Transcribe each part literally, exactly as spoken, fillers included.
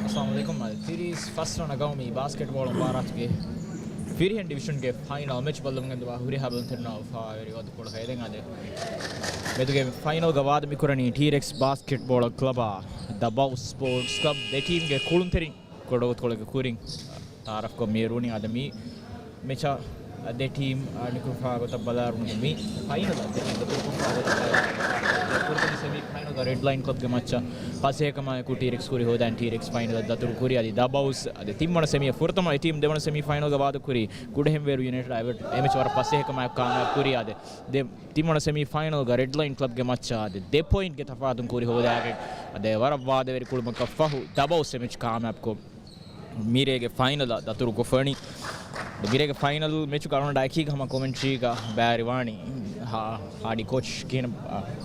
އައްސަލާމު ޢަލައިކުމް. އަދި ތިރީސް ފަސް ރަނަށް ގައުމީ ބާސްކެޓްބޯޅަ މުބާރާތުގެ ފިރިހެން ޑިވިޝަންގެ ފައިނަލް މެޗް ބައްލަވަން ގެންދަވާ ހުރިހާ ބަލުންތެރިންނަށް އުފާވެރި ވަގުތުކޮޅަކަށް އެދެން. އަދި މެދުގެ ފައިނަލްގަ ވާދަ މިކުރަނީ ޓީރެކްސް ބާސްކެޓްބޯޅަ ކްލަބާ ދަ ބައުސް ސްޕޯޓްސް ކްލަބް ދެ ޓީމްގެ ކުޅުންތެރިން. ކުޑަގޮތުކޮޅެއްގެ ކުރިން ތައާރަފްކޮށް މިއެރުވުނީ. އަދި މި މެޗަށް ދެ ޓީމް އަނިކުފާ ގޮތަށް ބަލާރުނު މި ފައިނަލަށް ދެ ޓީމް ދަތުރުކޮށްފާ ގޮތަށް ބަލާ، ފުރަތަމަ ސެމީ ފައިނަލްގަ ރެޑް ލައިން ކްލަބްގެ މައްޗަށް ފަސޭހަކަމާއެކު ޓީރެކްސް ކުރި ހޯދަން ޓީރެކްސް ފައިނަލަށް ދަތުރު ކުރި. އަދި ދަ ބައުސް އަދި ތިންވަނަ ސެމީ ފުރަތަމަ އެ ޓީމް ދެވަނަ ސެމީ ފައިނަލްގަ ވާދަ ކުރި ކުޑަހެންވޭރު ޔުނައިޓެޑް އެ މެޗް ވަރަށް ފަސޭހަކަމާއެކު ކާމިޔާބު ކުރި. އަދި ދެ ތިންވަނަ ސެމީ ފައިނަލްގަ ރެޑް ލައިން ކްލަބްގެ މައްޗަށް އަދި ދެ ޕޮއިންޓްގެ ތަފާތުން ކުރި ހޯދާގެން އަދި ވަރަށް ވާދަވެރި ކުޅުމަކަށް ފަހު ދަ ބައުސް އެ މެޗް ކާމިޔާބުކޮށް، މިރޭގެ ފައިނަލަށް ދަތުރުކޮށްފައިނީ. މިރޭގެ ފައިނަލް މެޗުގަ އަޅުގަނޑު އެކީގަ ހަމަ ކޮމެންޓްރީގަ ބައިވެރިވާނީ ހާ-، ހާޑި ކޯޗް ކިހިނެއް،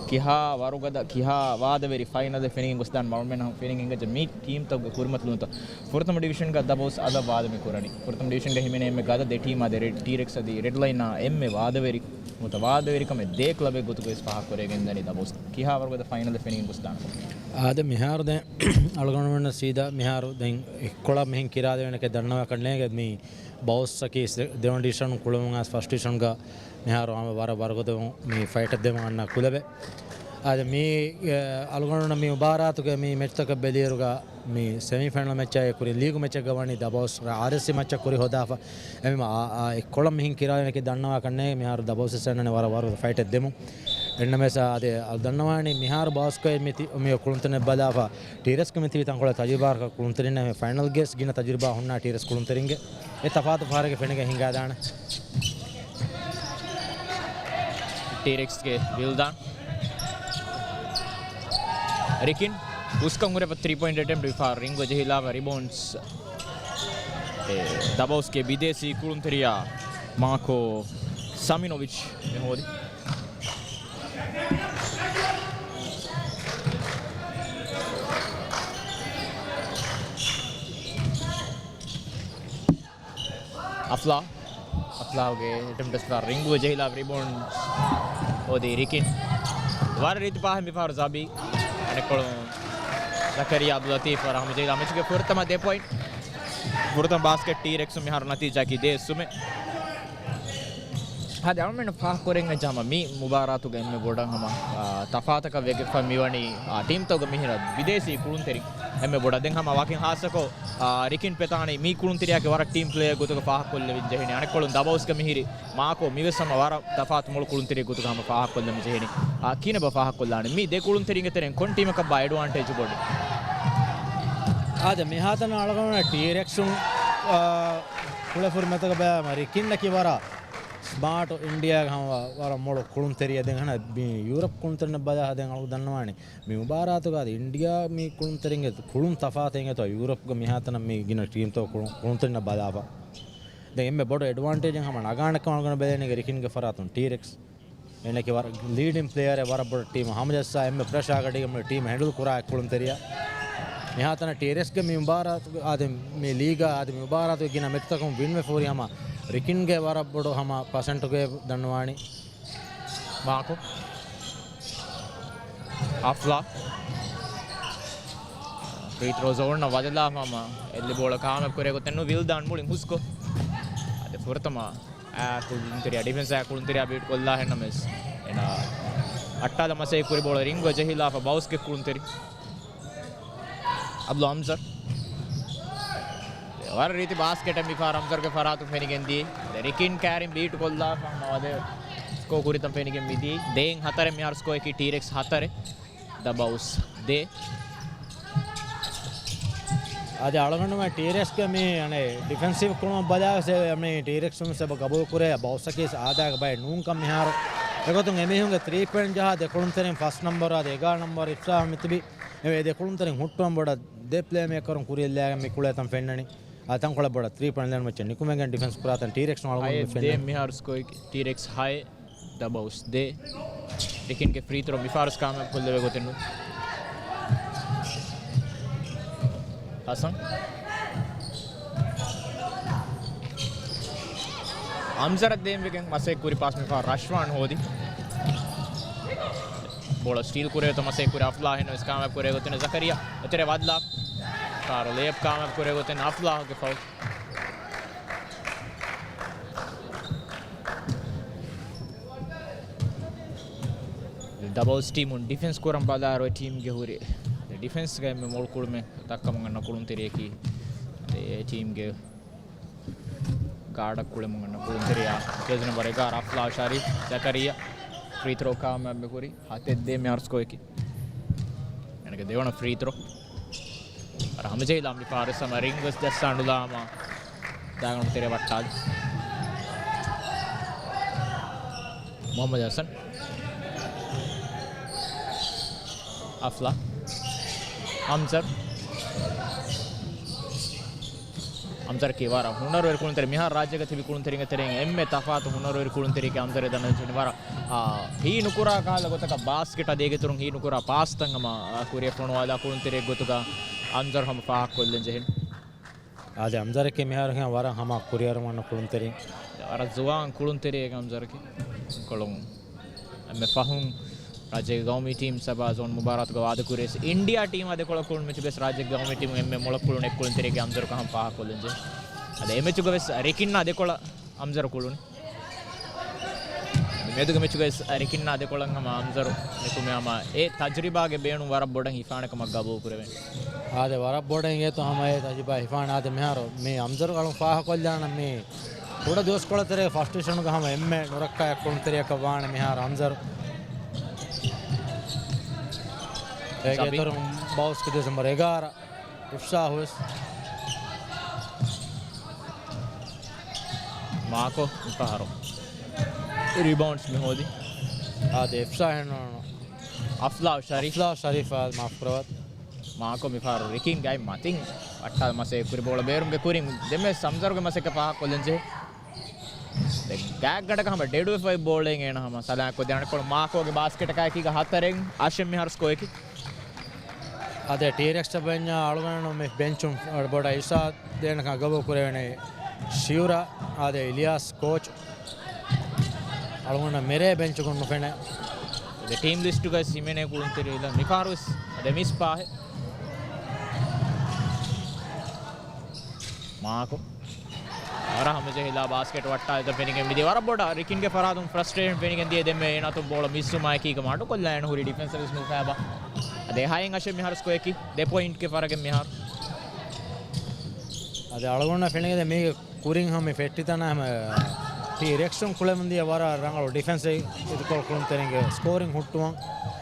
ކިހާ ވަރުގަދަ، ކިހާ ވާދަވެރި ފައިނަލެއް ފެނިގެން ގޮސްދާން މަރުމެން ފެނިގެން ގަޖަ މި ޓީމްތަކުގެ ކުރިމަތިލުންތައް. ފުރަތަމަ ޑިވިޝަންގަ ދަ ބައުސް އަލަށް ވާދަ މި ކުރަނީ. ފުރަތަމަ ޑިވިޝަންގަ ހިމެނޭ އެންމެ ގަދަ ދެ ޓީމާ ދެ ރެޑް ޓީރެކްސް އަދި ރެޑް ލައިނާ އެންމެ ވާދަވެރި ނުވަތަ ވާދަވެރިކަމެއް ދޭ ކްލަބެއް ގޮތުގައި ވެސް ފާހަގަކުރެވިގެންދަނީ ދަ ބައުސް. ކިހާ ވަރުގަދަ ފައިނަލެއް ފެނިގެން ގޮސްދާނެ؟ އާދެ، މިހާރު ދެން އަޅުގަނޑުމެންނަށް ސީދާ މިހާރު ދެން އެއްކޮޅަށް މިހެން ކިރާދެވޭނެކޭ ދަންނަވާކަށް ނޭނގެ. މި ބައުސްއަކީ ދެވަނަ ޑިވިޝަނުން ކުޅެމުން އައިސް ފަސްޓް ޑިވިޝަންގަ މިހާރު ހަމަ ވަރަށް ވަރުގަދަވެމުން މި ފައިޓެއް ދެމުން އަންނަ ކުލަބެއް. އާދެ، މި، އެ، އަޅުގަނޑުމެން މި މުބާރާތުގެ މި މެޗްތަކަށް ބެލިއިރުގަ މި ސެމީ ފައިނަލް މެޗާއި ކުރިން ލީގު މެޗެއްގަ ވަނީ ދަ ބައުސް އާރްއެސްސީ މައްޗަށް ކުރި ހޯދާފަ. އެމީ އާ، އާ، އެއްކޮޅަށް މިހެން ކިރާލެނެކޭ ދަންނަވާކަށް ނޭނގެ. މިހާރު ދަ ބައުސް އަންނަނީ ވަރަށް ވަރުގަދަ ފައިޓެއް ދެމުން. އެންނަމެސް އާދެ، އަޅު ދަންނަވާނީ މިހާރު ބައުސްގައި މި ތި-، މި ކުޅުންތެރިން ބަލާފަ. ޓީރެކްސްގެ މި ތިބީ ތަންކޮޅެއް ތަޖުރިބާ ކުޅުންތެރިންނޭ. މި ފައިނަލްގެ ގިނަ ތަޖުރިބާ ހުންނަ ޓީރެކްސް ކުޅުންތެރިންގެ އެ ތަފާތު ފަހަރެއްގެ ފެނިގެން ހިނގާދާނެ. ޓީރެކްސްގެ ވިލްދާން. ރިކިން ހުސްކަން ހުރެފަ ތްރީ ޕޮއިންޓް އެޓެމްޕްޓް ވިފާ ރިންގް ޖެހިލާފަ ރިބޯންޑްސް. އެ، ދަ ބައުސްގެ ބިދޭސީ ކުޅުންތެރިޔާ މާކޯ ސަމިނޮވިޗް މި ހޯދި. އަފްލާ. އަފްލާގެ އެޓެމްޕްޓަށް ރިންގް ޖެހިލާ ރިބޯންޑް ހޯދީ ރިކިން. ވަރަށް ރީތި ފާހަގަ މިފަހަރު ޒަބީ. އަނެއްކޮޅު ޒަކަރިޔާ އަބްދުލް ލަތީފް ވަރަށް ހަމަޖެހިލާ މެޗުގެ ފުރަތަމަ ދެ ޕޮއިންޓް. ފުރަތަމަ ބާސްކެޓް ޓީރެކްސް މިހާރު ނަތީޖާއަކީ ދޭއް ސުމެއް. އަދި އަޅުމެން ފާހަގަކުރެން ޖަމަ މި މުބާރާތުގަ އެންމެ ބޮޑަށް ހަމަ، އާ، ތަފާތަކަށް ވެގެފަ މިވަނީ، އާ، ޓީމްތަކުގެ މިހިރަ ބިދޭސީ ކުޅުންތެރިން އެންމެ ބޮޑަށް. ދެން ހަމަ ވަކިން ހާއްސަކޮށް، އާ، ރިކިން ޕެތާނީ މި ކުޅުންތެރިޔާގެ ވަރަށް ޓީމް ޕްލޭއަށް ގޮތުގަ ފާހަގަކޮށްލެވިން ޖެހެނީ. އަނެއްކޮޅުން ދަބައުސްގަ މިހިރި މާކޯ މިވެސް ހަމަ ވަރަށް ތަފާތު މޮޅު ކުޅުންތެރި ގޮތުގަ ހަމަ ފާހަގަކޮށްލަން ޖެހެނީ. އާ، ކިހިނެއްބާ ފާހަގަކޮށްލާނެ؟ މި ދެ ކުޅުންތެރިންގެ ތެރެއިން ކޮން ޓީމަކަށްބާ އެޑްވާންޓޭޖް ބޮޑެއް؟ އާދެ، މިހާތަނަށް އަޅުގަނޑު ޓީރެކްސުން، އާ، ކުޅެފުރި މެތަކަށް ބަލާ ރިކިންނަކީ ވަރަށް ސްމާޓު އިންޑިޔާގެ ހަމަ ވަރަށް މޮޅު ކުޅުންތެރިއެއް. ދެން އަހަން މި ޔޫރަޕް ކުޅުންތެރިންނަށް ބަލާ ދެން އަޅު ދަންނަވާނީ މި މުބާރާތުގަ އިންޑިޔާ މި ކުޅުންތެރިންގެ ކުޅުން ތަފާތެއް އިނގޭތޯ ޔޫރަޕްގެ މިހާތަނަށް މި ގިނަ ޓީމްތައް ކުޅުން، ކުޅުންތެރިންނަށް ބަލާފަ. ދެން އެންމެ ބޮޑު އެޑްވާންޓޭޖެއް ހަމަ ނަގާނެކަމަށް އަޅުގަނޑު ބެލެނީ ރިކިންގެ ފަރާތުން ޓީރެކްސް. އޭނަކީ ވަރަށް ލީޑިން ޕްލޭޔަރެއް، ވަރަށް ބޮޑަށް ޓީމަށް ހަމަޖައްސާ އެންމެ ޕްރެޝާ ގަޑީގަ ޓީމަށް ހެންޑުލް ކުރާ ކުޅުންތެރިޔާ. މިހާތަނަށް ޓީރެކްސްގެ މި މުބާރާތު އާދެ، މި ލީގާ އާދެ މި މުބާރާތުގެ ގިނަ މެޗުތަކުން ވިންވެފަ ހުރި ހަމަ ރިކިންގެ ވަރަށް ބޮޑު ހަމަ ޕަސެންޓުގެ ދަންނަވާނީ. މާކު. އަފްލާ. ފްރީ ތްރޯ ޒޯނަށް ވަދެލާފަ ހަމަ އެއްލި ބޯޅަ ކާމިޔާބު ކުރޭ ގޮތެއް ނު ވިލްދާން މުޅިން ހުސްކޮށް. އަދި ފުރަތަމަ އާ، ކުޅުންތެރިޔާ ޑިފެންސާ ކުޅުންތެރިޔާ ބީޓް ކޮށްލާ ހެންނަމެސް އޭނާ އައްޓާލަ މަސައި ކުރި ބޯޅަ ރިންގް ޖެހިލާފަ ބައުސްގެ ކުޅުންތެރި. އަބްދުލް އަމްޒަރް. ވަރަށް ރީތި ބާސްކެޓެއް މިފަހަރު އަމްޒަރްގެ ފަރާތުން ފެނިގެންދީ. ރިކިން ކާރިން ބީޓް ކޮށްލާފަ ހަމަ ވަދެ ސްކޯ ކުރިތަން ފެނިގެން މިދީ. ދޭއް ހަތަރެއް މިހާރު ސްކޯއަކީ ޓީރެކްސް ހަތަރެއް. ދަ ބައުސް ދޭއް. އަދި އަޅުގަނޑުމެން ޓީރެކްސްގެ މި އަނެއް ޑިފެންސިވް ކުޅުން ބަލާ ސެ-، މި ޓީރެކްސް ސެބަ ގަބޫލު ކުރޭ ބައުސްއަކީ އާދައިގެ ބައެއް ނޫންކަން މިހާރު. އެގޮތުން އެމީހުންގެ ތްރީ ޕޮއިންޓް ޖަހާ ދެ ކުޅުންތެރިން ފަސް ނަމްބަރު އަދި އެގާރަ ނަމްބަރު އިފްސާހް މިތިބި. އެ ދެ ކުޅުންތެރިން ހުއްޓުވަން ބޮޑަށް ދެ ޕްލޭ މޭކަރުން ކުރިއަށް ލާގެން މި ކުޅޭތަން ފެންނަނީ. އާ، ތަންކޮޅެއް ބޮޑަށް ތްރީ ޕޮއިންޓް ލެން މެޗެއް ނިކުމެގެން ޑިފެންސް ކުރާތަން ޓީރެކްސް އަޅުގަނޑު ފެންނަނީ. ސްކޯއަކީ ޓީރެކްސް ހައެއް. ދަ ބައުސް ދޭއް. ރިކިންގެ ފްރީ ތްރޯ މިފަހަރު ކާމިޔާބު ކޮށްލެވޭ ގޮތެއް ނޫން. ހަސަން. އަމްޒަރަށް ދޭންވެގެން މަސައްކަތް ކުރި ޕާސް މިފަހަރު ރަޝްވާން ހޯދި. ބޯޅަ ސްޓީލް ކުރޭ ތަ މަސޭ ކުރި އަފްލާހް އެން ވެސް ކާމިޔާބު ކުރޭ ގޮތުން ޒަކަރިޔާ. އެތެރެ ވައްލާ. ކާރު ލޭއަޕް ކާމިޔާބު ކުރޭ ގޮތުން އަފްލާހްގެ ފައުލް. ޑަބަލްސް ޓީމުން ޑިފެންސް ކުރަން ބަލާރު އެ ޓީމްގެ ހުރި ޑިފެންސްގައި މި މޮޅު ކުޅުމެއް ދައްކަމުން އަންނަ ކުޅުންތެރިޔަކީ އެ ޓީމްގެ ގާޑަށް ކުޅެމުން އަންނަ ކުޅުންތެރިޔާ ޖެރސީ ނަމްބަރު އެގާރަ އަފްލާ ޝަރީފް ޒަކަރިޔާ. ފްރީ ތްރޯ ކާމިޔާބު ކުރި ހަތެއް ދޭއް މިހާރު ސްކޯއަކީ. އޭނަގެ ދެވަނަ ފްރީ ތްރޯ. އަރަ ހަމަޖެހިލާ މި ފާރިސް ހަމަ ރިންގް ވެސް ޖައްސާނުލާމާ ދާގަނޑު ތެރެ ވައްޓާލި. މުހައްމަދު ހަސަން. އަފްލާ. އަމްޒަރު. އަމްޒަރަކީ ވަރަށް ހުނަރުވެރި ކުޅުންތެރި. މިހާރު ރާއްޖޭގަ ތިބި ކުޅުންތެރިންގެ ތެރެއިން އެންމެ ތަފާތު ހުނަރުވެރި ކުޅުންތެރިއެކޭ އަމްޒަރެ ދަންނަވަން ޖެހެނީ. ވަރަށް، އާ، ހީ ނުކުރާ ކަހަލަ ގޮތަކަށް ބާސްކެޓާ ދޭގެތުރުން ހީ ނުކުރާ ޕާސްތައް ހަމަ، އާ، ކުރިއަށް ފޮނުވާލާ ކުޅުންތެރިއެއް ގޮތުގަ އަމްޒަރު ހަމަ ފާހަގަކޮށްލަން ޖެހެނީ. އާދެ، އަމްޒަރެކޭ މިހާރު ހިނގާ ވަރަށް ހަމަ ކުރިއަރަމުން އަންނަ ކުޅުންތެރިން. ވަރަށް ޒުވާން ކުޅުންތެރިއެއް އަމްޒަރަކީ. ކޮޅުން އެންމެ ފަހުން ރާއްޖޭގެ ގައުމީ ޓީމް ސަބާ ޒޯން މުބާރާތުގަ ވާދަކުރިޔަސް އިންޑިއާ ޓީމާ ދެކޮޅަށް ކުޅުން މެޗުގަސް ރާއްޖޭގެ ގައުމީ ޓީމު އެންމެ މޮޅަށް ކުޅުނު އެއްކުޅުންތެރިއެކޭ އަމްޒަރު ކަހަން ފާހަގަކޮށްލަންޖެހޭ. އަދި އެ މެޗުގަ ވެސް ރިކިންނާ ދެކޮޅަށް އަމްޒަރު ކުޅުނު. މިއަދުގެ މެޗުގަސް ރިކިންނާ ދެކޮޅަށް ހަމަ އަމްޒަރު ނިކުމެ ހަމަ އެ ތަޖުރިބާގެ ބޭނުން ވަރަށް ބޮޑަށް ހިފާނެ ކަމަށް ގަބޫލު ކުރެވެން. އާދެ، ވަރަށް ބޮޑަށް އިނގޭތޯ ހަމަ އެ ތަޖުރިބާ ހިފާނެ. އާދެ، މިހާރު މި އަމްޒަރު އަޅުން ފާހަގަކޮށްލާނަން މި ކުޑަ ދުވަސްކޮޅުތެރޭ ފަސްޓް ޑިވިޝަނުގަ ހަމަ އެންމެ ނުރައްކާ އެއްކުޅުންތެރިޔަކަށް ވާނެ މިހާރު އަމްޒަރު. އޭގެ ޒަބީ. އިތުރުން ބައުސް ކުދިވެސް ނަމްބަރު އެގާރަ އިފްސާހު ވެސް. މާކޯ މިފަހަރު ރިބައުންޑްސް މި ހޯދި. އާދެ، އިފްސާހެއް ނޫން. އަފްލާ ޝަރީފް. އަފްލާ ޝަރީފް އާ، މާފު ކުރަވާ. މާކޯ މިފަހަރު ރިކިން ގައި މަތިން ވައްޓާލަ މަސޭ ކުރި ބޯޅަ ބޭރުމުގެ ކުރިން ދެން ވެސް އަމްޒަރުގެ މަސައްކަތް ފާހަގަކޮށްލަންޖެހޭ. ދެން ގާތްގަނޑަކަށް ހަމަ ޑެޑުވެފައި ބޯޅައިން އޭނަ ހަމަ ސަލާމަތް ކޮށްދިޔަ އަނެއްކޮޅު މާކޯގެ ބާސްކެޓަކާއެކީގަ ހަތަރެއް އަށެއް މިހާރު ސްކޯއަކީ. އަދި ޓީރެކްސް ބެންޗަށް އަޅުގަނޑު މި ބެންޗުން ބޮޑަށް އިސާ ދޭނަކަށް ގަބޫލު ކުރެވޭނެ ޝިޔުރާ އާދެ އިލިޔާސް ކޯޗް. އަޅުގަނޑަށް މެރޭ ބެންޗުގަ ނުފެނޭ. އަދި ޓީމް ލިސްޓުގައި ހިމެނޭ ކުޅުންތެރި އިލަ މިފަހަރުވެސް އަދި މިސްބާހެއް. މާކޯ. ވަރަށް ހަމަޖެހިލާ ބާސްކެޓް ވައްޓާލިތަން ފެނިގެން މިދިޔަ ވަރަށް ބޮޑަށް ރިކިންގެ ފަރާތުން ފްރަސްޓްރޭޝަން ފެނިގެން ދިޔަ ދެންމެ އޭނާތު ބޯޅަ މިސްވުމާއެކީގަ މަޑުކޮށްލާ އޭނަ ހުރި ޑިފެންސަށް ވެސް ނުފާބާ. އަދި ހައެއް އަށެއް މިހާރު ސްކޯއަކީ ދެ ޕޮއިންޓްގެ ފަރަގެއް މިހާރު. އަދި އަޅުގަނޑަށް ފެނިގެން މީގެ ކުރިން ހަމަ ފެއްޓިތަނާ ހަމަ ޓީރެކްސުން ކުޅެމުން ދިޔަ ވަރަށް ރަނގަޅު ޑިފެންސެއް އިދިކޮޅު ކުޅުންތެރިންގެ ސްކޯރިން ހުއްޓުވަން.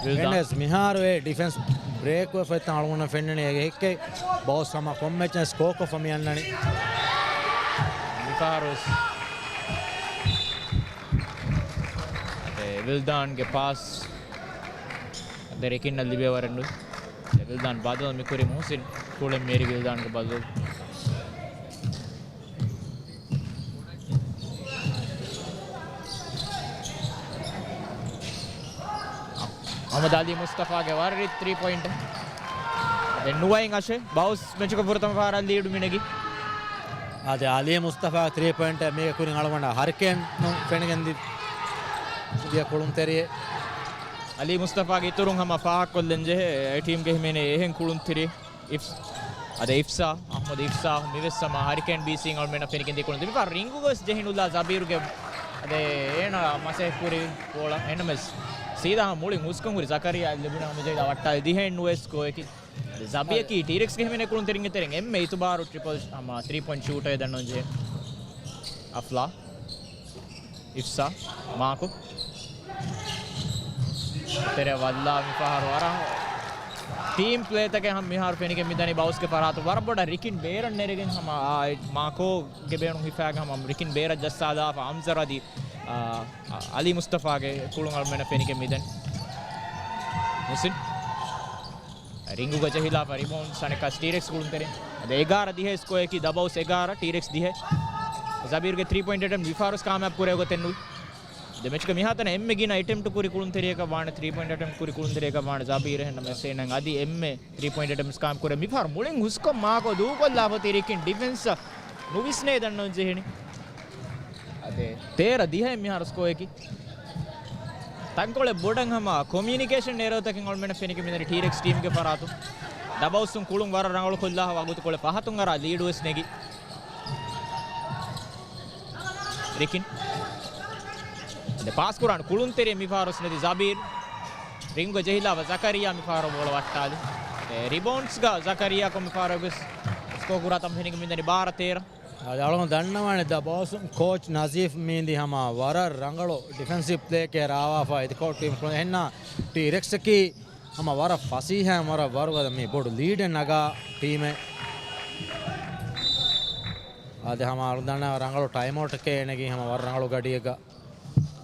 ވިލްދާން. އެންޑް އެސް މިހާރު އެ ޑިފެންސް ބްރޭކް ވެފަ އޮތްތަން އަޅުގަނޑަށް ފެންނަނީ އެ ހެއްކެއް ބައުސް ހަމަ ކޮންމެޗެއް ސްކޯ ކޮށްފަ މި އަންނަނީ. މިފަހަރު އެ ވިލްދާންގެ ޕާސް ދެރެކިންނަށް ލިބޭ ވަރެއް ނުވި. އެ ވިލްދާން ބަދަލު މިކުރި މުހުސިން ކުޅެން މޭރި ވިލްދާންގެ ބަދަލު. މުހައްމަދު އަލީ މުސްތަފާގެ ވަރަށް ރީތި ތްރީ ޕޮއިންޓެއް. ދެން ނުވައިން އަށެއް ބައުސް މެޗުގެ ފުރަތަމަ ފަހަރަށް ލީޑު މިނެގި. އާދެ، އަލީ މުސްތަފާ ތްރީ ޕޮއިންޓެއް މީގެ ކުރިން އަޅުގަނޑަށް ހަރިކޭން ފެނިގެން ދި-، ދިޔަ ކުޅުންތެރިއެއް. އަލީ މުސްތަފާގެ އިތުރުން ހަމަ ފާހަގަކޮށްލަން ޖެހޭ އެ ޓީމްގެ ހިމެނޭ އެހެން ކުޅުންތެރި އިފް-، އަދި އިފްސާ، އަޙްމަދު އިފްސާ މިވެސް ހަމަ ހަރިކޭން ބީސީން އަޅުމެންނަށް ފެނިގެން ދި ކުޅުންތެރި. މިފަހަރު ރިންގުގަސް ޖެހިނުލާ ޒަބީރުގެ އަދި އޭނަ މަސޭ ކުރި ބޯޅަ އެނަމެސް ސީދާ ހަމަ މުޅިން ހުސްކަން ހުރި ޒަކަރިޔާ ލިބުނު ހަމަޖެހިލާ ވައްޓާލި ދިހައެއް ނުވެސް ސްކޯއަކީ. ޒަބީއަކީ ޓީރެކްސްގެ ހިމެނޭ ކުޅުންތެރިންގެ ތެރެއިން އެންމެ އިތުބާރު ޓްރިޕަލް ހަމަ ތްރީ ޕޮއިންޓް ޝޫޓަރެއް ދަންނަވަން ޖެހޭ. އަފްލާ، އިފްސާ، މާކު. ތެރެ ވައްލާ މިފަހަރު ވަރަށް ޓީމް ޕްލޭތަކެއް ހަމަ މިހާރު ފެނިގެން މިދަނީ ބައުސްގެ ފަރާތު. ވަރަށް ބޮޑަށް ރިކިން ބޭރަށް ނެރެގެން ހަމަ، އާ، މާކޯގެ ބޭނުން ހިފާގެން ހަމަ ރިކިން ބޭރަށް ޖައްސާލާފަ އަމްޒަރު އަދި، އާ، އަލީ މުސްތަފާގެ ކުޅުން އަޅުމެންނަށް ފެނިގެން މިދަނީ. މުސިން. ރިންގުގަ ޖެހިލާފަ ރިބައުންޑް ސަނެކާ ޓީރެކްސް ކުޅުންތެރިން. އަދި އެގާރަ ދިހަ ސްކޯއަކީ ދަ ބައުސް އެގާރަ، ޓީރެކްސް ދިހަ. ޒަބީރުގެ ތްރީ ޕޮއިންޓް އެޓެމްޕްޓް މިފަހަރު ކާމިޔާބު ކުރޭ ގޮތެއް ނުވި. ދެ މެޗުގެ މިހާތަނަށް އެންމެ ގިނަ އެޓެމްޕްޓް ކުރި ކުޅުންތެރިޔަކަށް ވާނެ، ތްރީ ޕޮއިންޓް އެޓެމްޕްޓް ކުރި ކުޅުންތެރިޔަކަށް ވާނެ ޒަބީރު. އެހެންނަމަވެސް އޭނަ އަދި އެންމެ ތްރީ ޕޮއިންޓް އެޓެމްޕްޓްސް ކާމިޔާބު ކުރޭ. މިފަހަރު މުޅިން ހުސްކޮށް މާކޯ ދޫކޮށްލާފަ އޮތީ ރިކިން ޑިފެންސަށް ނުވިސްނޭ ދަންނަވަން ޖެހެނީ. އަދި ތޭރަ ދިހައިން މިހާރު ސްކޯއަކީ. ތަންކޮޅެއް ބޮޑަށް ހަމަ ކޮމިއުނިކޭޝަން އެރޯތަކެއް އޮޅުމެން ފެނިގެން މިދަނީ ޓީރެކްސް ޓީމްގެ ފަރާތުން. ދަބައުސުން ކުޅުން ވަރަށް ރަނގަޅު ކޮށްލާ ވަގުތުކޮޅެއް ފަހަތުން އަރާ ލީޑުވެސް ނެގި. ރިކިން. އަދި ޕާސް ކުރާން ކުޅުންތެރިއެއް މިފަހަރު ނެތި ޒަބީރް. ރިންގު ޖެހިލާފަ ޒަކަރިޔާ މިފަހަރު ބޯޅަ ވައްޓާލި. އެ ރިބައުންޑްސްގަ ޒަކަރިޔާ ކޮން މިފަހަރު ގޮސް ސްކޯ ކުރާ ތަން ފެނިގެން މިދަނީ ބާރަ ތޭރަ. އަދި އަޅުގަނޑު ދަންނަވާނެ ދަ ބޯސް ކޯޗް ނަޒީފް މީނދީ ހަމަ ވަރަށް ރަނގަޅު ޑިފެންސިވް ޕްލޭއެއް ރާވާފަ އެދިކޯޓް ޓީމް ކުޅެ އެހެންނާ ޓީރެކްސްއަކީ ހަމަ ވަރަށް ފަސީހައިން ވަރަށް ވަރުގަދަ މި ބޮޑު ލީޑެއް ނަގާ ޓީމެއް. އަދި ހަމަ އަޅުގަނޑު ދަންނަވާ ރަނގަޅު ޓައިމްއައުޓެކޭ އޭނަގެ ހަމަ ވަރަށް ރަނގަޅު ގަޑިއެއްގަ.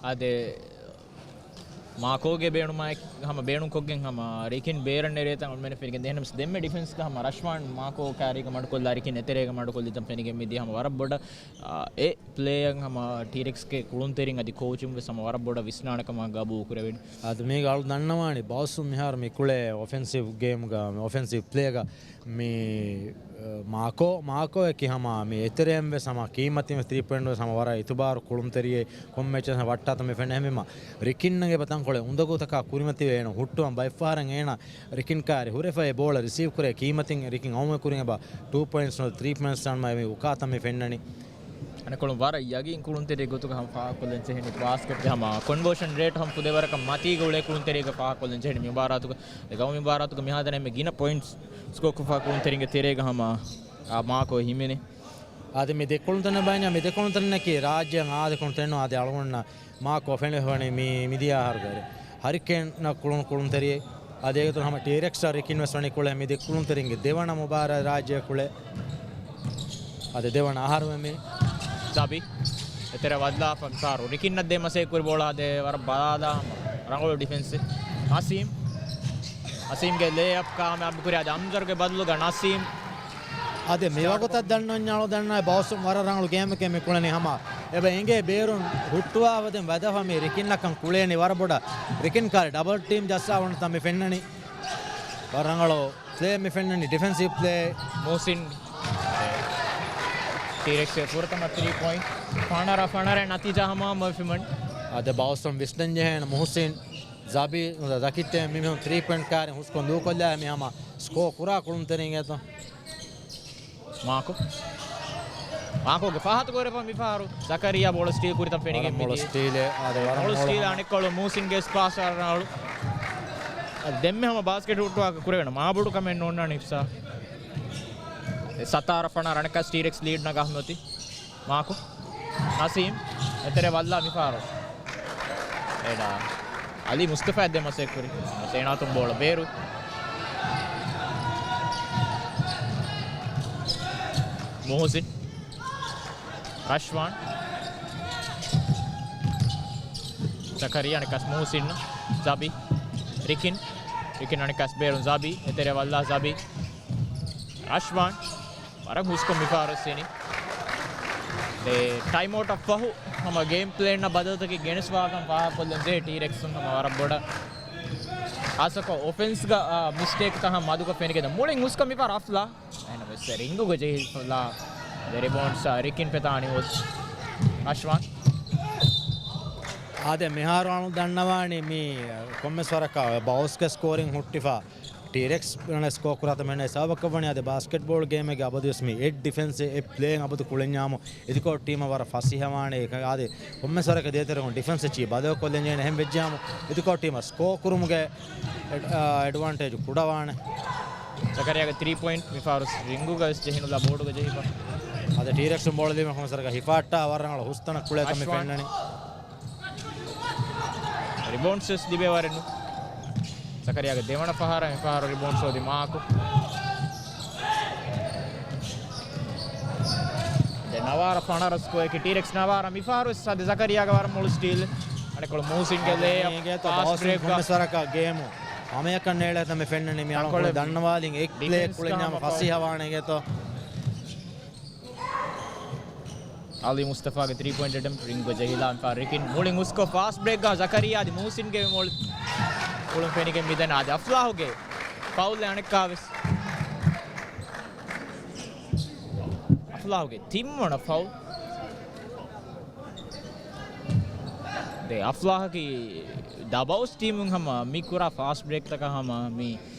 އަދި މާކޯގެ ބޭނުމާއެކު ހަމަ ބޭނުންކޮށްގެން ހަމަ ރިކިން ބޭރަށް ނެރޭތަން އޮޅުމެން ފެނިގެން ދެން ހަމަ ދެންމެ ޑިފެންސްގަ ހަމަ ރަޝްވާން މާކޯ ކާރީގަ މަޑުކޮށްލާ ރިކިން އެތެރޭގަ މަޑުކޮށްލިތަން ފެނިގެން މިދިޔަ ހަމަ ވަރަށް ބޮޑަށް، އާ، އެ ޕްލޭއަށް ހަމަ ޓީރެކްސްގެ ކުޅުންތެރިން އަދި ކޯޗުން ވެސް ހަމަ ވަރަށް ބޮޑަށް ވިސްނާނެކަމަށް ގަބޫލު ކުރެވެން. އަދި މީގަ އަޅު ދަންނަވާނީ ބައުސް މިހާރު މި ކުޅޭ އޮފެންސިވް ގޭމްގަ، އޮފެންސިވް ޕްލޭގަ މި، އަ، މާކޯ، މާކޯއަކީ ހަމަ މި އެތެރެއިން ވެސް ހަމަ ކީމަތިން ވެސް ތްރީ ޕޮއިންޓް ވެސް ހަމަ ވަރަށް އިތުބާރު ކުޅުންތެރިއެއް ކޮންމެ މެޗެއް ވައްޓާތަން މި ފެންނަ ހެންވީމަ، ރިކިންގެ ތަންކޮޅެއް އުނދަގޫތަކާ ކުރިމަތިވެ އޭނަ ހުއްޓުވަން ބައެއްފަހަރަށް އޭނަ ރިކިން ކާރި ހުރެފައި ބޯޅަ ރިސީވް ކުރޭ ކީމަތިން ރިކިން އައުމެ ކުރިން އެބަ ޓޫ ޕޮއިންޓްސް ނުވަތަ ތްރީ ޕޮއިންޓްސް އަންމަ އެމީ އުކާތަން މި ފެންނަނީ. އަނެއްކޮޅުން ވަރަށް ޔަގީން ކުޅުންތެރި ގޮތުގަ ހަމަ ފާހަގަކޮށްލަން ޖެހެނީ ބާސްކެޓްގެ ހަމަ ކޮންވާޝަން ރޭޓް ހަމަ ފުދޭވަރަކަށް މަތީގަ އުޅޭ ކުޅުންތެރިއެއްގަ ފާހަގަކޮށްލަން ޖެހެނީ މި މުބާރާތުގަ. އެ ގައުމީ މުބާރާތުގަ މިހާތަނަށް އެންމެ ގިނަ ޕޮއިންޓްސް ސްކޯ ކޮށްފަ ކުޅުންތެރިންގެ ތެރޭގަ ހަމަ އާ މާކޯ ހިމެނޭ. އާދެ، މި ދެ ކުޅުންތެރިން ބައިންޏާ މި ދެ ކުޅުންތެރިންނަކީ ރާއްޖޭން އާދެ ކުޅުންތެރިން އާދެ އަޅުގަނޑަށް މާކޯ ފެނިފަ ވަނީ މި، މިދިޔަ އަހަރުގަ ހަރިކޭންއަށް ކުޅުނު ކުޅުންތެރިއެއް. އާދެ، އޭގެ އިތުރު ހަމަ ޓީރެކްސްއާ ރިކިން ވެސް ވަނީ ކުޅެ މި ދެ ކުޅުންތެރިންގެ ދެވަނަ މުބާރާތް ރާއްޖެ ކުޅެ. އާދެ، ދެވަނަ އަހަރު މި. ޒަބީ އެތެރެ ވައްލާފަ މިފަހަރު ރިކިންއަށް ދޭ މަސޭ ކުރި ބޯޅަ އާދެ ވަރަށް ބަލާލާ ހަމަ ރަނގަޅު ޑިފެންސެއް. އަސީމް. އަސީމްގެ ލޭއަޕް ކާމިޔާބު ކުރި އާދެ އަމްޒަރުގެ ބަދަލުގަ ނަސީމް. އާދެ، މިވަގުތަށް ދަންނަވަންޏާ އަޅު ދަންނަވަނީ ބައުސް ވަރަށް ރަނގަޅު ގޭމެކޭ މި ކުޅެނީ ހަމަ. އެބަ އެނގޭ ބޭރުން ހުއްޓުވާފަ ދެން ވަދެފަ މި ރިކިންއަކަށް ކުޅޭނީ ވަރަށް ބޮޑަށް. ރިކިން ކާރި ޑަބަލް ޓީމް ޖައްސާ އޮންނަތަން މި ފެންނަނީ. ވަރަށް ރަނގަޅު ޕްލޭ މި ފެންނަނީ ޑިފެންސިވް ޕްލޭ. މުހުސިން ޓީރެކްސް ފުރަތަމަ ތްރީ ޕޮއިންޓް. ފަނަރަ ފަނަރަ ނަތީޖާ ހަމަ މޮވިފިމަން. އާދެ، ބައުސް ވިސްނަން ޖެހޭނެ މުހުސިން ޒަބީ ދަކިއްޓޭ މި މީހުން ތްރީ ޕޮއިންޓް ކާރި ހުސްކޮށް ދޫކޮށްލާ މި ހަމަ ސްކޯ ކުރާ ކުޅުންތެރިން އެތަ. މާކޯ. މާކޯގެ ފަހަތު ކުރެފަ މިފަހަރު ޒަކަރިޔާ ބޯޅަ ސްޓީލް ކުރިތަން ފެނިގެން ވަރަށް މޮޅު މިދިޔަ. ސްޓީލެއް، އާދެ، ވަރަށް މޮޅު މޮޅު ސްޓީލް ހަމަ. އަނެއްކޮޅު މޫސިންގެ ސްޕާސް އަރަނަޅު. އަދި ދެންމެ ހަމަ ބާސްކެޓް ހުއްޓުވާ ކުރެވެން މާބޮޑު ކަމެއް ނޯންނާނެ އިފްސާ. ސަތާރަ ފަނަރަ އަނެއްކާ ޓީރެކްސް ލީޑް ނަގާ ހަމަތި. މާކޯ. ނަސީމް. އެތެރެ ވައްލާ މިފަހަރު. އެޑާ. އަލީ މުސްތަފާ ދެ މަސޭ ކުރި. ސޭނާތުން ބޯޅަ ބޭރު. މުހުސިން. ރަޝްވާން. ޒަކަރިޔާ އަނެއްކާސް މުހުސިން. ޒަބީ. ރިކިން. ރިކިން އަނެއްކާސް ބޭރުން ޒަބީ. އެތެރެ ވައްލާ ޒަބީ. ރަޝްވާން. ވަރަށް ހުސްކޮށް މިފަހަރު ސިނި. އެ، ޓައިމް އައުޓަށް ފަހު ހަމަ ގޭމް ޕްލޭންނަށް ބަދަލުތަކެއް ގެނެސްވާކަން ފާހަގަކޮށްލަން ޖެހޭ ޓީރެކްސުން ހަމަ ވަރަށް ބޮޑަށް. އާސަކޮށް އޮފެންސްގަ، އާ، މިސްޓޭކްތައް ހަމަ މަދުކޮށް ފެނިގެން މުޅިން ހުސްކޮށް މިފަހަރު އަފްލާ. އެހެނަސް ރިންގުގަ ޖެހިފަ އަފްލާ. ރިބައުންޑް ސާ ރިކިން ޕެތާނި ހުސް. ރަޝްވާން. އާދެ، މިހާރު އަޅު ދަންނަވާނީ މި ކޮންމެސް ވަރަކަށް ބައުސްގެ ސްކޯރިން ހުއްޓިފަ. ޓީރެކްސް ސްކޯ ކުރާތަން މެންނަ ސަބަބަކަށް ވަނީ އާދެ ބާސްކެޓްބޯޅަ ގޭމެއްގެ އަބަދުވެސް މި އެއް ޑިފެންސް އެއް ޕްލޭއިން އަބަދު ކުޅެންޏާމު އެދިކޯޓް ޓީމަށް ވަރަށް ފަސޭހަވާނެ. އާދެ ކޮންމެސް ވަރަކަށް ދޭތެރެކުން ޑިފެންސް އެއްޗިހި ބަދަލުކޮށްލެންޖެހޭނެ. އެހެން ވެއްޖާމު އެދިކޯޓް ޓީމަށް ސްކޯ ކުރުމުގެ އެޑް-، އާ، އެޑްވާންޓޭޖު ކުޑަވާނެ. ޒަކަރިޔާގެ ތްރީ ޕޮއިންޓް މިފަހަރު ރިންގުގަ ވެސް ޖެހިނުލާ ބޯޑުގަ ޖެހިފަ. އާދެ ޓީރެކްސުން ބޯޅަ ލިބި ކޮންމެސް ވަރަކަށް ހިފާއްޓާ ވަރަށް ރަނގަޅު ހުސްތަނަށް ކުޅޭތަން މި ރަޝްވާން. ފެންނަނީ. ރިބައުންޑްސް ވެސް ލިބޭ ވަރެއް ނޫން. ޒަކަރިޔާގެ ދެވަނަ ފަހަރަށް މިފަހަރު ރިބައުންޑްސް އޮތީ މާކު. ދެ ނަވާރަ ފަނަރަ ސްކޯއަކީ ޓީރެކްސް ނަވާރަ މިފަހަރު ވެސް އާދެ ޒަކަރިޔާގެ ވަރަށް މޮޅު ސްޓީލް. އަނެއްކޮޅު މޫސިންގެ އާދެ ލޭ އަޕް މީގެ ތޯ ފާސްޓް ބައުސް ބްރޭކްގަ. ކޮންމެސް ވަރަކަށް ގޭމު ހަމަޔަކަށް ނޭޅޭތަ މި ފެންނަނީ މި އަޅުގަނޑު ތަންކޮޅެއް ދަންނަވާލިން އެއް ޕްލޭ ޑިފެންސް ކުޅެންޏާމު ކަމަށް ފަސޭހަވާނެ އިނގޭތޯ. އަލީ މުސްތަފާގެ ތްރީ ޕޮއިންޓް އެޓެމްޕްޓް ރިންގު ޖެހިލާ މިފަހަރު ރިކިން މުޅިން ހުސްކޮށް ފާސްޓް ބްރޭކްގަ ޒަކަރިޔާ އަދި މޫސިންގެ މޮޅު ކުޅުން ފެނިގެން މިދަނީ އާދެ އަފްލާހުގެ ފައުލް އަނެއްކާވެސް. އަފްލާހުގެ ތިންވަނަ ފައުލް. ދެ އަފްލާހަކީ ދަބައުސް ޓީމުން ހަމަ މި ކުރާ ފާސްޓް ބްރޭކްތަކަށް ހަމަ މި،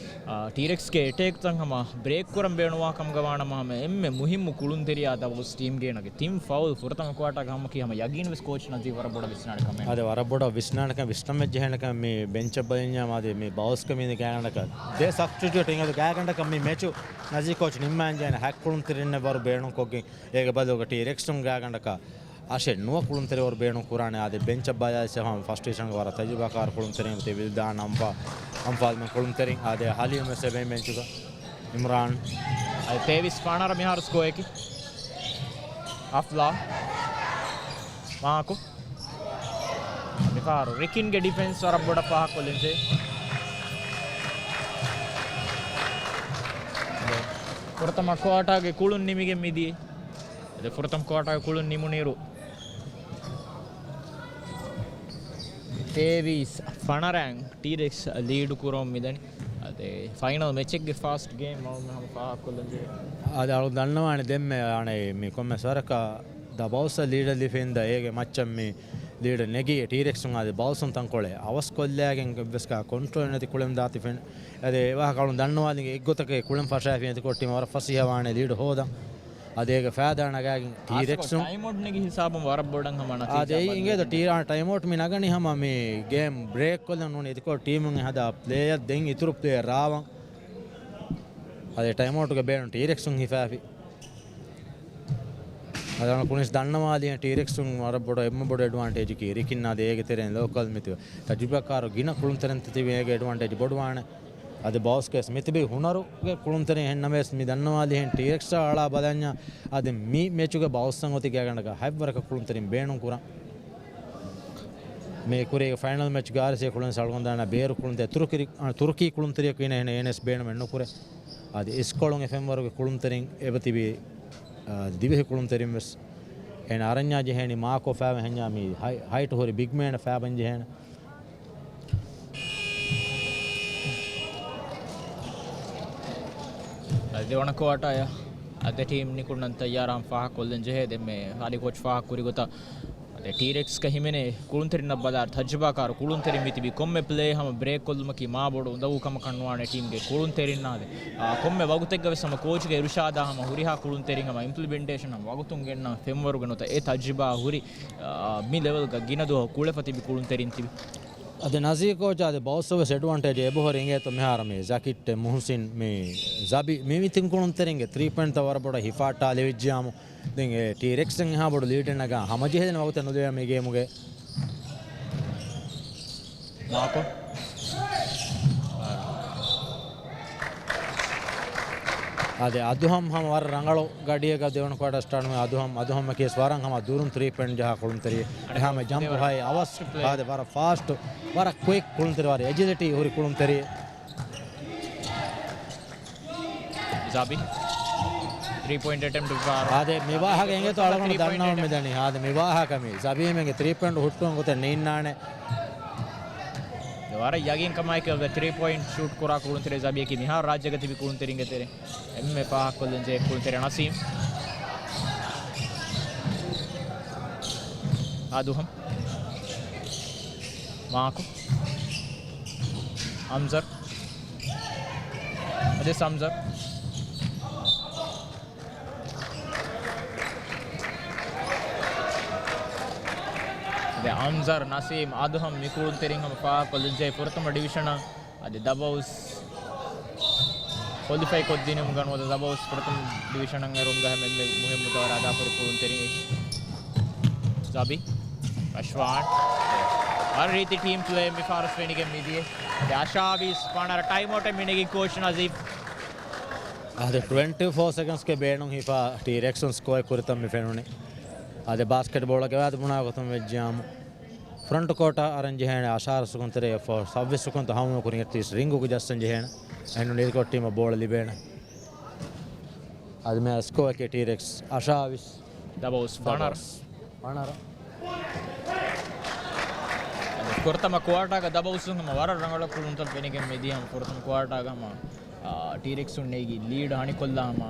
އާ، ޓީރެކްސްގެ އެޓޭކްތައް ހަމަ ބްރޭކް ކުރަން ބޭނުންވާ ކަމުގަ ވާނަމަ ހަމަ އެންމެ މުހިއްމު ކުޅުންތެރިޔާ ދަބައުސް ޓީމްގެ ނަގެ ތިން ފައުލް ފުރަތަމަ ކުއާޓާގަ ހަމަކީ ހަމަ ޔަގީން ވެސް ކޯޗް ނަޒީ ވަރަށް ބޮޑަށް ވިސްނާނެ ކަމެއް. އާދެ، ވަރަށް ބޮޑަށް ވިސްނާނެ ކަމެއް، ވިސްނަން ވެއްޖެ ހޭނެ ކަމެއް މި ބެންޗަށް ބަލިންޏާ އާދެ މި ބައުސްގެ މީ ގާގަނޑަކަށް ދެ ސަބްސްޓިޓިއުޓް އިނގޭ ގާގަނޑަކަށް މި މެޗު ނަޒީ ކޯޗް ނިންމާން ޖެހޭނެ ހަތް ކުޅުންތެރިންނެއް ވަރު ބޭނުންކޮށްގެން އޭގެ ބަދަލުގަ ޓީރެކްސުން ގާގަނޑަކަށް އަށެއް ނުވަ ކުޅުންތެރިވަރު ބޭނުން ކުރާނެ. އާދެ، ބެންޗަށް ބަލާލި ސެފާމް ފަސްޓް ޑިވިޝަންގެ ވަރަށް ތަޖުރިބާކާރު ކުޅުންތެރިން ތި ވިލްދާން އަންފާ، އަންފާލްމެން ކުޅުންތެރިން. އާދެ، ހަލީމް ވެސް އެބައިން ބެންޗުގަ. އިމްރާން. އަދި ތޭވީސް ފަނަރަ މިހާރު ސްކޯއަކީ. އަފްލާ. މާކު. މިފަހަރު ރިކިންގެ ޑިފެންސް ވަރަށް ބޮޑަށް ފާހަގަކޮށްލިންޖެ. ފުރަތަމަ ކުއާޓާގެ ކުޅުން ނިމިގެން މިދިޔަ. އަދި ފުރަތަމަ ކުއާޓާގެ ކުޅުން ނިމުނިއިރު ތޭވީސް ފަނަރައިން ޓީރެކްސް ލީޑު ކުރަމުން މިދަނީ. އަދި ފައިނަލް މެޗެއްގެ ފާސްޓް ގޭމް މައުމެ ހަމަ ފާހަގަކޮށްލަންޖެހޭ. އަދި އަޅު ދަންނަވާނެ ދެންމެ އަނެއް މި ކޮންމެސް ވަރަކަށް ދަ ބައުސް ލީޑަށް ލިފިން ދަ އޭގެ މައްޗަށް މި ލީޑަށް ނެގި ޓީރެކްސުން އަދި ބައުސުން ތަންކޮޅެއް އަވަސްކޮށްލާގެން އެއްވެސް ކަހަލަ ކޮންޓްރޯލެއް ނެތި ކުޅެން ދާތި ފެން. އަދި އެ ވާހަކަ އަޅު ދަންނަވާލިނގެ އެއްގޮތަކަށް ކުޅެން ފަށާފި ނެތިކޮށް ޓީމް ވަރަށް ފަސޭހަވާނެ ލީޑު ހޯދަން. އަދި އޭގެ ފައިދާ ނަގާގެން ޓީރެކްސުން. ޓައިމްއައުޓް ނެގި ހިސާބުން ވަރަށް ބޮޑަށް ހަމަ ނަތީޖާ އާދެ، އެއީ އިނގޭ ދޯ ބަދަލު ޓީ-، ޓައިމްއައުޓް މި ނަގަނީ ހަމަ މި ގޭމް ބްރޭކް ކޮށްލަން ނޫނީ އެތިކޮށް ޓީމުން ހަދާ ޕްލޭއަށް ދެން އިތުރު ޕްލޭ ރާވަން. އަދި ޓައިމްއައުޓުގެ ބޭނުން ޓީރެކްސުން ހިފާފި. އަދި އަޅު ކުނިސް ދަންނަވާލި ޓީރެކްސުން ވަރަށް ބޮޑު އެންމެ ބޮޑު އެޑްވާންޓޭޖަކީ ރިކިން އަދި އޭގެ ތެރެއިން ލޯކަލް މިތި ތަޖުރިބާކާރު ގިނަ ކުޅުންތެރިން ތިބީ އޭގެ އެޑްވާންޓޭޖް ބޮޑުވާނެ. އަދި ބައުސްގެ މިތިބީ ހުނަރުގެ ކުޅުންތެރިން ހެންނަމަވެސް މި ދަންނަވާލިހެން ޓީރެކްސްއާ އަޅާ ބަލަންޏާ އަދި މި މެޗުގެ ބައުސްއަށް އޮތީ ގާގަނޑަކަށް ހަތްވަރަކަށް ކުޅުންތެރިން ބޭނުން ކުރަން. މި ކުރީގެ ފައިނަލް މެޗްގެ އާރްސީ ކުޅުން ސަޅުގަނދާނަ ބޭރު ކުޅުންތެރި ތުރުކި، އަ، ތުރުކީ ކުޅުންތެރިޔަކު އިނޭ އެހެނެއް އޭނަސް ބޭނުމެއް ނުކުރޭ. އަދި އިސްކޮޅުން އެފްއެމް ވަރުގެ ކުޅުންތެރިން އެބަތިބީ، އަ، ދިވެހި ކުޅުންތެރިން ވެސް. އޭނަ އަރަންޏާ ޖެހޭނީ މާކޯ ފައިވަން ހެންޏާ މި ހައި-، ހައިޓް ހުރި ބިގްމޭނަށް ފައިބަން ޖެހޭނެ. އަދި ދެވަނަ ކުއާޓާއަށް އަދި ޓީމް ނިކުންނަން ތައްޔާރާން ފާހަގަކޮށްލަން ޖެހޭ. ދެންމެ ހާދި ކޯޗް ފާހަގަކުރި ގޮތަށް އަދި ޓީރެކްސްގަ ހިމެނޭ ކުޅުންތެރިންނަށް ބަލާ ތަޖުރިބާކާރު ކުޅުންތެރިން މިތިބި ކޮންމެ ޕްލޭ ހަމަ ބްރޭކް ކޮށްލުމަކީ މާ ބޮޑު އުނދަގޫ ކަމަކަށް ނުވާނެ ޓީމްގެ ކުޅުންތެރިންނާ. އަދި، އާ، ކޮންމެ ވަގުތެއްގަ ވެސް ހަމަ ކޯޗްގެ އިރުޝާދާ ހަމަ ހުރިހާ ކުޅުންތެރިން ހަމަ އިމްޕްލިމެންޓޭޝަން ހަމަ ވަގުތުން ގެންނަ ފެންވަރުގެ ނުވަތަ އެ ތަޖުރިބާ ހުރި، އާ، މި ލެވެލްގަ ގިނަ ދުވަހު ކުޅެފަ ތިބި ކުޅުންތެރިން ތިބި. އަދި ނަޒީ ކޯޗާ އަދި ބައުސް ވެސް އެޑްވާންޓޭޖް އެބަހުރި އިނގޭތޯ މިހާރު މި ޒަކިއްޓެ މުހުސިން މި ޒަބި މި މިތިން ކުޅުންތެރިންގެ ތްރީ ޕޮއިންޓްތައް ވަރަށް ބޮޑަށް ހިފާއްޓާލެވިއްޖިޔާމު. ދެން އެ ޓީރެކްސް އެހާ ބޮޑު ލީޑެއް ނަގާ ހަމަޖެހިދޭނެ ވަގުތެއް ނުލިބޭ މި ގޭމުގެ. މާކޮ. އާދެ، އަދުހަމް ހަމަ ވަރަށް ރަނގަޅު ގަޑިއެއްގަ ދެވަނަ ކުއާޓަރ ސްޓާޓް މި އަދުހަމް، އަދުހަމްއަކީ ވަރަށް ހަމަ ދުރުން ތްރީ ޕޮއިންޓް ޖަހާ ކުޅުންތެރި. އެހާމެ ޖަމްޕް ހައި އަވަސް. އާދެ، ވަރަށް ފާސްޓް، ވަރަށް ކުއިކް ކުޅުންތެރި، ވަރަށް އެޖިލިޓީ ހުރި ކުޅުންތެރި. ޒާބި. ތްރީ ޕޮއިންޓް އެޓެމްޕްޓް ވާރު. އާދެ، މި ވާހަކަ އިނގޭތޯ އަޅުގަނޑު ތްރީ ޕޮއިންޓް ދަންނަވަން އެޓެމްޕްޓް. މިދަނީ. އާދެ، މި ވާހަކަ މި ޒަބީމެންގެ ތްރީ ޕޮއިންޓް ހުއްޓުވަން ގޮތެއް ނީންނާނެ. ވަރަށް ޔަގީންކަމާއެކީ ތްރީ ޕޮއިންޓް ޝޫޓް ކުރާ ކުޅުންތެރި ޒަބީއަކީ މިހާރު ރާއްޖޭގަ ތިބި ކުޅުންތެރިންގެ ތެރެ. އެންމެ ފާހަގަކޮށްލަން ޖެހޭ ކުޅުންތެރި ނަސީމް. އާދުހަމް. މާކު. އަމްޒަރް. އަދި ސަމްޒަރް. އަދި އަމްޒަރް، ނަސީމް، އަދުހަމް މި ކުޅުންތެރިން ހަމަ ފާހަގަކޮށްލަން ޖެހޭ ފުރަތަމަ ޑިވިޝަނަށް. އަދި ދަބައުސް ކޮލިފައި ކޮށްދިނުމުގަ ނުވަތަ ދަބައުސް ފުރަތަމަ ޑިވިޝަނަށް އެރުމުގަ ހަމަ އެންމެ މުހިއްމު ދައުރު އަދާކުރި ކުޅުންތެރިން. ޒަބި، ރަޝްވާން. ހަރު ރީތި ޓީމް ޕްލޭ މި ފާރުސް ފެނިގެން މިދިޔަ. އަށާވީސް ފަނަރަ ޓައިމް އައުޓެއް މި ނެގި ކޯޗް ނަޒީފް. އާދެ، ޓްވެންޓީ ފޯ ސެކަންޑްސްގެ ބޭނުން ހިފާ ޓީރެކްސުން ސްކޯއެއް ކުރިތަން މި ފެނުނީ. އާދެ، ބާސްކެޓްބޯޅަގެ ވާދަ ބުނާ ގޮތުން ވެއްޖިޔާމު. ފްރަންޓް ކޯޓަށް އަރަން ޖެހޭނެ އަށާރަ ސެކަންޑް ތެރޭ ފޯ ސައްވީސް ސެކަންޑް ހަމަ ކުރިން އެޓްލީސްޓް ރިންގުގެ ޖައްސަން ޖެހޭނެ. އެހެން ނުނި ކޯޓް ޓީމަށް ބޯޅަ ލިބޭނެ. އަދި މި ސްކޯއަކީ ޓީރެކްސް އަށާވީސް. ދަބައުސް ފަނަރަ. ފަނަރަ. ފުރަތަމަ ކުއާޓާގަ ދަބައުސުން ހަމަ ވަރަށް ރަނގަޅަށް ކުޅުންތައް ފެނިގެން މިދިޔަ ހަމަ ފުރަތަމަ ކުއާޓާގަ ހަމަ އާ، ޓީރެކްސުން ނެގި ލީޑް ހަނިކޮށްލާ ހަމަ،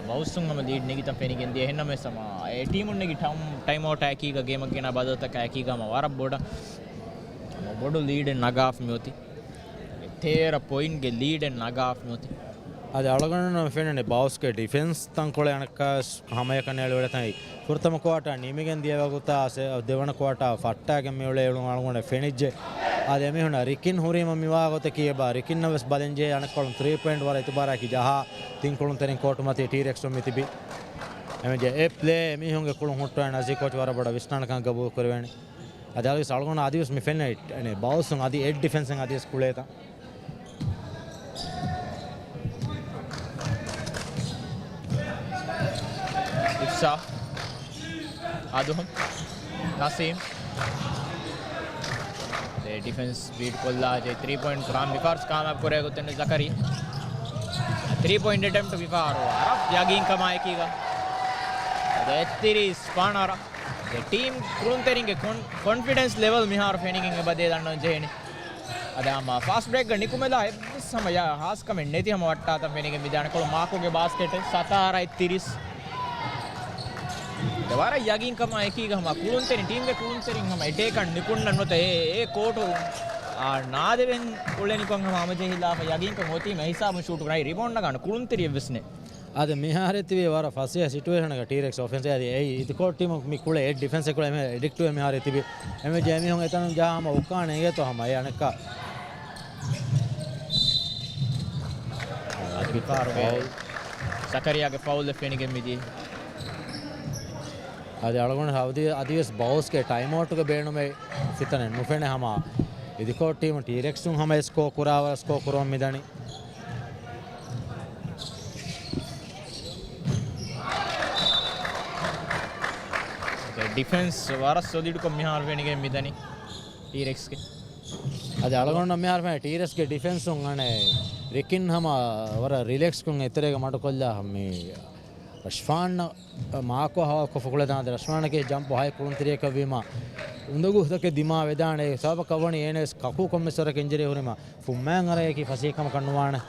ބައުސްއުން ހަމަ ލީޑް ނެގިތަން ފެނިގެން ދިޔަ. އެހެންނަމަވެސް ހަމަ އެ ޓީމުން ނެގި ޓައިމް، ޓައިމް އައުޓް އެކީގަ ގޭމަށް ގެނަ ބަދަލުތަކާ އެކީގަ ހަމަ ވަރަށް ބޮޑަށް ހަމަ ބޮޑު ލީޑެއް ނަގާފަ މިއޮތީ. ތޭރަ ޕޮއިންޓްގެ ލީޑެއް ނަގާފަ މިއޮތީ. އަދި އަޅުގަނޑު ފެންނަނީ ބައުސްގެ ޑިފެންސް ތަންކޮޅެއް އަނެއްކާވެސް ހަމައެކަނި އެޅިއުޅޭތަން. ފުރަތަމަ ކުއާޓާ ނިމިގެން ދިޔަ ވަގުތާ ސެ-، ދެވަނަ ކުއާޓާ ފައްޓާގެން މިއުޅޭ އެޅުން އަޅުގަނޑަށް ފެނިއްޖެ. އަދި އެމީހުންނަށް ރިކިން ހުރީމަ މިވާ ގޮތަކީ އެބާ ރިކިންނަށް ވެސް ބަލަންޖެހޭ އަނެއްކޮޅުން ތްރީ ޕޮއިންޓް ވަރަށް އިތުބާރާއެކީ ޖަހާ ތިން ކުޅުންތެރިން ކޯޓު މަތީ ޓީރެކްސް މި ތިބި. އެމެޖެ އެ ޕްލޭ އެމީހުންގެ ކުޅުން ހުއްޓުވާ ނަޒީ ކޯޗް ވަރަށް ބޮޑަށް ވިސްނާނެކަން ގަބޫލު ކުރެވޭނެ. އަދި އަޅުގަނޑު އަދިވެސް މި ފެންނަނީ ބައުސުން އަދި އެއް ޑިފެންސެއް އަދިވެސް ކުޅޭތަން. އިފްސާ. އަދުހަމް. ނަސީމް. ދެ ޑިފެންސް ބީޓް ކޮށްލާ ޖެ ތްރީ ޕޮއިންޓް ކުރާން މިފަހަރު ކާމިޔާބު ކުރޭ ގޮތެއް ޒަކަރި. ތްރީ ޕޮއިންޓް އެޓެމްޕްޓް މިފަހަރު ވަރަށް ޔަގީންކަމާއެކީގަ. އަދި އެއްތިރީސް ފަނަރަ. ދެ ޓީމް ކުޅުންތެރިންގެ ކޮން-، ކޮންފިޑެންސް ލެވެލް މިހާރު ފެނިގެން އެބަދޭ ދަންނަވަން ޖެހޭނެ. އަދި ހަމަ ފާސްޓް ބްރޭކްގަ ނިކުމެލާ އެއްވެސް ހަމަ ޔާ ހާސްކަމެއް ނެތި ހަމަ ވައްޓާތަން ފެނިގެން މިދާނެ. ކޮޅު މާކޯގެ ބާސްކެޓެއް ސަތާރަ އެއްތިރީސް. ދެ ވަރަށް ޔަގީންކަމާ އެކީގަ ހަމަ ކުޅުންތެރިން، ޓީމްގެ ކުޅުންތެރިން ހަމަ އެޓޭކަށް ނިކުންނަން ނުވަތަ އެ، އެ ކޯޓު އާ ނާދެވެން އުޅެނިކޮށް ހަމަ ހަމަޖެހިލާފަ ޔަގީންކަން އޮތީމަ ހިސާބުން ޝޫޓު ނައި ރިބައުންޑް ނަގާނެ ކުޅުންތެރި އެއްވެސް ނެތް. އަދި މިހާރެ ތިބީ ވަރަށް ފަސޭހަ ސިޓުއޭޝަނަކަށް ޓީރެކްސް އޮފެންސް އަދި އެއީ އިދިކޯޓް ޓީމު މި ކުޅެ އެއް ޑިފެންސެއް ކުޅެ އެމެ އެޑިކްޓުވެ މިހާރެ ތިބި. އެމެ ޖެ އެމީހުން އެތަނުން ޖާ ހަމަ އުކާނެ އިނގޭތޯ ހަމަ އެ އަނެއްކާ. އަދި މިފަހަރުގެ ފައުލް. ޒަކަރިޔާގެ ފައުލް ފެނިގެން މިދީ. އަދި އަޅުގަނޑު ހަވަދި އަދިވެސް ބައުސްގެ ޓައިމްއައުޓުގެ ބޭނުމެއް ފިތަނެއް ނުފެނެ ހަމަ އިދިކޯޓް ޓީމު ޓީރެކްސުން ހަމަ ސްކޯ ކުރާ ސްކޯ ކުރަމުން މިދަނީ. ޑިފެންސް ވަރަށް ސޮލިޑްކޮށް މިހާރު ފެނިގެން މިދަނީ ޓީރެކްސްގެ. އަދި އަޅުގަނޑު މިހާރު ފެނި ޓީރެކްސްގެ ޑިފެންސުން އަނެއް ރިކިން ހަމަ ވަރަށް ރިލެކްސްކޮށް އެތެރޭގަ މަޑުކޮށްލާ މި ރަޝްފާން މާކޯ ހަވާލުކޮށްފަ ކުޅެދާނެ. ރަޝްފާނަކީ ޖަމްޕް ހައި ކުޅުންތެރިއެއް ކަމަށްވީމަ، އުނދަގޫ ހުދަކެއް ދިމާވެދާނެ. ސަބަބަކަށް ވަނީ އޭނަވެސް ކަކޫ ކޮންމެސް ވަރަކަށް އިންޖަރީ ހުރީމަ، ފުއްމައިން އަރައިގެން ފަސޭހަކަމަކަށް ނުވާނެ.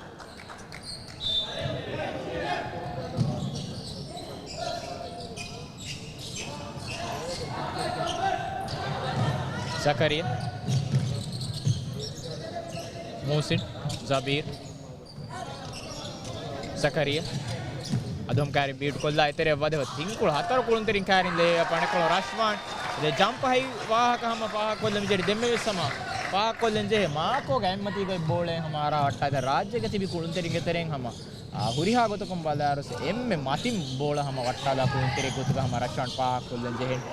ޒަކަރިޔާ. މޫސިން. ޒަބީރް. ޒަކަރިޔާ. އަދުހަމް ކާރި ބީޓް ކޮށްލާ އެތެރެއަށް ވަދެފަ ތިން ކުޅަ ހަތަރު ކުޅުންތެރިން ކާރިން ލޭއަޕް އަނެއްކޮޅު ރަޝްވާން. ދެ ޖަމްޕް ހައި ވާހަކަ ހަމަ ފާހަގަކޮށްލަން ޖެހޭ ދެންމެވެސް ހަމަ ފާހަގަކޮށްލަން ޖެހޭ މާކޯގެ އެއްމަތީގައި ބޯޅައެއް ހަމަ އަރާ ވައްޓާ ދެ ރާއްޖޭގަ ތިބި ކުޅުންތެރިންގެ ތެރެއިން ހަމަ އާ، ހުރިހާ ގޮތަކުން ބަލާއިރު އެންމެ މަތިން ބޯޅަ ހަމަ ވައްޓާލާ ކުޅުންތެރި ގޮތުގަ ހަމަ ރަޝްވާން ފާހަގަކޮށްލަން ޖެހޭނެ.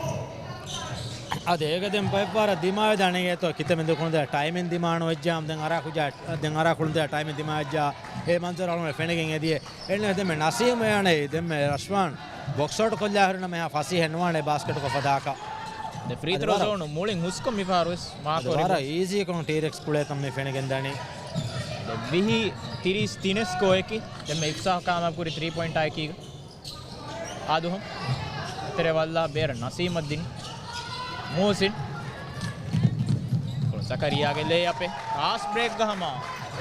އަދި އޭގަ ދެން ބައެއްފަހަރަށް ދިމާވެދާނެ އިނގޭތޯ ކިތަމެން ދުކުން ދެ ޓައިމިން ދިމާނު ވެއްޖާ ދެން އަރާ ކުޖާ، ދެން އަރާ ކުޅުން ދެ ޓައިމިން ދިމާވެއްޖާ އެ މަންޒަރު އަޅުގަނޑު ފެނިގެން އެދިޔެ. އެންނެ ދެންމެ ނަސީމް އެއާނެ ދެންމެ ރަޝްވާން ބޮކްސް އައުޓް ކޮށްލާ ހުރިނަމަ އެހާ ފަސޭހައެއް ނުވާނެ ބާސްކެޓުކޮށް ފަދައަކަށް. ދެ ފްރީ އަދި ތްރޯ ވަރަށް ޒޯނު މުޅިން ހުސްކޮށް މިފަހަރުވެސް މާކޯ އަދި ވަރަށް ރިބޯންޑް. އީޒީކޮށް ޓީރެކްސް ކުޅޭތަން މި ފެނިގެން ދަނީ. ދެ ވިހި ތިރީސް ތިނެއް ސްކޯއަކީ. ދެންމެ އިފްސާހް ކާމިޔާބު ކުރި ތްރީ ޕޮއިންޓާއެކީގަ. އާދުހަމް. ތެރެ ވައްލާ ބޭރަށް ނަސީމަށް ދިނީ. މޫސިން. ޒަކަރިޔާގެ ލޭއަޕެއް. ފާސްޓް ބްރޭކްގަ ހަމަ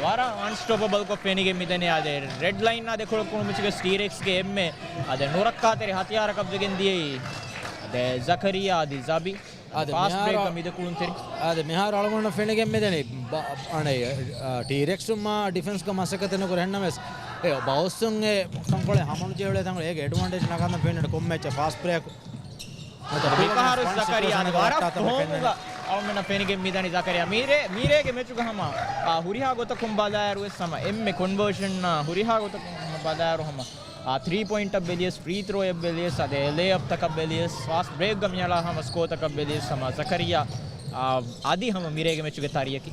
ވަރަށް އަންސްޓޮޕަބަލްކޮށް ފެނިގެން މިދަނީ އާދެ. ރެޑް ލައިންއާ ދެކޮޅަށް ކުޅުމުއްޗުގެ ޓީރެކްސްގެ އެންމެ އާދެ ނުރައްކާތެރި ހަތިޔާރަކަށްވެގެން ދިޔައީ. އާދެ ޒަކަރިޔާ އަދި ޒަބީ. އާދެ ފާސްޓް މިހާރު ބްރޭކްގަ މިދެ ކުޅުންތެރި. އާދެ މިހާރު އަޅުގަނޑަށް ފެނިގެން މިދަނީ ބަ-، އަނެއް، އާ، ޓީރެކްސުން މާ ޑިފެންސްގަ މަސައްކަތެއް ނުކުރެ އެހެންނަމަވެސް، އެ ބައުސްއުން އެ ތަންކޮޅެއް ހަމަނުޖެހި އުޅޭ ތަންކޮޅެއް އޭގެ އެޑްވާންޓޭޖް ނަގާން ފެންނަނީ ކޮންމެ އެއްޗެއް ފާސްޓް ބްރޭކް. މިފަހަރު ޒަކަރިޔާ ވަރަށް ފޯހުގަ އަޅުގަނޑަށް ފެނިގެން މިދަނީ ޒަކަރިޔާ. މީރޭ، މީރޭގެ މެޗުގަ ހަމަ، އާ، ހުރިހާ ގޮތަކުން ބަލާއިރު ވެސް ހަމަ އެންމެ ކޮންވާޝަން، އާ، ހުރިހާ ގޮތަކުން ހަމަ ބަލާއިރު ހަމަ އާ، ތްރީ ޕޮއިންޓަށް ބެލިޔަސް، ފްރީ ތްރޯއަށް ބެލިޔަސް، އަދި ލޭ އަޕްތަކަށް ބެލިޔަސް، ފާސްޓް ބްރޭކްގަ މިއަޅާ ހަމަ ސްކޯތަކަށް ބެލިޔަސް ހަމަ ޒަކަރިޔާ، އާ، އަދި ހަމަ މިރޭގެ މެޗުގެ ތަރިޔަކީ.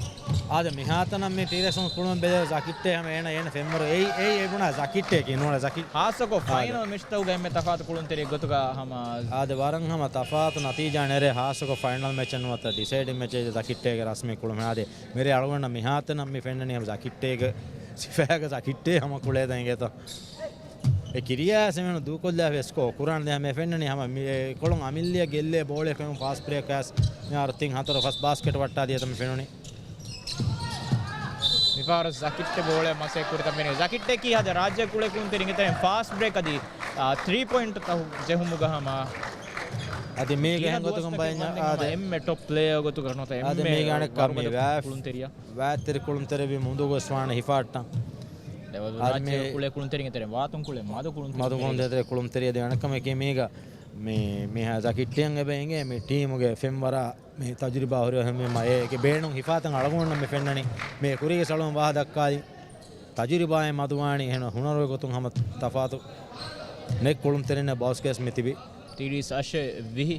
އާދެ، މިހާތަނަށް މި ޓީރެކްސުން ކުޅުމެއް ބެލިޔަސް ޒަކިއްޓޭ ހަމަ އޭނަ، އޭނަ ފެންވަރު އެއީ، އެއީ އެބުނާ ޒަކިއްޓޭކީ ނޫން ޒަކި-، ހާއްސަކޮށް އާދެ. ފައިނަލް މެޗްތަކުގަ އެންމެ ތަފާތު ކުޅުންތެރި ގޮތުގަ ހަމަ. އާދެ، ވަރަށް ހަމަ ތަފާތު ނަތީޖާ ނެރޭ، ހާއްސަކޮށް ފައިނަލް މެޗެއް ނުވަތަ ޑިސައިޑިން މެޗެއް ޒަކިއްޓޭގެ ރަސްމީ ކުޅުމެއް. އާދެ، މިރޭ އަޅުގަނޑަށް މިހާތަނަށް މި ފެންނަނީ ހަމަ ޒަކިއްޓޭގެ ސިފައިގަ ޒަކިއްޓޭ ހަމަ ކުޅޭ ދެން އިނގޭތޯ. އެ ކިރިޔާ ސެމިނު ދޫކޮށްލާފަ ސްކޯ ކުރާން ދެ ހަމަ ފެންނަނީ ހަމަ މި-، އެ ކޮޅުން އަމިއްލިއަށް ގެއްލޭ ބޯޅެ ފެނުން ފާސްޓް ބްރޭކް އައިސް މިހާރު ތިން ހަތަރު ފަސް ބާސްކެޓް ވައްޓާ ދިޔަ ތަމަ ފެނުނީ. މިފަހަރު ޒަކިއްޓެ ބޯޅެ މަސޭ ކުރިތަ ފެނި. ޒަކިއްޓެ ކީ ހަދަ ރާއްޖެ ކުޅެ ކުންތެރިނގެ ތެރެން ފާސްޓް ބްރޭކް އަދި، އާ، ތްރީ ޕޮއިންޓް ތަހު ޖެހުމުގަ ހަމަ އަދި މީގެ ގިނަ ހެންގޮތުގަން ދުވަސްތަކެއް ބައެއް ވަންދެން އާދެ. އެންމެ ޓޮޕް ޕްލޭޔަރ ގޮތުގަ ނުވަތަ އަދި އެންމެ މީގެ އަނެއްކާ ވަރުގަދަ މީ ވާ-، ކުޅުންތެރިޔާ. ވާތްތެރި ކުޅުންތެރިވި މުދުގޮސް ވާނެ ހިފާއްޓަން. ދެވަދު އަދި މާޗް މީ ކުޅޭ ކުޅުންތެރިންގެ ތެރެ ވާތުން ކުޅޭ މަދު ކުޅުންތެރިން މަދު ކުޅުންތެރިންގެ ތެރެ ކުޅުންތެރިޔާ ދެ އަނެއްކަމަކީ މީގަ މި-، މިހާ ޒަކިއްޓިއަށް އެބަ އެނގޭ މި ޓީމުގެ ފެންވަރާ މި ތަޖުރިބާ ހުރި އެހެންވީމަ އޭގެ ބޭނުން ހިފާތަން އަޅުގަނޑުމެންނަށް މި ފެންނަނީ. މި ކުރީގެ ސަޅުން ވާހަ ދައްކާލި ތަޖުރިބާއެއް މަދުވާނީ އެހެން ހުނަރުގެ ގޮތުން ހަމަ ތަފާތު ނެތް ކުޅުންތެރިންނެއް ބައުސްގެސް މި ތިބި. ތިރީސް އަށެ ވިހި.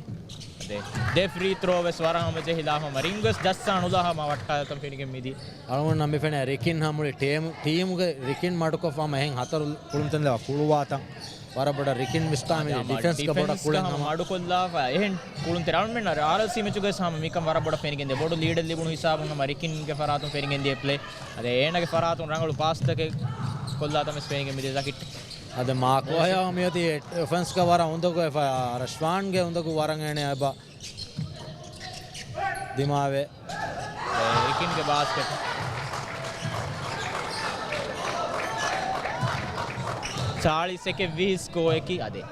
ދެ، ދެ ފްރީ ތްރޯ ވެސް ވަރަށް ހަމަޖެހިލާ ހަމަ ރިންގް ވެސް ޖައްސާ ނުލާ ހަމަ ވައްޓާލަތަން ފެނިގެން މިދީ. އަޅުގަނޑަށް މި ފެނޭ ރިކިން ހަމަ މުޅި ޓީމު-، ޓީމުގެ ރިކިން މަޑުކޮށްފަ ހަމަ އެހެން ހަތަރު ކުޅުންތެރިން ކުޅުވާތަން ވަރަށް ބޮޑަށް ރިކިން ވިސްޓާމި އާދެ، ހަމަ ޑިފެންސްގަ ބޮޑަށް ޑިފެންސްގަ ކުޅެން ހަމަ ހަމަ މަޑުކޮށްލާފަ އެހެން ކުޅުންތެރި އަޅުމެން އާރްއެލްސީ މެޗުގަ ވެސް ހަމަ މިކަން ވަރަށް ބޮޑަށް ފެނިގެންދޭ. ބޮޑު ލީޑެއް ލިބުނު ހިސާބުން ހަމަ ރިކިންގެ ފަރާތުން ފެނިގެންދިޔަ ޕްލޭ. އަދި އޭނަގެ ފަރާތުން ރަނގަޅު ޕާސްތަކެއް ކޮށްލާތަން ވެސް ފެނިގެން މިދިޔަ ޒަކިއްޓް. އަދި މާކޯ ހަޔާ މިއޮތީ އޮފެންސްގަ ވަރަށް އުނދަގޫ އެފަ ރަޝްވާންގެ އުނދަގޫ ވަރަށް އޭނަ އެބަ ދިމާވެ. ރިކިންގެ ބާސްކެޓް. ޗާޅީސް އެކެއް ވިހި ސްކޯއަކީ އަދި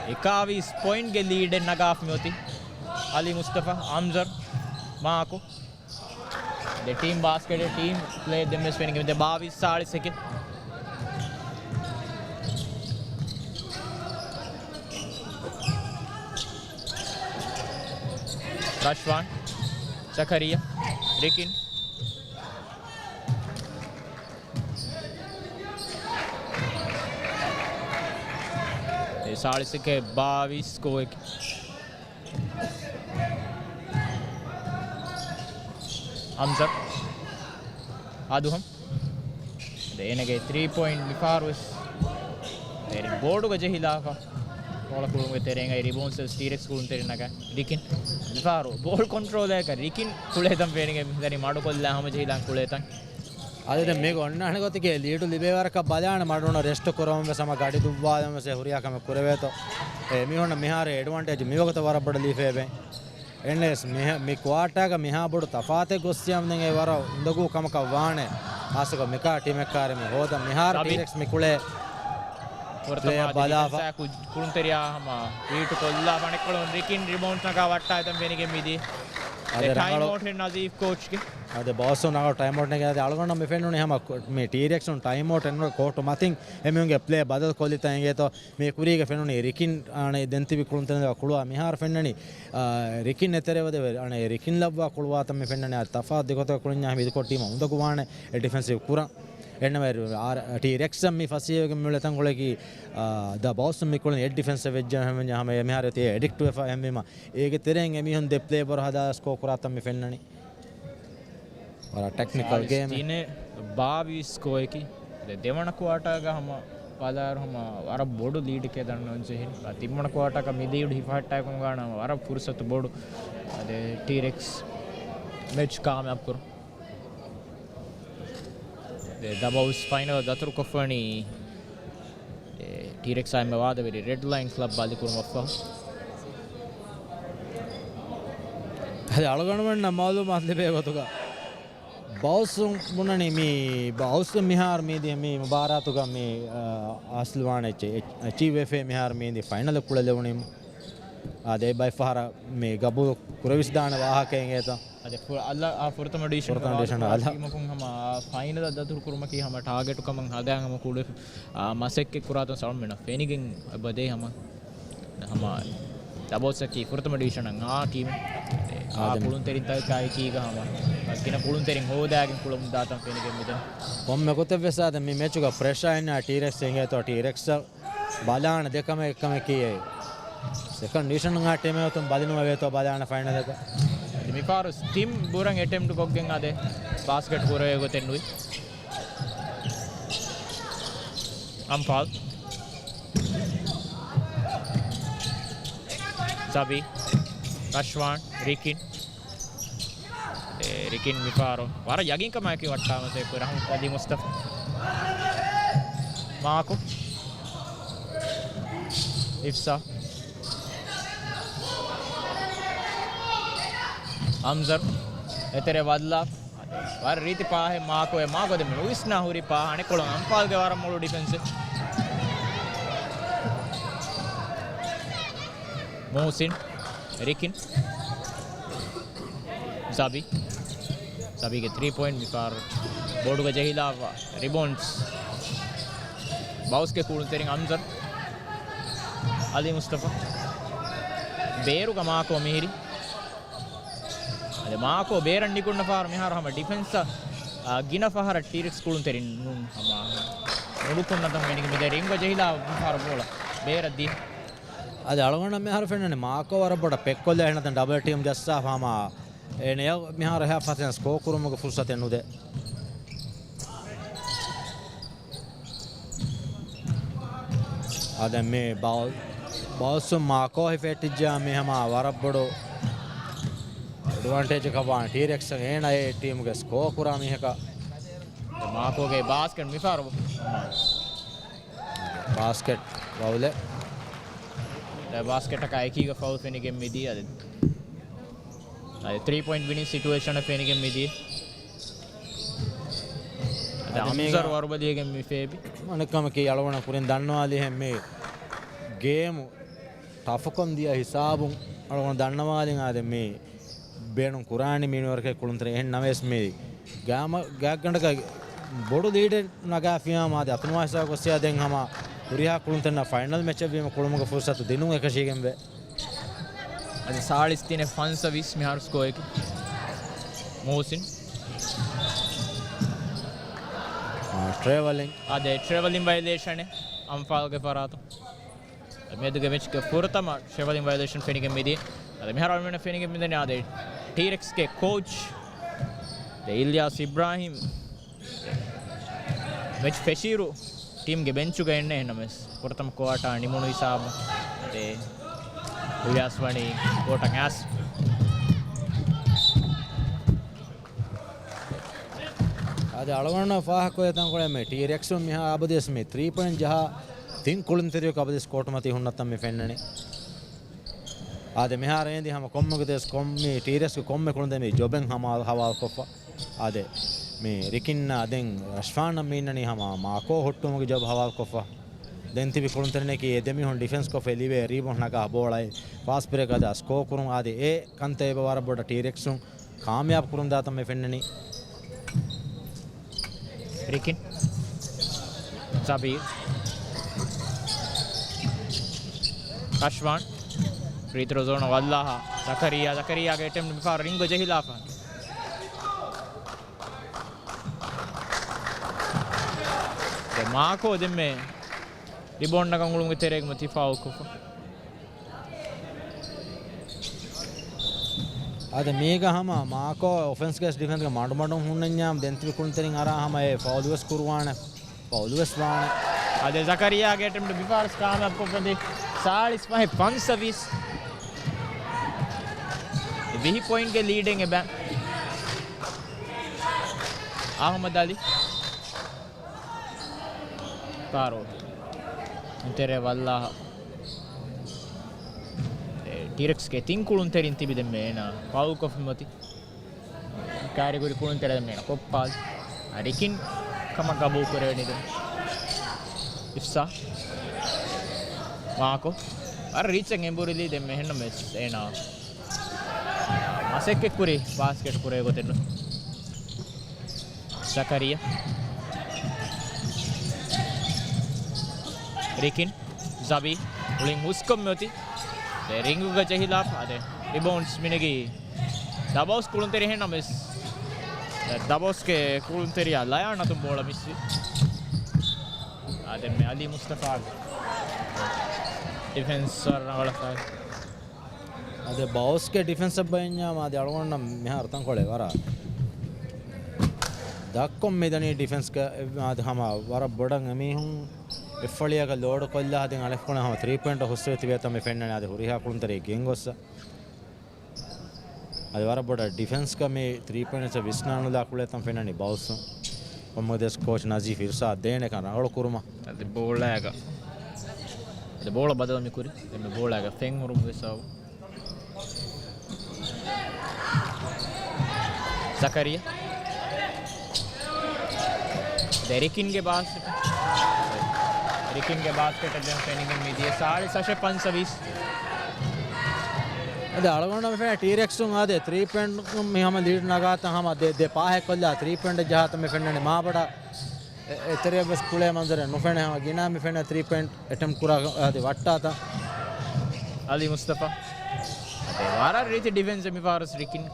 އެކާވީސް ޕޮއިންޓްގެ ލީޑެއް ނަގާފަ މިއޮތީ. އަލީ މުސްތަފާ، އަމްޒަރް، މާކޯ. ދެ ޓީމް ބާސްކެޓް ޓީމް ޕްލޭ ދެންވެސް ފެނިގެން ދެ ބާވީސް ސާޅީސް އެކެއް. ރަޝްވާން، ޒަކަރިޔާ، ރިކިން. އެ ސާޅީސް އެކެއް ބާވީސް ސްކޯއަކީ. އަމްޒަރް. އަދުހަމް. އޭނަގެ ތްރީ ޕޮއިންޓް މިފަހަރު ވެސް އެރި ބޯޑުގަ ޖެހިލާފަ. ކޯޅަ ކުޅުންގެ ތެރޭގައި ރިބޯންޑްސް ވެސް ޓީރެކްސް ކުޅުންތެރިންނަކަށް. ރިކިން. މިފަހަރު ބޯޅު ކޮންޓްރޯލަކަށް ރިކިން ކުޅޭތަން ފެނިގެން މިދަނީ މަޑުކޮށްލާ ހަމަޖެހިލާން ކުޅޭތަން. އަދި ދެން މީގަ އޮންނާނެ ގޮތަކީ ލީޑު ލިބޭ ވަރަކަށް ބަލާނެ މަޑުނަ ރެސްޓު ކުރަމުން ވެސް ހަމަ ގަޑި ދުއްވާލަމުން ވެސް ހުރިހާ ކަމެއް ކުރެވޭތޯ. އެ މީހުންނަށް މިހާރު އެޑްވާންޓޭޖް މިވަގުތަށް ވަރަށް ބޮޑަށް ލީފައި އެބައި. އެންނެސް މިހާ-، މި ކުއާޓާގަ މިހާ ބޮޑު ތަފާތެއް ގޮއްސިޔަމް ދެން އެ ވަރަށް އުނދަގޫ ކަމަކަށް ވާނެ. ހާއްސަކޮށް މިކާ ޓީމެއް ކާރި މި ހޯދަ މިހާރު ޓީރެކްސް މި ކުޅޭ ފުރަތަމަ ޕްލޭ އަދި ބަލާފަ. ޑިފެންސާ ކު-، ކުޅުންތެރިޔާ ހަމަ ވީޓު ކޮށްލާ ފަނެއްކޮޅުން ރިކިން ރިބައުންޑް ނަގާ ވައްޓާ އެތަން ފެނިގެން މިދީ. އަދި އެ ޓައިމް ރަނގަޅު އައުޓް ނަޒީފް ކޯޗްގެ. އަދި ބޯސްޓަން ރަނގަޅު ޓައިމް އައުޓް ނެގެ އަޅުގަނޑަށް މި ފެނުނީ ހަމަ ކު-، މި ޓީރެކްސުން ޓައިމް އައުޓް އެންނު ކޯޓު މަތިން އެމީހުންގެ ޕްލޭ ބަދަލު ކޮށްލިތަ އިނގޭތޯ. މި ކުރީގެ ފެނުނީ ރިކިން އަނެ ދެން ތިބި ކުޅުންތެރިން ކުޅުވާ މިހާރު ފެންނަނީ، އާ، ރިކިން އެތެރެވަދެ އަނެ ރިކިން ލައްވާ ކުޅުވާތަން މި ފެންނަނީ އާ ތަފާތު ދެގޮތަށް ކުޅުންޏާ ހިމި ދިކޮށްޓީމަ އުނދަގޫވާނެ އެ ޑިފެންސިވް ކުރަން. އެންނަމެ ޓީރެކްސް މި ފަސޭހަވެގެން މިއުޅޭ ތަންކޮޅަކީ، އާ، ދަ ބައުސް މި ކުޅެން އެ ޑިފެންސް ވެއްޖެ ހަމަ މިހާރު ތި އެޑިކްޓް ވެފަ އެހެންވީމަ އޭގެ ތެރެއިން އެމީހުން ދެ ޕްލޭ ބަރު ހަދާ ސްކޯ ކުރާތަން މި ފެންނަނީ. ވަރަށް ޓެކްނިކަލް ސާޅީސް ގޭމެއް. ތިނެއް ބާވީސް ސްކޯއަކީ. ދެ-، ދެވަނަ ކުއާޓާގަ ހަމަ ބަލާއިރު ހަމަ ވަރަށް ބޮޑު ލީޑެކޭ ދަންނަވަން ޖެހިން. ތިންވަނަ ކުއާޓާގަ މި ލީޑު ހިފަހައްޓާ ކުންގާނަ ވަރަށް ފުރުސަތު ބޮޑު. އަދި ޓީރެކްސް މެޗް ކާމިޔާބު ކުރުން. ދެ-، ދަ ބައުސް ފައިނަލް ދަތުރުކޮށްފަނީ. އެ، ޓީރެކްސް އާ އެންމެ ވާދަވެރި ރެޑް ލައިން ކްލަބް ބަލިކުރުމަށްފަހު. އަދި އަޅުގަނޑުމެންނަށް މައުލޫމާތު ލިބޭ ގޮތުގަ ބައުސް ބުނަނީ މި ބައުސް މިހާރު މީ ދި-، މި މުބާރާތުގަ މި، އާ، ހާސިލްވާނެ އެއްޗެއް އެޗީވް ވެފޭ މިހާރު މީ ދި ފައިނަލް ކުޅެލެވުނީމު. އާ، ދެ ބައެއް ފަހަރަށް މި ގަބޫލު ކުރެވިސްދާނެ ވާހަކައެއް އެތަ؟ އަދި ފު-، އަލް-، އާ، ފުރަތަމަ ޑިވިޝަން ފުރަތަމަ ޑިވިޝަން އަލް-، ޓީމަކުން ހަމަ ފައިނަލަށް ދަތުރު ކުރުމަކީ ހަމަ ޓާގެޓު ކަމަށް ހަދާ ހަމަ ކުޅެ، އާ، މަސައްކަތް ކުރާތަން ސަޅުން މިނަ ފެނިގެން އެބަދޭ ހަމަ، ހަމަ ދަބޯސަކީ ފުރަތަމަ ޑިވިޝަނަށް އާ ޓީމެއް. އާ އާދެ. ކުޅުންތެރިންތަކާއެކީގަ ހަމަ ގިނަ ކުޅުންތެރިން ހޯދާގެން ކުޅަމުން ދާތަން ފެނިގެން މިދަނީ. ކޮންމެ ގޮތެއް ވެސް އާދެ މި މެޗުގަ ޕްރެޝާ އިންނާ ޓީރެކްސް އިނގޭތޯ ޓީރެކްސް ބަލާނެ ދެކަމެއް އެއްކަމަކީ އެ ސެކަންޑް ޑިވިޝަނުން އާ ޓީމެއް އޮތުން ބަލިނުވެވޭތޯ ބަލާނެ ފައިނަލަކަށް. އަދި މިފަހަރު ސްޓިމް ބުރަން އެޓެމްޕްޓް ކޮށްގެން އާދެ ބާސްކެޓް ކުރެވޭ ގޮތެއް ނުވި. އަންފާލް. ސަބީ. ރަޝްވާން. ރިކިން. އެ، ރިކިން މިފާރު ވަރަށް ޔަގީންކަމާއެކީ ވައްޓާ މަސައްކަތް ކުރި ރަހުމަތު އަލީ މުސްތަފާ. މާކު. އިފްސާ. އަމްޒަރް. އެތެރެ ވަދްލާ. ވަރަށް ރީތި ޕާހެއް މާކު، އެ މާކު ދެ މި ނުވިސްނާ ހުރި ޕާ އަނެއްކޮޅުން އަންފާލްގެ ވަރަށް މޮޅު ޑިފެންސެއް. މުހުސިން. ރިކިން. ޒަބީ. ޒަބީގެ ތްރީ ޕޮއިންޓް މިފަހަރު ބޯޑުގަ ޖެހިލާފަ. ރިބޯންޑްސް. ބައުސްގެ ކުޅުންތެރިން އަމްޒަރް. އަލީ މުސްތަފާ. ބޭރުގަ މާކޯ މިހިރީ. އަދި މާކޯ ބޭރަށް ނިކުންނަ ފަހަރު މިހާރު ހަމަ ޑިފެންސަށް، އާ، ގިނަ ފަހަރަށް ޓީރެކްސް ކުޅުންތެރިން ނޫން ހަމަ ނުޑުކުންނަތަން ފެނިގެން މިދެ ރިންގް ޖެހިލާ މިފަހަރު ބޯޅަ ބޭރަށް ދިޔަ. އަދި އަޅުގަނޑަށް މިހާރު ފެންނަނީ މާކޯ ވަރަށް ބޮޑަށް ޕެކްކޮށްލާ އެހެންނަތަން ޑަބަލް ޓީމް ޖައްސާފަ ހަމަ އޭނަޔަށް މިހާރު އެހާ ފަސޭހަ ސްކޯ ކުރުމުގެ ފުރުސަތެއް ނުދޭ. އާދެ، މި ބައު-، ބައުސް މާކޯ ހިފެއްޓިއްޖާ މި ހަމަ ވަރަށް ބޮޑު އެޑްވާންޓޭޖަކަށް ވާނެ ޓީރެކްސް އޭނަ އެ ޓީމުގެ ސްކޯ ކުރާ މީހަކަށް. މާކޯގެ ބާސްކެޓް މިފަހަރު. ބާސްކެޓް ފައުލެއް. ބާސްކެޓަކާ އެކީގަ ފައުލް ފެނިގެން މިދިޔަ. އަދި ތްރީ ޕޮއިންޓް ވިނިން ސިޓުއޭޝަނަށް ފެނިގެން މިދިޔަ. އަދި އަދި މީގަ އަމްޒަރް ވަރުބަލިއެގެން މި ފޭބި. އަނެއްކަމަކީ އަޅުގަނޑަށް ކުރިން ދަންނަވާލިހެން މި ގޭމު ޓަފުކޮށް ދިޔަ ހިސާބުން އަޅުގަނޑު ދަންނަވާލިން އާދެ މި ބޭނުން ކުރާނީ މި ނުވަރަކަށް ކުޅުންތެރި. އެހެން ނަމަވެސް މި ގާމަ-، ގާތްގަނޑަކަށް ބޮޑު ލީޑެއް ނަގާފިޔާމާ އަދި އަތުނުވާ ހިސާބު ގޮއްސިޔާ ދެން ހަމަ ހުރިހާ ކުޅުންތެރިންނަށް ފައިނަލް މެޗެއް ވީމަ ކުޅުމުގެ ފުރުސަތު ދިނުން އެކަށީގެންވޭ. އަދި ސާޅީސް ތިނެއް ފަންސަވީސް މިހާރު ސްކޯއަކީ. މުހުސިން. އާ، ޓްރެވަލިން. އާދެ، ޓްރެވަލިން ވަޔަލޭޝަނެއް އަންފާލްގެ ފަރާތުން. މިއަދުގެ މެޗްގެ ފުރަތަމަ ޓްރެވަލިން ވަޔަލޭޝަން ފެނިގެން މިދިޔަ. އަދި މިހާރު އަޅުގަނޑަށް ފެނިގެން މިދަނީ އާދެ، ޓީރެކްސްގެ ކޯޗް ދެ އިލްޔާސް އިބްރާހިމް. މެޗް ފެށިއިރު ޓީމްގެ ބެންޗުގަ އެންނެ އެހެންނަމަވެސް، ފުރަތަމަ ކުއާޓާ ނިމުނު ހިސާބު ދެ އިލްޔާސް ވަނީ ކޯޓަށް އައިސް. އަދި އަޅުގަނޑު ފާހަގަކޮށް ތަންކޮޅެއް މި ޓީރެކްސުން މިހާ އަބަދުވެސް މި ތްރީ ޕޮއިންޓް ޖަހާ ތިން ކުޅުންތެރިޔަކު އަބަދުވެސް ކޯޓުމަތީ ހުންނަތަން މި ފެންނަނީ. އާދެ، މިހާރު އޭނދި ހަމަ ކޮންމެގެ ދެސް ކޮން މި ޓީރެކްސްގެ ކޮންމެ ކުޅުންތެރި މި ޖޮބެއް ހަމަ ހަވާލުކޮށްފަ. އާދެ، މި ރިކިންނާ ދެން ރަޝްފާން މި އިންނަނީ ހަމަ މާކޯ ހުއްޓުމުގެ ޖޮބް ހަވާލުކޮށްފަ. ދެން ތިބި ކުޅުންތެރިންނަކީ އެ ދެމީހުން ޑިފެންސް ކޮށްފަ ލިބޭ ރީބޯންޑް ނަގާ ބޯޅައެއް ފާސްޓް ބްރޭކް އަދި ސްކޯ ކުރުން އާދެ، އެ ކަންތައް އެބަ ވަރަށް ބޮޑަށް ޓީރެކްސުން ކާމިޔާބު ކުރުން ދާތަން މި ފެންނަނީ. ރިކިން. ޒަބީރް. ރަޝްވާން. ފްރީ ތްރޯ ޒޯނަށް ވައްލާހާ. ޒަކަރިއްޔާ، ޒަކަރިއްޔާގެ އެޓެމްޕްޓް މިފަހަރު ރިންގު ޖެހިލާފަ. ދެ މާކޯ ދެންމެ ރިބޯންޑް ނަގަން އުޅުމުގެ ތެރޭގަ ތި ފާއުލް ކޮށްފަ. އަދި މީގަ ހަމަ މާކޯ އޮފެންސްގެ ޑިފެންސްގެ މަޑުމަޑުން ހުންނަންޏާ ދެން ތިބި ކުޅުންތެރިން އަރާ ހަމަ އެ ފައުލުވެސް ކުރުވާނެ. ފައުލުވެސް ވާނެ. އަދި ޒަކަރިއްޔާގެ އެޓެމްޕްޓް މިފަހަރު ކާމިޔާބު ކޮށްފަ ދިޔަ ސާޅީސް ފަހެއް ފަންސަވީސް. ވިހި ޕޮއިންޓްގެ ލީޑެއް އެބަ. އަހުމަދު އަލީ. ފާރޫ. ތެރޭ ވައްލާހަ. އެ، ޓީރެކްސްގެ ތިން ކުޅުންތެރިން ތިބި ދެންމެ އޭނާ ފައުލް ކޮށްފި މޮތި. ކާރިގުރި ކުޅުންތެރި ދެންމެ އޭނާ ކޮށްފާލި. އަ، ރިކިން ކަމަށް ގަބޫލު ކުރެވެނީ ދެން. އިފްސާ. މާކޯ. އަރަ ރީޗަށް އެނބުރިލީ ދެންމެ އެހެންނަމަވެސް އޭނާ މަސައްކަތްކުރި ބާސްކެޓް ކުރޭ ގޮތެއް ނު. ޒަކަރިއްޔާ. ރިކިން. ޒަބީ. އުޅިން ހުސްކޮށް މިއޮތީ. ދެ ރިންގުގަ ޖެހިލާފަ. އާދެ، ރިބައުންޑްސް މިނެގީ ދަބައުސް ކުޅުންތެރި އެހެންނަމަވެސް، ދެ ދަބައުސްގެ ކުޅުންތެރިޔާ ލަޔާ ނަތުން ބޯޅަ މިސްވި. އާދެ، މި އަލީ މުސްތަފާގެ ޑިފެންސް ވަރަށް ރަނގަޅަށް ފައި. އަދި ބައުސްގެ ޑިފެންސަށް ބައިންޏާ މާ އަދި އަޅުގަނޑަށް މިހާރު ތަންކޮޅެއް ވަރަށް ދަށްކޮށް މިދަނީ ޑިފެންސްގަ އަދި ހަމަ ވަރަށް ބޮޑަށް އެމީހުން އެއްފަޅިއަކަށް ލޯޑު ކޮށްލާ އަދި އަނެއްފަޅަށް ހަމަ ތްރީ ޕޮއިންޓަށް ހުސްވެ ތިބޭތަން މި ފެންނަނީ އަދި ހުރިހާ ކުޅުންތެރި ގެންގޮއްސަ. އަދި ވަރަށް ބޮޑަށް ޑިފެންސްގަ މި ތްރީ ޕޮއިންޓްސް ވިސްނާނުލާ ކުޅޭތަން ފެންނަނީ ބައުސް. ކޮންމެ ދެސް ކޯޗް ނަޒީފް އިރްޝާދް ދޭނެކަން ރަނގަޅު ކުރުމަށް. އަދި ބޯޅައިގަ. އަދި ބޯޅަ ބަދަލު މި ކުރި. ދެން މި ބޯޅައިގަ ފެން ހުރުމުގެ ސަބަބު. ޒަކަރިއްޔާ. ދެ ރިކިންގެ ބާސްކެޓް. ރިކިންގެ ބާސްކެޓަށް ދެން ފެނިގެން މިދިޔަ ސާޅީސް ހަށެއް ފަންސަވީސް. އަދި އަޅުގަނޑަށް މި ފެންނަ ޓީރެކްސުން އާދެ ތްރީ ޕޮއިންޓް މި ހަމަ ލީޑް ނަގާތަން ހަމަ ދެ، ދެ ޕާހެއް ކޮށްލާ ތްރީ ޕޮއިންޓް ޖަހާތަން މި ފެންނަނީ މާބޮޑަށް. އެ، އެތެރެޔަށް ވެސް ކުޅޭ މަންޒަރެއް ނުފެނޭ ހަމަ ގިނަ މި ފެންނަ ތްރީ ޕޮއިންޓް އެޓެމްޕް ކުރާ އާދެ ވައްޓާތަން. އަލީ މުސްތަފާ. އަދެ ވަރަށް ރީތި ޑިފެންސެއް މި ފާރުސް ރިކިން.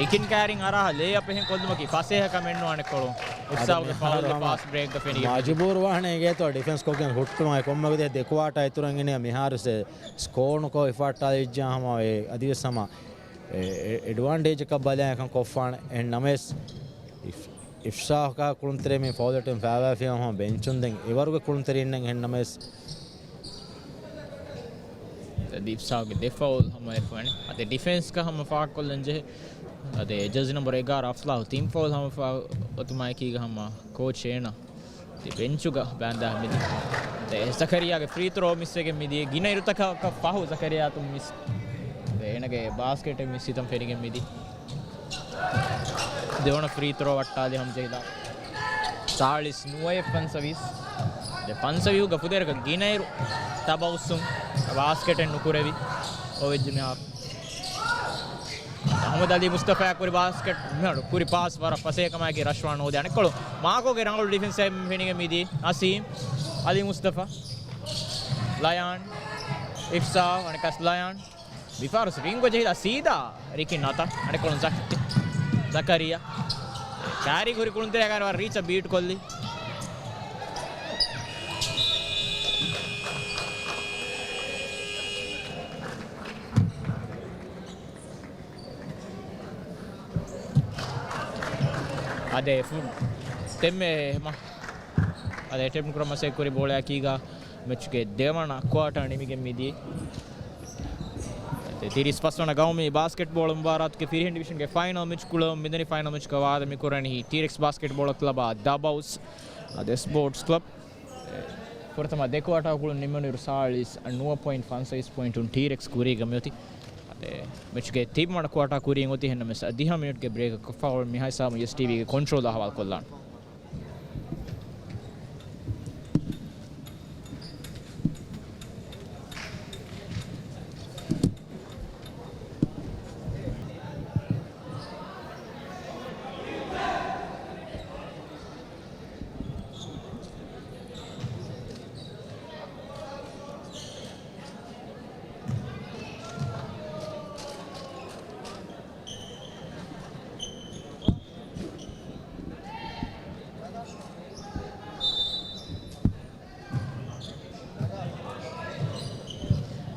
ރިކިން ކައިރިން އަރާ ލޭއަޕް އެހެން ކޮށްލުމަކީ ފަސޭހަކަމެއް ނޫން އަނެއްކޮޅުން. އަދި އިފްސާގެ މިހާރު ފައުލް ހަމަ ފާސްޓް ބްރޭކްގަ ފެނިގެން މިދި. މަޖުބޫރު ވާނެ އިނގޭތޯ ޑިފެންސް ކޮށްގެން ހުއްޓުމާ ކޮންމެ ގޮތެއް ދެ ކުއާޓާ އިތުރަށް އިންނަ މިހާރު ސް-، ސްކޯނުކޮށް އިފާއްޓާލިއްޖާ ހަމަ އެ އަދިވެސް ހަމަ އެ، އެ، އެޑްވާންޓޭޖަކަށް ބަލާ އެކަން ކޮށްފާނެ. އެހެން ނަމަވެސް އިފް-، އިފްސާގެ ކުޅުންތެރި މި ފައުލް އެޓެމްޕް ފައިވާފިޔަ ހަމަ ބެންޗުން ދެން އެވަރުގެ ކުޅުންތެރި އިންނަން އެހެން ނަމަވެސް އަދި އިފްސާގެ ދެ ފައުލް ހަމަ އެފަން. އަދި ޑިފެންސްގަ ހަމަ ފާހަގަކޮށްލަން ޖެހޭ. އަދި ޖެރސީ ނަމްބަރު އެގާރަ އަފްލާހު ތިން ފައުލް ހަމަ ފާ-، އޮތުމާއެކީގަ ހަމަ ކޯޗް އޭނާ ތި ބެންޗުގަ ބާންދާ މިދި. އަދި ޒަކަރިޔާގެ ފްރީ ތްރޯ މިސްވެގެން މިދިޔަ ގިނަ އިރުތަކަކަށް ފަހު ޒަކަރިޔާ ތުން މިސް. އަދި އޭނާގެ ބާސްކެޓެއް މިސް ހިތަން ފެނިގެން މިދި. ދެވަނަ ފްރީ ތްރޯ ވައްޓާލި ހަމްޒަ ހިލާލް. ސާޅީސް ނުވައެއް ފަންސަވީސް. ދެ ފަންސަވީހުގަ ފުދޭވަރަކަށް ގިނައިރު ތަބައުސުން ބާސްކެޓެއް ނުކުރެވި އޮވެއްޖެ މިހާރު. އަހްމަދު އަލީ މުސްތަފާ ކުރި ބާސްކެޓް މިހާރު ކުރި ޕާސް ވަރަށް ފަސޭހަކަމާއެކީ ރަޝްވާން ހޯދި އަނެއްކޮޅު. މާކޯގެ ރަނގަޅު ޑިފެންސްއެއް ފެނިގެން މިދީ. ނަސީމް، އަލީ މުސްތަފާ، ލަޔާން، އިފްސާ، އަނެކަސް ލަޔާން. މިފާރުސް ރިންގް ޖެހިލާ ސީދާ ރިކިން އަތަށް. އަނެއްކޮޅުން ޒަކް-، ޒަކަރިޔާ. ކާރި ހުރި ކުޅުންތެރިއާ ވަރަށް ރީޗަށް ބީޓް ކޮށްލި. އަދެ ފު-، ދެންމެ މަ-، އަދެ އެޓެމްޕް ކުރަން މަސައްކަތް ކުރި ބޯޅައަކީގަ މެޗުގެ ދެވަނަ ކުއާޓާ ނިމިގެން މިދިޔަ. އަދެ ތިރީސް ފަސް ވަނަ ގައުމީ ބާސްކެޓްބޯޅަ މުބާރާތުގެ ފިރިހެން ޑިވިޝަންގެ ފައިނަލް މެޗް ކުޅެވުން މިދަނީ. ފައިނަލް މެޗްގަ ވާދަ މިކުރަނީ ޓީރެކްސް ބާސްކެޓްބޯޅަ ކްލަބާ ދަބައުސް. އަދެ ސްޕޯޓްސް ކްލަބް. ފުރަތަމަ ދެ ކުއާޓާ ކުޅުން ނިމުނުއިރު ސާޅީސް ނުވަ ޕޮއިންޓް ފަންސަވީސް ޕޮއިންޓުން ޓީރެކްސް ކުރީގަ މިއޮތީ. އަދެ މެޗުގެ ތިންވަނަ ކުއާޓާ ކުރިން އޮތީ. އެހެންނަމަވެސް އަދިހަ މިނިޓްގެ ބްރޭކަކަށް ފަހު މިހާހިސާބުން އެސްޓީވީގެ ކޮންޓްރޯލް އަހުވާލު ކޮށްލާނެ.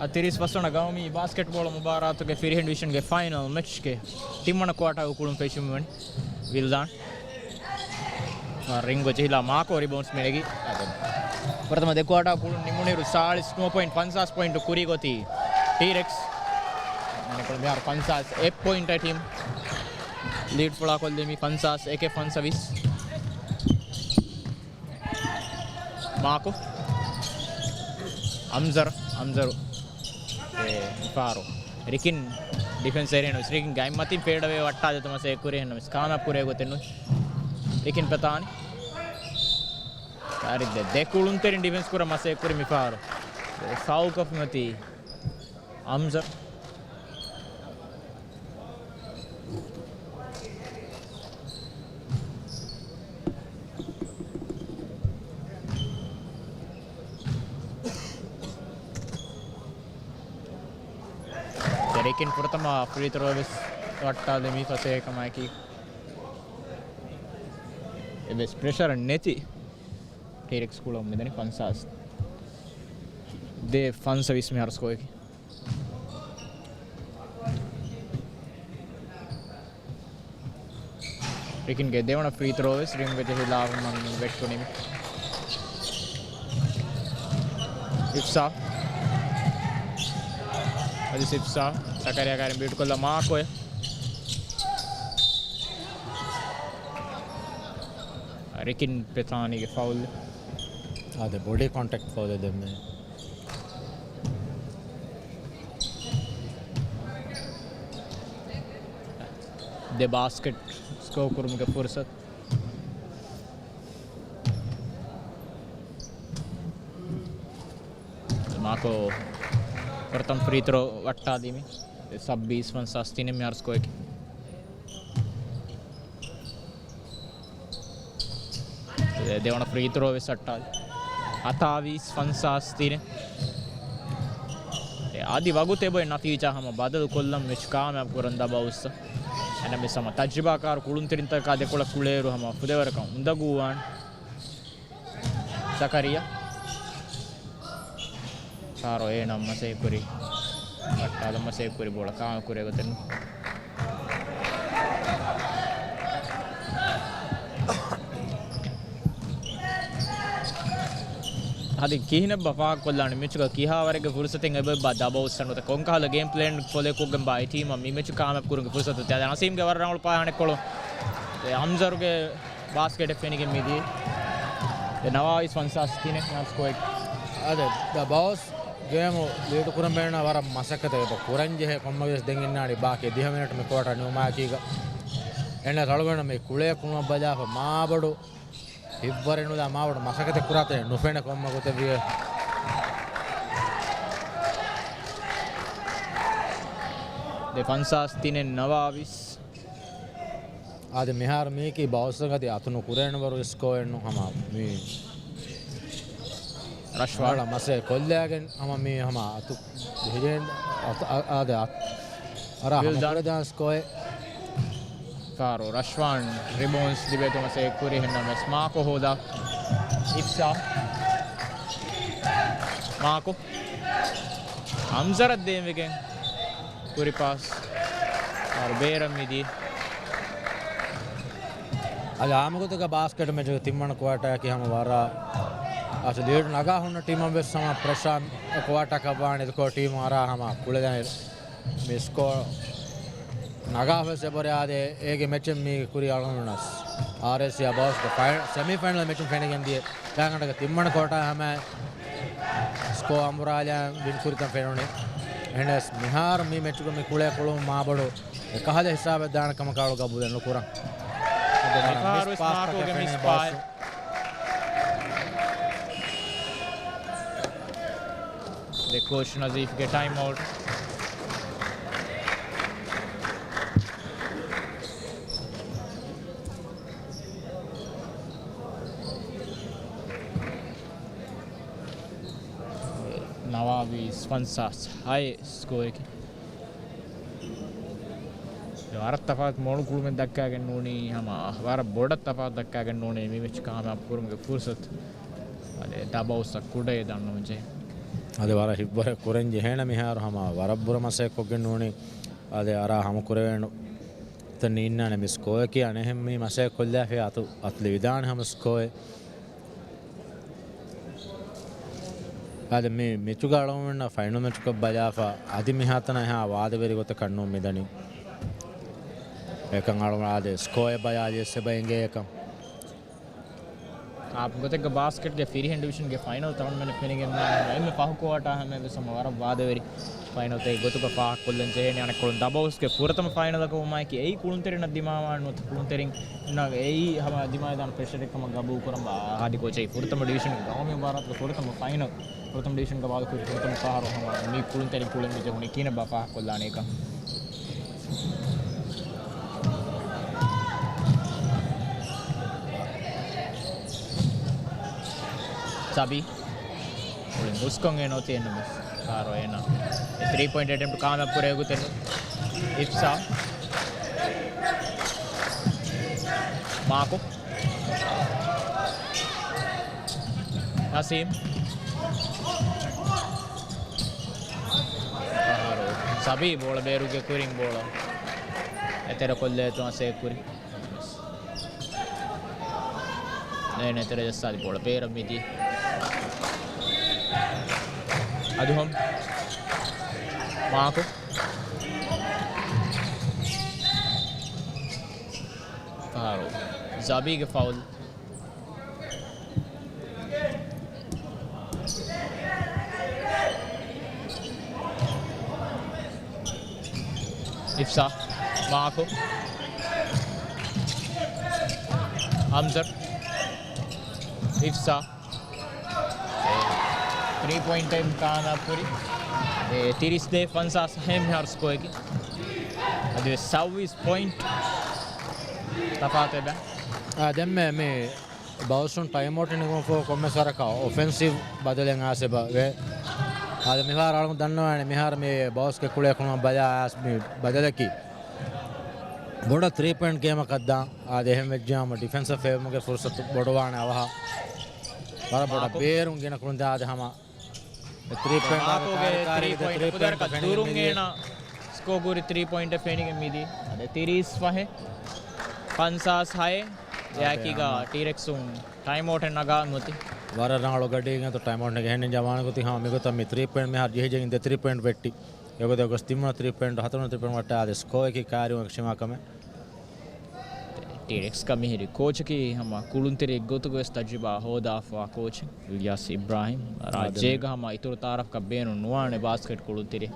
އަދި ތިރީސް ފަސް ވަނަ ގައުމީ ބާސްކެޓްބޯޅަ މުބާރާތުގެ ފިރިހެން ޑިވިޝަންގެ ފައިނަލް މެޗްގެ ތިންވަނަ ކުއާޓާގަ ކުޅުން ފެށުމުން ވިލްދާން. ރިންގް ޖެހިލާ މާކޯ ރިބައުންޑް މިނެގި. ފުރަތަމަ ދެ ކުއާޓާ ކުޅުން ނިމުނުއިރު ސާޅީސް ނުވަ ޕޮއިންޓް ފަންސާސް ޕޮއިންޓު ކުރީ ގޮތީ ޓީރެކްސް. މިހާރު ފަންސާސް އެއް ޕޮއިންޓަށް ޓީމް ލީޑް ފުޅާ ކޮށްލީމީ ފަންސާސް އެކެއް ފަންސަވީސް. މާކު. އަމްޒަރު، އަމްޒަރު. އެ، މިފާރު. ރިކިން ޑިފެންސް އެރިއަން ވެސް ރިކިން ގައިމް މަތިން ފޭޑް އަވޭ ވައްޓާލި ތަމަސޭ ކުރި އެހެންނަމަވެސް ކާމިޔާބު ކުރޭ ގޮތެއް ނުވި. ރިކިން ޕެތާނި. ކާރި ދެ، ދެ ކުޅުންތެރިން ޑިފެންސް ކުރަން މަސޭ ކުރި މިފާރު. އެ، ފައުލް ކޮށްފި މަތީ. އަމްޒަރު. ރިކިން ފުރަތަމަ ފްރީ ތްރޯ ވެސް ވައްޓާލެވި ފަސޭހަކަމާއެކީ. އެއްވެސް ޕްރެޝަރ ނެތި ޓީރެކްސް ކުޅަމުން މިދަނީ ފަންސާސް ދޭ ފަންސަވީސް މިހާރު ސްކޯއަކީ. ރިކިންގެ ދެވަނަ ފްރީ ތްރޯ ވެސް ރިމްގެ ޖެހިލާ ވެއްޓުނީ. އިފްސާ. އަދި އިފްސާ. ޒަކަރިޔާ ކާރިން ބީޓް ކޮށްލާ މާކޮއެ. ރިކިން ޕެތާނީގެ ފައުލް. އާދެ، ބޮޑީ ކޮންޓެކްޓް ފައުލެއް ދެންމެ. ދެ ބާސްކެޓް ސްކޯ ކުރުމުގެ ފުރުސަތު. މާކޯ ފުރަތަމަ ފްރީ ތްރޯ ވައްޓާލީމި. ސައްބީސް ފަންސާސް ތިނެއް މިހާރު ސްކޯއަކީ. ދެވަނަ ފްރީ ތްރޯ ވެސް ވައްޓާލި. ހަތާވީސް ފަންސާސް ތިނެއް. އަދި ވަގުތެއް އޮތް ނަތީޖާ ހަމަ ބަދަލު ކޮށްލަން މެޗު ކާމިޔާބު ކުރަން ދަބައުސް. އެނަމެސް ހަމަ ތަޖްރިބާކާރު ކުޅުންތެރިންތަކާ ދެކޮޅަށް ކުޅޭއިރު ހަމަ ފުދޭވަރަކަށް އުނދަގޫވާން. ޒަކަރިޔާ. ފާރޯ އޭނަ މަސައްކަތްކުރި. ވައްޓާލަން މަސައްކަތްކުރި ބޯޅަ ކާމިޔާބު ކުރެވޭ ގޮތެއް. އަދި ކިހިނެއްބާ ފާހަގަކޮށްލާނެ މެޗުގަ ކިހާވަރެއްގެ ފުރުސަތެއް އެބައޮތްބާ ދަބައުސް ނުވަތަ ކޮންކަހަލަ ގޭމް ޕްލޭން ފޮލޯކޮށްގެންބާ އެ ޓީމަށް މި މެޗު ކާމިޔާބު ކުރުމުގެ ފުރުސަތު އޮތީ. އަދި ނަސީމްގެ ވަރަށް ރަނގަޅު ޕާ އަނެއްކޮޅު އެ ހަމްޒަރުގެ ބާސްކެޓެއް ފެނިގެން މިދިޔަ. އެ ނަވާވީސް ފަންސާސް ތިނެއް ސްކޯއެއް. އަދި ދަ ބައުސް ގޭމު ލީޑު ކުރަން ބޭނުން ވަރަށް މަސައްކަތެއް އެބަ ކުރަން ޖެހޭ ކޮންމެ ވެސް ދެން އިންނާނީ ބާކީ ދިހަ މިނެޓް މި ކުއާޓާ ނިމުމާއެކީގަ. އެންނަ ރަޅުގަނޑު މި ކުޅޭ ކުޅުމަށް ބަލާފަ މާބޮޑު ހިއްވަރެއް ނުލާ މާބޮޑު މަސައްކަތެއް ކުރާތަނެއް ނުފެނޭ ކޮންމެ ގޮތެއް ވިޔަ. ދެ ފަންސާސް ތިނެއް ނަވާވީސް. އާދެ، މިހާރު މީކީ ބައުސް އަދި އަތު ނުކުރޭނެ ވަރު ސްކޯއެއް ނޫން. ހަމަ މީ ރަޝްވާން. މަސައްކަތް ކޮށްލައިގެން ހަމަ މީ ހަމަ އަތު ޖެހިގެން އަތު، އާ، އާދެ، އަތު އަރާ ހަމަ ކުރެދާން ސްކޯއެއް. ފާރޯ ރަޝްވާން ރިބޯންޑް ލިބޭތޯ މަސައްކަތް ކުރި ހެންނަމެސް މާކޯ ހޯދާ. އިފްސާ. މާކޯ. ހަމްޒަރަށް ދޭންވެގެން ކުރި ޕާސް. އަރު ބޭރަށް މިދި. އަދި އާމުގޮތުގަ ބާސްކެޓް މެޗުގެ ތިންވަނަ ކުއާޓާއަކީ ހަމަ ވަރަށް އަސް ލީޑް ނަގާ ހުންނަ ޓީމަށް ވެސް ހަމަ ޕްރެޝާ ކުއާޓާއަކަށް ވާނެ. އެދުކޮށް ޓީމު އަރާ ހަމަ ކުޅެދާނެ މި ސްކޯ ނަގާފަސް އެބަހުރި. އާދެ، އޭގެ މެޗެއް މީ ކުރި އަޅުގަނޑުނަސް އާރްއޭސީ އާ ބައުސްގެ ފައި، ސެމީ ފައިނަލް މެޗުން ފެނިގެން ދިޔަ ގާނގަނޑަކަށް ތިންވަނަ ކުއާޓާ ހަމަ ސްކޯ އަނބުރާލާ ވިން ކުރިތަން ފެނުނީ. އެހެނަސް މިހާރު މި މެޗުގަ މި ކުޅޭ ކުޅުމު މާބޮޑު އެކަހަލަ ހިސާބެއް ދާނެ ކަމަކަށް އަޅު ގަބޫލެއް ނުކުރަން. އަދި މިފަހަރު ވެސް މާކޯގެ މިސް ބާސް. ދެ ކޯޗް ނަޒީފްގެ ޓައިމް އައުޓް. ނަވާވީސް ފަންސާސް ހައެއް ސްކޯއަކީ. ވަރަށް ތަފާތު މޮޅު ކުޅުމެއް ދައްކާގެން ނޫނީ ހަމަ ވަރަށް ބޮޑަށް ތަފާތު ދައްކާގެން ނޫނީ މި މެޗް ކާމިޔާބު ކުރުމުގެ ފުރުސަތު. އަދި ދަބައުސް ކުޑައެއް ދަންނަވަން ޖެހޭ. އަދި ވަރަށް ހިއްވަރެއް ކުރަން ޖެހޭނެ މިހާރު ހަމަ ވަރަށް ބުރަ މަސައްކަތް ކޮށްގެން ނޫނީ. އަދި އަރާ ހަމަ ކުރެވޭނު ތަން އިންނާނެ މި ސްކޯއަކީ އަނެއްހެން މި މަސައްކަތް ކޮށްލާފި އަތު، އަތު ލިބިދާނެ ހަމަ ސްކޯއެއް. އާދެ، މި މެޗުގަ އަޅުގަނޑުމެންނަށް ފައިނަލް މެޗުކޮށް ބަލާފަ އަދި މިހާތަނަށް އެހާ ވާދަވެރި ގޮތަކަށް ނޫން މިދަނީ. އެކަން އަޅުގަނޑު އާދެ ސްކޯއެއް ބަލާލިޔަސް އެބަ އެނގޭ އެކަން. އާ ގޮތެއްގަ ބާސްކެޓްގެ ފިރިހެން ޑިވިޝަންގެ ފައިނަލް ތަޅުންމެން ފެނިގެން އެންމެ ފަހު ކުއާޓާ ހަމަ ވެސް ހަމަ ވަރަށް ވާދަވެރި ފައިނަލްތަކެއް ގޮތުގަ ފާހަގަކޮށްލަން ޖެހޭނެ. އަނެއްކޮޅުން ދަބައުސްގެ ފުރަތަމަ ފައިނަލަކަށް ވުމާއެކީ އެއީ ކުޅުންތެރިންނަށް ދިމާވާން ނުވަތަ ކުޅުންތެރިންނަށް އެއީ ހަމަ ދިމާވެދާނެ ޕްރެޝަރެއް ކަމަށް ގަބޫލުކުރަން ވާ ހާދި ކޯޗަކީ ފުރަތަމަ ޑިވިޝަން ގައުމީ މުބާރާތުގެ ފުރަތަމަ ފައިނަލް، ފުރަތަމަ ޑިވިޝަންގަ ބާލުކުރި ފުރަތަމަ ފަހަރު ހަމަ މި ކުޅުންތެރިން ކުޅެން މި ޖެހުނީ ކިހިނެއްބާ ފާހަގަކޮށްލާނެ އެކަން. ސަބީ. މުޅިން ހުސްކޮށް އޭނަ އޮތީ އެންނަމެސް. ފާރޯ އޭނަ އެ ތްރީ ޕޮއިންޓް އެޓެމްޕްޓް ކާމިޔާބު ކުރޭ ގޮތެއް ނޫން. އިފްސާ. މާކޯ. ނަސީމް. ފާރޯ. ސަބީ ބޯޅަ ބޭރުގެ ކުރިން ބޯޅަ. އެތެރެ ކޮށްލޭތޯ އަސޭ ކުރި. އޭނަ އެތެރެ ޖައްސާލި ބޯޅަ ބޭރަށް މިދި. އަދުހަމް. މާކޯ. ފާރޫ. ޒަބީގެ ފައުލް. އިފްސާ. މާކޯ. ހަމްޒަ. އިފްސާ. ތްރީ ޕޮއިންޓް ޓައިމް ކާމިޔާބު ކުރި. އެ ތިރީސް ދޭ ފަންސާސް ހައެއް މިހާރު ސްކޯއަކީ. އަދިވެސް ސައުވީސް ޕޮއިންޓް ތަފާތު އެބަ. އާ، ދެންމެ މި ބައުސް ޓައިމް އައުޓް ނިމުމަށްފަހު ކޮންމެސް ވަރަކަށް އޮފެންސިވް ބަދަލެއް އައިސް އެބަ ވޭ. އާދެ، މިފަހަރު އަޅުގަނޑު ދަންނަވާނެ މިހާރު މި ބައުސްގެ ކުޅޭ ކުޅުމަށް ބަލާ އައިސް މި ބަދަލަކީ ބޮޑަށް ތްރީ ޕޮއިންޓް ގޭމަކަށް ދާން. އާދެ، އެހެން ވެއްޖިއްޔާމު ޑިފެންސަށް ފޭވުމުގެ ފުރުސަތު ބޮޑުވާނެ އަވަހަށް. ވަރަށް ބޮޑަށް މާކު. ބޭރުން ގިނަ ކުޅުންތެރި އާދެ ހަމަ ތްރީ ޕޮއިންޓް މާކޯގެ ތްރީ ކާރި ޕޮއިންޓް ތްރީ ޕޮއިންޓް ކުދަރަކަށް ފެނިގެން ދުރުން މިދިޔަ. އޭނަ ސްކޯ ކުރި ތްރީ ޕޮއިންޓް ފެނިގެން މިދިޔަ. އަދި ތިރީސް ފަހެއް. އާދެ، އެއާއެކީގަ ހަމަ ޓީރެކްސުން ޓައިމް އައުޓެއް ނަގާން ނުތި. ވަރަށް ރަނގަޅު ގަޑިއެއްގެ ތު ޓައިމް އައުޓް ނެގެ ހެންނެން ޖަވާނަކު ތި ހަމަ މިގޮތަށް މި ތްރީ ޕޮއިންޓް މިހާރު ޖެހިޖެހިގެން ދެ ތްރީ ޕޮއިންޓް ވެއްޓި. އެގޮތަށް ގޮސް ތިންވަނަ ތްރީ ޕޮއިންޓް ހަތަރުވަނަ ތްރީ ޕޮއިންޓް ވައްޓާ އާދެ ސްކޯއަކީ ކާރިއުން އެކަށީމާ ކަމެއް. ޓީރެކްސް ކަމިހިރި ކޯޗަކީ ހަމަ ކުޅުންތެރި އެއްގޮތުގަ ވެސް ތަޖްރިބާ ހޯދާފަވާ ކޯޗެއް އިލްޔާސް އިބްރާހިމް. ރާއްޖޭގަ ހަމަ އިތުރު ތައާރަފްކަށް ބޭނުން ނުވާނެ ބާސްކެޓް ކުޅުންތެރި.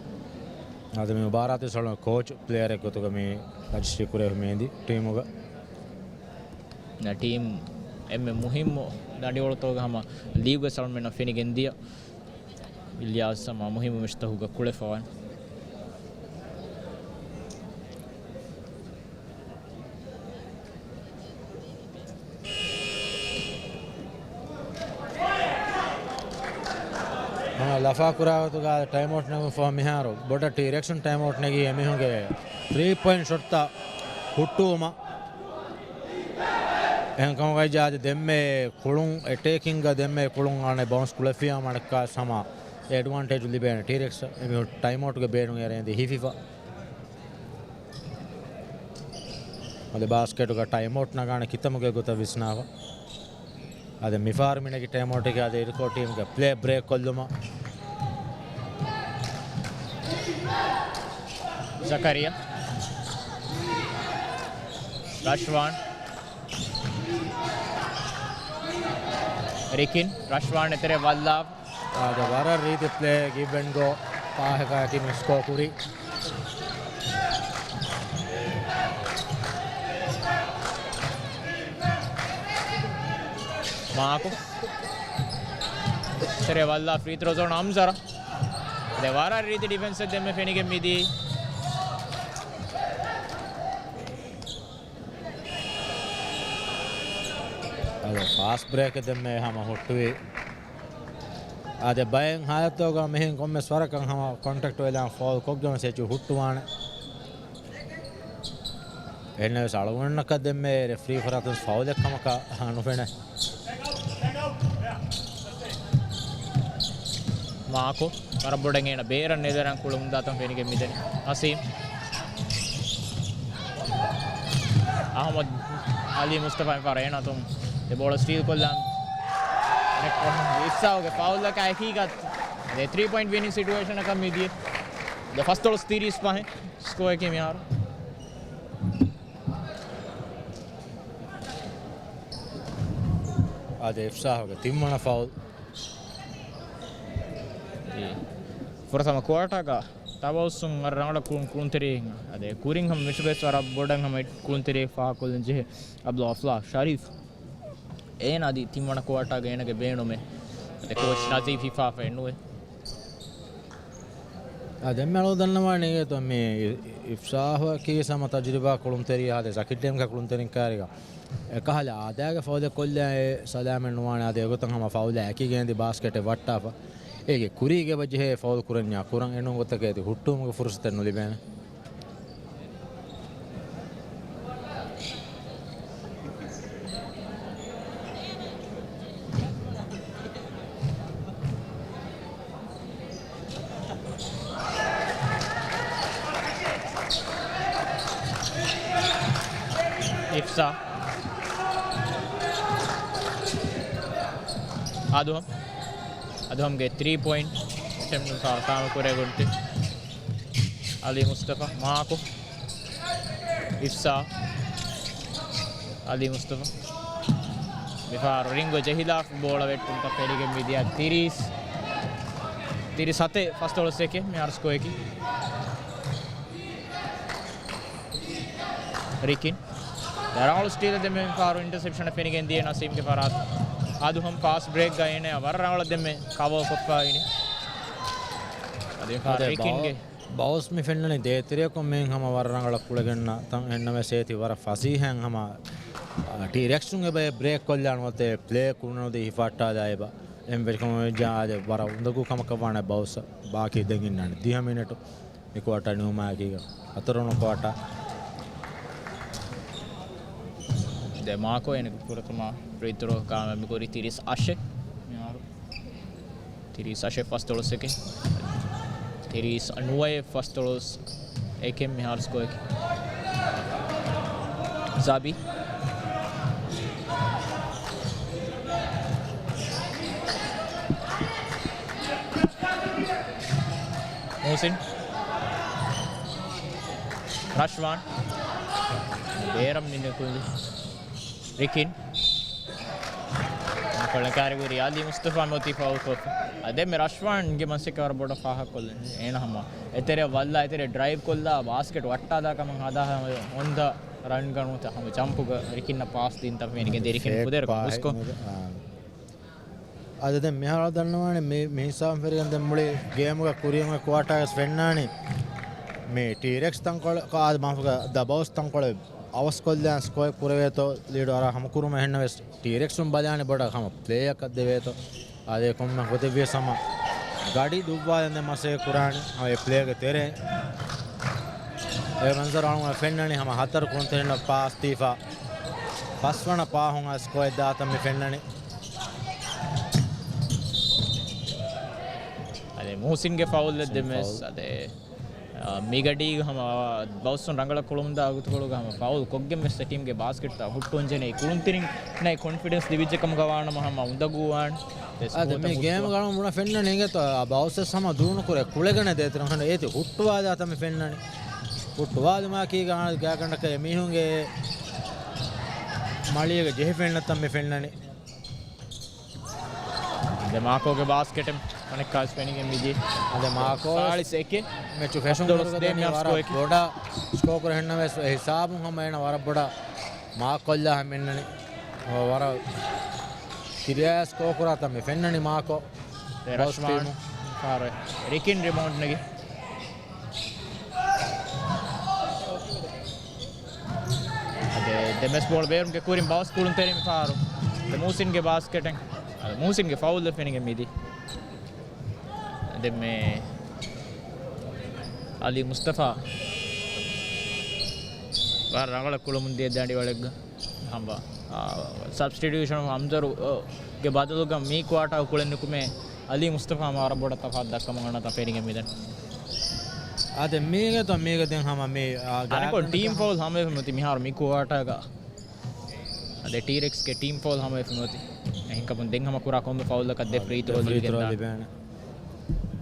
އާދެ، މި މުބާރާތު ސަޅުން ކޯޗް ޕްލޭޔަރެއް ގޮތުގަ މި ރަޖިސްޓްރީ ކުރެވި މޭނދި ޓީމުގަ. ޓީމް އެންމެ މުހިއްމު ދަނޑިވަޅުތަކުގަ ހަމަ ލީގުގެ ސަޅުންމެންނަށް ފެނިގެންދިޔަ އިލްޔާސް ހަމަ މުހިއްމު މެޗްތަކުގަ ކުޅެފަވާނެ. ހަމަ ލަފާ ކުރާ ގޮތުގަ ޓައިމް އައުޓް ނެގުމަށްފަހު މިހާރު ބޮޑަށް ޓީރެކްސުން ޓައިމް އައުޓް ނެގީ އެމީހުންގެ ތްރީ ޕޮއިންޓް ޝޮޓްތައް ހުއްޓުވުމަށް. އެހެންކަމުގައި އާދެ ދެންމެ ކުޅުން އެޓޭކިންގ ދެންމެ ކުޅުން އަނެއް ބައުންސް ކުޅެފިޔާ މަނެއްކާސް ހަމަ އެޑްވާންޓޭޖު ލިބޭނެ ޓީރެކްސް. އެމީހުން ޓައިމް އައުޓްގެ ބޭނުން އެރޭނދީ ހިފިފަ. އަދި ބާސްކެޓުގަ ޓައިމް އައުޓް ނަގާނެ ކިތަމުގެ ގޮތަށް ވިސްނާފަ. އަދި މިފަހަރު މިނެގި ޓައިމް އައުޓްގެ އަދި އިރުކޮޅު ޓީމްގެ ޕްލޭ ބްރޭކް ކޮށްލުމަށް. ޒަކަރިޔާ. ރަޝްވާން. ރިކިން. ރަޝްވާން އެތެރެ ވައްލާ. އާދެ، ވަރަށް ރީތި ޕްލޭ، ގިވް އެންޑް ގޯ ފާހަގައަކީ މި ސްކޯ ކުރީ. މާކު. ތެރެ ވައްލާ ފްރީ ތްރޯ ޒޯން އަމްޒަރ. ދެ ވަރަށް ރީތި ޑިފެންސެއް ދެންމެ ފެނިގެން މިދީ. އަދި ފާސްޓް ބްރޭކެއް ދެންމެ ހަމަ ހުއްޓުވި. އާދެ، ބައެއް ހާލަތުގަ މިހެން ކޮންމެސް ވަރަކަށް ހަމަ ކޮންޓެކްޓް ވެލާން ފައުލް ކޮށްގެން ސެޗު ހުއްޓުވާނެ. އެހެންނަމަވެސް އަޅުގަނޑަކަށް ދެންމެ ރެފްރީ ފަރާތުން ފައުލެއް ކަމަކަށް ނުފެނޭ. މާކު ވަރަށް ބޮޑަށް އޭނަ ބޭރަށް ނެދެރަން ކުޅުމުން ދާތަން ފެނިގެން މިދަނީ. އަސީމް. އަހުމަދު އަލީ މުސްތަފާ ފަރައިން އަތުން ދެ ބޯޅަ ސްޓީލް ކޮށްލާން. އިފްސާހުގެ ފައުލަކާ އެކީގަ ދެ ތްރީ ޕޮއިންޓް ވިނިން ސިޓުއޭޝަނަކަށް މިދިޔަ. ދެ ފަސްދޮޅަސް ތިރީސް ފަހެއް ސްކޯއަކީ މިހާރު. އާދެ، އިފްސާހުގެ ތިންވަނަ ފައުލް. ފުރަތަމަ ކުއާޓާގަ ތަބައުސުން ވަރަށް ރަނގަޅަށް ކުޅުން، ކުޅުންތެރި އަދި ކުރިން ހަމަ މެޗުގައި ވަރަށް ބޮޑަށް ހަމަ ކުޅުންތެރި ފާހަގަކޮށްލަން ޖެހޭ އަބްދުލް އަފްލާ ޝަރީފް. އޭނަ އަދި ތިންވަނަ ކުއާޓާގަ އޭނަގެ ބޭނުމެއް އަދި ކޯޗް ނަޒީފް ހިފާފައެއް ނުވޭ. އާ، ދެންމެ އަޅު ދަންނަވާނީ އިނގޭތޯ މި އި-، އިފްސާހުއަކީ ހަމަ ތަޖުރިބާ ކުޅުންތެރި އާދެ ޒަކި ޓީމްގެ ކުޅުންތެރިން ކާރިގަ އެކަހަލަ އާދައިގެ ފައުލެއް ކޮށްލާ އެ ސަލާމަތް ނުވާނެ. އާދެ އެގޮތަށް ހަމަ ފައުލާ އެކީގެން ދި ބާސްކެޓެއް ވައްޓާފަ. އޭގެ ކުރީގެ ބަޖެހޭ ފައުލް ކުރަންޏާ ކުރަން އެނޫން ގޮތަކަށް އެދި ހުއްޓުވުމުގެ ފުރުސަތެއް ނުލިބޭނެ. އިފްސާ. އަދުހަމް. އަދުހަމްގެ ތްރީ ޕޮއިންޓް އެޓެމްޕްޓުން ކާމި ކުރެވުންތި. އަލީ މުސްތަފާ މާކު. އިފްސާ. އަލީ މުސްތަފާ. މިފަހަރު ރިންގު ޖެހިލާފަ ބޯޅަ ވެއްޓުންތައް ފެނިގެން މިދިޔަ ތިރީސް. ތިރީސް ހަތެއް ފަސްދޮޅަސް އެކެއް މިހާރު ސްކޯއަކީ. ރިކިން. ރަނގަޅު ސްޓީލެއް ދެންމެ މިފަހަރު އިންޓަސެޕްޝަނެއް ފެނިގެން ދިޔަ ނަސީމްގެ ފަރާތު. އަދުހަމް ފާސްޓް ބްރޭކްގަ އޭނަ ވަރަށް ރަނގަޅަށް ދެންމެ ކަވަރ ކޮށްފަ އިނީ. ދެން ފާރިކިންގެ ބައުސް މި ފެންނަނީ ދޭތެރެއަކުން މިހެން ހަމަ ވަރަށް ރަނގަޅަށް ކުޅެގެންނަ ތަން އެންނަމެސް އޭތި ވަރަށް ފަސީހައިން ހަމަ، އާ، ޓީރެކްސުން އެބައި ބްރޭކް ކޮށްލާން އޮތޭ ޕްލޭ ކުޅުނުދީ ހިފައްޓާލާ އެބަ. އެން ވެރިކަމަށް ވެއްޖާ އާދެ ވަރަށް އުނދަގޫ ކަމަކަށް ވާނެ ބައުސް ބާކީ ދެން އިންނާނެ ދިހަ މިނެޓު. މި ކުއާޓާ ނިމުމާއެކީގަ ހަތަރުވަނަ ކުއާޓާ. ދެ މާކޯ އޭނަގެ ފުރަތަމަ ފްރީ ތްރޯ ކާމިޔާބު ކުރީ ތިރީސް އަށެއް މިހާރު. ތިރީސް އަށެއް ފަސްދޮޅަސް ސެކެންޑް. ތިރީސް ނުވައެއް ފަސްދޮޅަސް އެކެއް މިހާރު ސްކޯއަކީ. ޒާބީ. މޫސިން. ރަޝްވާން. ބޭރަށް މި ނުކުޅި. ރިކިން. ކޮޅަކާރި ކުރި އަލީ މުސްތަފާ މިއޮތީ ފައުލް ކޮށްފަ. އަދެ މި ރަޝްވާންގެ މަސައްކަތް ވަރަށް ބޮޑަށް ފާހަގަކޮށްލަން. އޭނަ ހަމަ އެތެރެ ވައްލާ އެތެރެ ޑްރައިވް ކޮށްލާ ބާސްކެޓް ވައްޓާލާ ކަމަށް ހަދާ ހަމަ ހޮންދަ ރަން ގަނޫތަ ހަމަ ޖަމްޕުގަ ރިކިންނަށް ޕާސް ދިން ތަން ފެނިގެން ދިރިކިން ފުދޭރަކަ މުސްކޮ. އާ. އަދި ދެން މިހާރު ދަންނަވާނެ މި، މި ހިސާބުން ފެރިގެން ދެން މުޅި ގޭމުގަ ކުރިޔަށް އޮތް ކުއާޓާގަސް ފެންނާނީ. މި ޓީރެކްސް ތަންކޮޅެއް، އާދެ މާފުގަ ދަ ބައުސް ތަންކޮޅެއް އަވަސްކޮށްލާން ސްކޯއެއް ކުރެވޭތޯ ލީޑު އަރާ ހަމަކުރުމަށް އެހެންނަމަވެސް ޓީރެކްސުން ބަލާނެ ބޮޑަށް ހަމަ ޕްލޭއަކަށް ދެވޭތޯ. އާދެ ކޮންމެ ހުތެއްވިޔަސް ހަމަ ގަޑި ދުއްވާލަން ދެން މަސައްކަތް ކުރާނެ ހަމަ އެ ޕްލޭގެ ތެރޭ. އެ މަންޒަރު އަޅުގަނޑަށް ފެންނަނީ ހަމަ ހަތަރު ކުޅުންތެރިންނަށް ޕާސް ދީފަ ފަސްވަނަ ޕާހުން އައިސް ސްކޯއެއް ދާތަން މި ފެންނަނީ. އަދެ މުހުސިންގެ ފައުލް ދެމެސް އަދެ، އާ، މިގަޑީގަ ހަމަ ބައުސް ރަނގަޅަށް ކުޅުމުންދާ ގޮތުގަ ހަމަ ފައުލް ކޮށްގެން ވެސް ޓީމްގެ ބާސްކެޓްތައް ހުއްޓުވަންޖެހޭ ކުޅުންތެރިންނަށް ކޮންފިޑެންސް ލިބިއްޖެ ކަމުގަ ވާނަމަ ހަމަ އުނދަގޫވާން. އަދެ މި ގޭމް ގަޅުން ބުނަ ފެންނަނީ އިނގޭތޯ ބައުސް ވެސް ހަމަ ދޫނުކުރޭ ކުޅެގަނެ ދޭތެރެ ހަނޑ އޭތި ހުއްޓުވާލާތަން މި ފެންނަނީ. ހުއްޓުވާލުމާކީ ގާ-، ގާގަނޑަކަށް އެމީހުންގެ މަޅީގަ ޖެހިފެންނަތަން މި ފެންނަނީ. ދެ މާކޯގެ ބާސްކެޓެއް އަނެއްކާވެސް ފެނިގެން މިދިޔަ. އަދެ މާކޯ ސާޅީސް އެކެއް. މެޗު ފެށުން ދެން ވަރަށް ބޮޑަށް ސްކޯ ކުރެ ހެންނަމެސް އެ ހިސާބުން ހަމަ އޭނަ ވަރަށް ބޮޑަށް މާކް ކޮށްލާ ހަމަ އިންނަނީ. ވަރަށް ކިރިޔާ ސްކޯ ކުރާތަން މި ފެންނަނީ މާކޯ. ރަޝްމާން ފާރު ރިކިން ރިބައުންޑް ނެގި. އަދެ ދެމެސް ބޯޅަ ބޭރުމުގެ ކުރިން ބައުސް ކުޅުންތެރިން ފާރު. އަދެ މޫސިންގެ ބާސްކެޓެއް. އަދެ މޫސިންގެ ފައުލް ފެނިގެން މިދި. ދެންމެ އަލީ މުސްތަފާ ވަރަށް ރަނގަޅަށް ކުޅަމުން ދިޔަ ދަނޑިވަޅެއްގަ. ހަމަ، އާ، ސަބްސްޓިޓިއުޝަން އަމްޒަރު، އާ، ގެ ބަދަލުގަ މީ ކުއާޓާ ކުޅެން ނުކުމެ އަލީ މުސްތަފާ ހަމަ ވަރަށް ބޮޑަށް ތަފާތު ދައްކަމުން އަންނަތާ ފެނިގެން މިދަނީ. އާދެ މީގެ ތޯ މީގެ ދެން ހަމަ މީ، އާ، އަނެކޮށް ޓީމް ފައުލް ހަމަވެފަ މިއޮތީ މިހާރު މި ކުއާޓާގަ. އަދެ ޓީރެކްސްގެ ޓީމް ފައުލް ހަމަވެފަ މިއޮތީ. އެހެންކަމުން ދެން ހަމަ ކުރާ ކޮންމެ ފައުލްއަކަށް ދެ ފްރީ ތްރޯ ލިބިގެންދާނެ.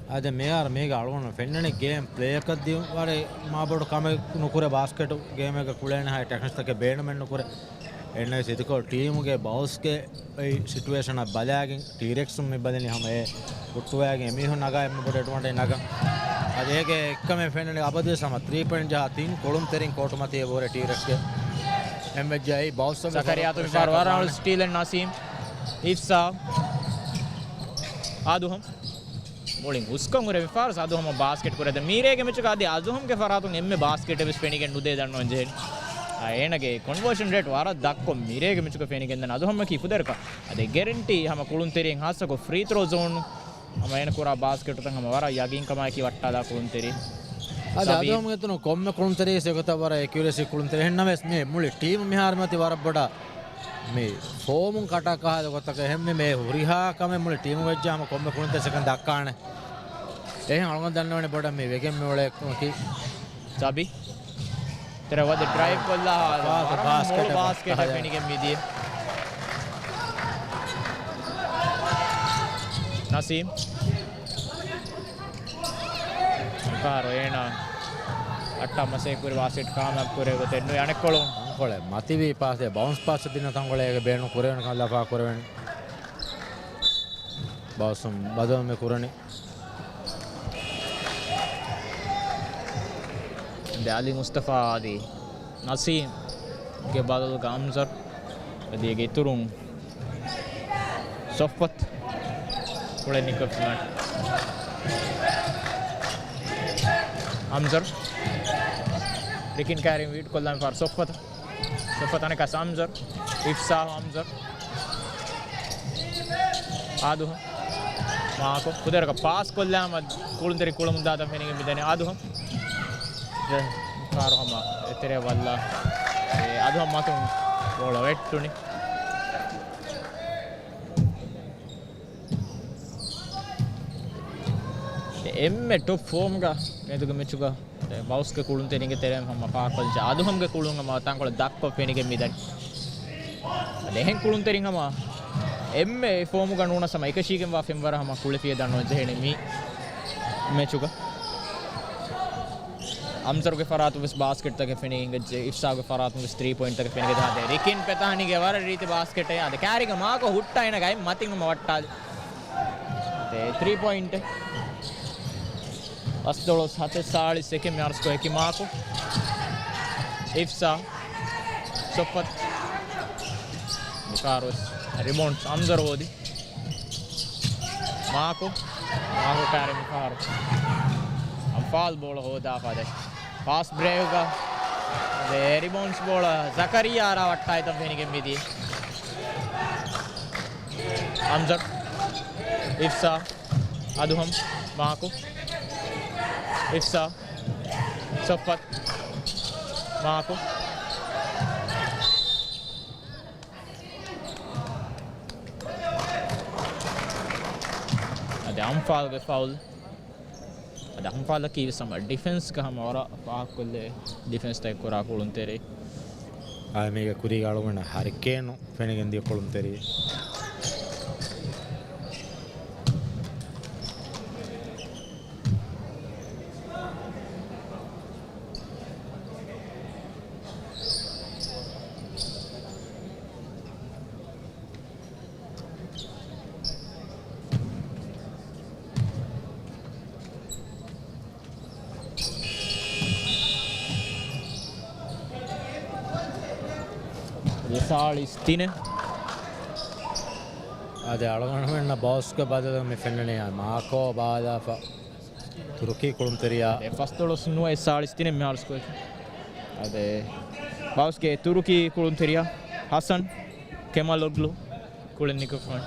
އާދެ މިހާރު މީގަ އަޅުގަނޑު ފެންނަނީ ގޭމް ޕްލޭއަކަށް ދިޔުން ވަރަށް މާބޮޑު ކަމެއް ނުކުރޭ ބާސްކެޓު ގޭމެއްގަ ކުޅޭނެ ހައި ޓެކްނިކްސްތަކެއް ބޭނުމެއް ނުކުރޭ. އެންނަ ސިދުކޮށް ޓީމުގެ ބައުސްގެ އެ ސިޓުއޭޝަނަށް ބަލާގެން ޓީރެކްސުން މި ބަލަނީ ހަމަ އެ ހުއްޓުވާގެން އެމީހުން ނަގާ އެންމެ ބޮޑު އެޑްވާންޓޭޖް ނަގަން. އަދި އޭގެ އެއްކަމެއް ފެންނަނީ އަބަދުވެސް ހަމަ ތްރީ ޕޮއިންޓް ޖަހާ ތިން ކުޅުންތެރިން ކޯޓު މަތީ އެބަހުރޭ ޓީރެކްސްގެ. އެންމެއްޖާއި ބައުސް ޒަކަރިޔާ ތުމިފާރު ވަރަށް ސްޓީލެއް ނަސީމް. އިފްސާ. އާދުހަމް. މުޅިން ހުސްކޮށް ހުރެ މިފާރު އަދުހަމަށް ބާސްކެޓް ކުރޭ. ދެން މީރޭގެ މެޗުގަ އަދި އަދުހަމްގެ ފަރާތުން އެންމެ ބާސްކެޓެއް ވެސް ފެނިގެން ނުދޭ ދަންނަވަން ޖެހެނީ. އާ، އޭނަގެ ކޮންވާޝަން ރޭޓް ވަރަށް ދަށްކޮށް މީރޭގެ މެޗުގަ ފެނިގެންދަނީ އަދުހަމްއަކީ ފުދޭވަރަކަށް. އަދި ގެރެންޓީ ހަމަ ކުޅުންތެރިން ހާއްސަކޮށް ފްރީ ތްރޯ ޒޯނު ހަމަ އޭނަ ކުރާ ބާސްކެޓުތައް ހަމަ ވަރަށް ޔަގީންކަމާއެކީ ވައްޓާލާ ކުޅުންތެރި. އަދި ސަބީ. އަދުހަމް އެތުނު ކޮންމެ ކުޅުންތެރިއެއް އެގޮތަށް ވަރަށް އެކިއުރެސީ ކުޅުންތެރި. އެހެންނަމަވެސް މި މުޅި ޓީމު މިހާރު މަތި ވަރަށް ބޮޑަށް މި ފޯމުން ކަޓާ ކަހާލި ގޮތަކަށް އެހެންވެ މި ހުރިހާ ކަމެއް މުޅި ޓީމު ވެއްޖާ ހަމަ ކޮންމެ ކުޅުންތެރިއަކަށް ދައްކާނެ. އެހެން އަޅުގަނޑު ދަންނަވަނީ ބޮޑަށް މި ވެގެން މި އުޅޭ ކަމަކީ. ސަބީ. ތެރެ ވަދެ ޑްރައިވް ކޮށްލާ ބާސް، ވަރަށް ބާސް މޮޅު ކެޓަ ބާސް ކެޓަ ބާސް. ފެނިގެން މިދިޔަ. ނަސީމް. ކާރު އޭނާ އައްޓާ މަސޭ ކުރި ވާސިޓް ކާމިޔާބު ކުރޭ ގޮތެއް ނުވި އަނެއްކޮޅު. ތަންކޮޅެއް މަތިވީ ޕާސެއް ބައުންސް ޕާސް ދިންނަ ތަންކޮޅެއް އޭގެ ބޭނުން ކުރެވެން ކަން ލަފާ ކުރެވެން. ބައުސް ބަދަލު މި ކުރަނީ. ދެ އަލީ މުސްތަފާ އަދި ނަސީމްގެ ބަދަލުގަ އަމްޒަރް އަދި އޭގެ އިތުރުން ސޮފްވަތް ކުޅެނިކޮށްފިމަން. އަމްޒަރު. ރިކިން ކާރިން ވީޑް ކޮށްލާން ފާރު ސޮފްފަތަ. ސޮފްފަތަ އަނެކާ އަމްޒަރު. އިފްސާހު އަމްޒަރު. އާދުހަ. މާކޮ. ކުދިން ވަރަކަށް ޕާސް ކޮށްލާމަ ކުޅުންތެރި ކުޅަމުންދާތަން ފެނިގެން މިދަނީ އާދުހަ. ފާރު ހަމަ އެތެރެ ވައްލާ. އެ އާދުހަ މަތުން ބޯޅަ ވެއްޓުނި. އެންމެ ޓޮޕް ފޯމްގަ މެދުގެ މެޗުގަ ބައުސްގެ ކުޅުންތެރިންގެ ތެރެއިން ހަމަ ފާކޮށް އާދުހަމްގެ ކުޅުން ހަމަ ތަންކޮޅެއް ދަށްކޮށް ފެނިގެން މިދަނީ. އަދި އެހެން ކުޅުންތެރިން ހަމަ އެންމެ ފޯމުގަ ނޫނަސް ހަމަ އެކަށީގެންވާ ފެންވަރަށް ހަމަ ކުޅެފިޔަ ދަންނަވަން ޖެހޭނެ މި މެޗުގަ. އަމްޒަރުގެ ފަރާތުން ވެސް ބާސްކެޓްތަކެއް ފެނިގެން އެނގެއްޖެ، އިފްސާގެ ފަރާތުން ވެސް ތްރީ ޕޮއިންޓްތަކެއް ފެނިގެން ދާދޭ. ރިކިން ޕެތާނީގެ ވަރަށް ރީތި ބާސްކެޓެއް. އަދި ކާރިގަ މާކޮ ހުއްޓާ އޭނަގެ އަތް މަތިން ހަމަ ވައްޓާލި. އަދި ތްރީ ޕޮއިންޓެއް. ފަސްދޮޅަސް ހަތެއް ސާޅީސް އެކެއް މިހާރު ސްކޯއަކީ މާކޮ. އިފްސާ. ސޮފްފަތް. މިފާރު ވެސް ރިބައުންޑް އަމްޒަރު ހޯދި. މާކޮ. މާކޮ ކާރި މިފާރު. އަންފާލް ބޯޅަ ހޯދާފަ ދެ. ފާސްޓް ބްރޭކްގަ ދެ ރިބައުންޑްސް ބޯޅަ ޒަކަރިއްޔާއަށް ވައްޓާލިތަން ފެނިގެން މިދިޔަ. އަމްޒަރު. އިފްސާ. އާދުހަމް. މާކޮ. އިފްސާ. ސޮފްފަތް. މާކޮ. އަދި އަންފާލްގެ ފައުލް. އަދި އަންފާލަކީ ވެސް ހަމަ ޑިފެންސްގަ ހަމަ ވަރަށް ފާހަގަކޮށްލޭ ޑިފެންސްތައް ކުރާ ކުޅުންތެރި. އާ، މީގެ ކުރީގަ އަޅުގަނޑަށް ހަރިކޭނު ފެނިގެން ދިޔަ ކުޅުންތެރި. ސާޅީސް ތިނެއް. އަދި އަޅުގަނޑުމެންނަށް ބައުސްގެ ބަދަލު މި ފެންނަނީ މާކޯ ބާލާފަ ތުރުކީ ކުޅުންތެރިޔާ. އެ ފަސްދޮޅަސް ނުވަ ސާޅީސް ތިނެއް މިހާރު ސްކޯއަކީ. އަދި ބައުސްގެ ތުރުކީ ކުޅުންތެރިޔާ ހަސަން ކެމަލޮގްލު. ކުޅެން ނިކުތްފަން.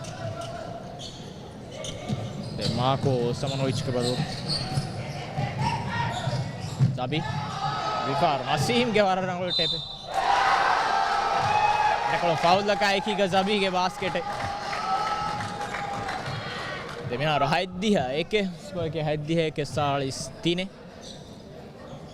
ދެ މާކޯ ސަމަނޯވިޗްގެ ބަދަލު. ޒަބީ. ވިފާރު ނަސީމްގެ ވަރަށް ރަނގަޅު ޓެޕެއް. ދެކޮޅު ފައުލަކާ އެކީގަ ޒަބީގެ ބާސްކެޓެއް. ދެ މިހާރު ހަތްދިހަ އެކެއް ސްކޯއަކީ ހަތްދިހަ އެކެއް ސާޅީސް ތިނެއް.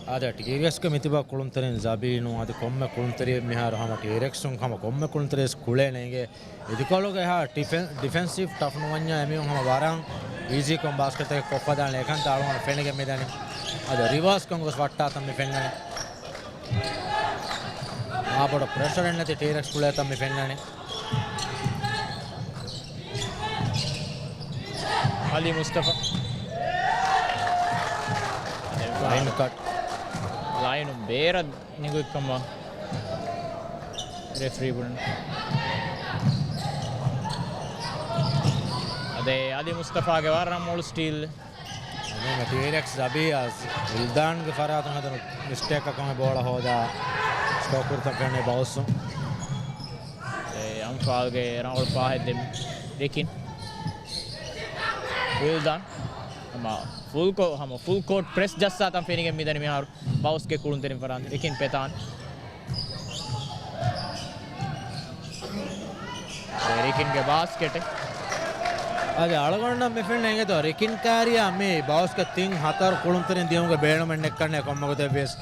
އާދެ، ޓީރެކްސްގެ މިތިބާ ކުޅުންތެރިން ޒަބީނު އަދި ކޮންމެ ކުޅުންތެރިއެއް މިހާރު ހަމަ ޓީރެކްސުން ހަމަ ކޮންމެ ކުޅުންތެރިޔަސް ކުޅޭނެ އިނގޭ. އިދިކޮޅުގެ ހާ ޑިފެން-، ޑިފެންސިވް ޓަފް ނުވަންޏާ އެމީހުން ހަމަ ވަރަށް އީޒީކޮން ބާސްކެޓްތަކެއް ކޮށްފަދާނެ އެކަންތައް އަޅުގަނޑު ފެނިގެން މިދަނީ. އަދި ރިވާސްކޮން ގޮސް ވައްޓާތަން މި ފެންނަނީ. މާބޮޑު ޕްރެޝަރެއް ނެތި ޓީރެކްސް ކުޅޭތަން މި ފެންނަނީ. އަލީ މުސްތަފާ. ލައިން ކަޓް. ލައިނު ބޭރަށް ނިގޮތްކަމަށް ރެފްރީ ބުނަން. އަދެ އަލީ މުސްތަފާގެ ވަރަށް ރަނގަޅު ސްޓީލް. އަދެ ޓީރެކްސް ޒަބީ އާ ވިލްދާންގެ ފަރާތުން ހަދަނު މިސްޓޭކަކަށް ބޯޅަ ހޯދާ ސްކޯ ކުރިތަން ފެންނަނީ ބައުސް. އެ އަންފާލްގެ ރަނގަޅު ފާހެއް ދެން ރިކިން. ވިލްދާން ހަމަ ފުލް ކޯ-، ހަމަ ފުލް ކޯޓް ޕްރެސް ޖައްސާތަން ފެނިގެން މިދަނީ މިހާރު. ބައުސްގެ ކުޅުންތެރިން ފަރާން ރިކިން ޕެތާން. ރިކިންގެ ބާސްކެޓެއް. އަދި އަޅުގަނޑަށް މި ފެންނަ އިނގޭތޯ ރިކިން ކާރިއާ މި ބައުސްގެ ތިން ހަތަރު ކުޅުންތެރިން ދިޔުމުގެ ބޭނުމެއް ނެއްކަންނޭ ކޮންމެ ގޮތެއް ވިޔަސް.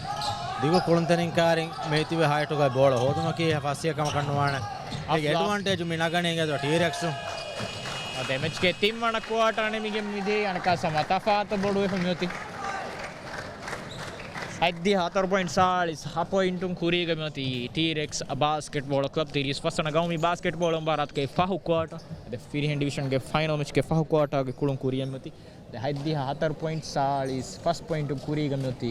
ދިގު ކުޅުންތެރިން ކާރިން މިތިބެ ހައިޓުގައި ބޯޅަ ހޯދުމަކީ ފަސޭހަ ކަމަކަށް ނުވާނެ. އެގެ އެޑްވާންޓޭޖު މި ނަގަނީ އިނގޭތޯ ޓީރެކްސުން. އަދި މެޗްގެ ތިންވަނަ ކުއާޓާ ނިމިގެން މިދިޔައީ އަނެކާ ސަމާ ތަފާތު ބޮޑުވެފަ މިއޮތީ. ހަތްދިހަ ހަތަރު ޕޮއިންޓް ސާޅީސް ހަ ޕޮއިންޓުން ކުރީގަ މިއޮތީ ޓީރެކްސް ބާސްކެޓްބޯޅަ ކްލަބް. ތިރީސް ފަސްވަނަ ގައުމީ ބާސްކެޓްބޯޅަ މުބާރާތުގެ ފަހު ކުއާޓާ. އަދި ފިރިހެން ޑިވިޝަންގެ ފައިނަލް މެޗްގެ ފަހު ކުއާޓާގެ ކުޅުން ކުރިޔަށް މިއޮތީ. ދެ ހަތްދިހަ ހަތަރު ޕޮއިންޓް ސާޅީސް ފަސް ޕޮއިންޓު ކުރީގަ މިއޮތީ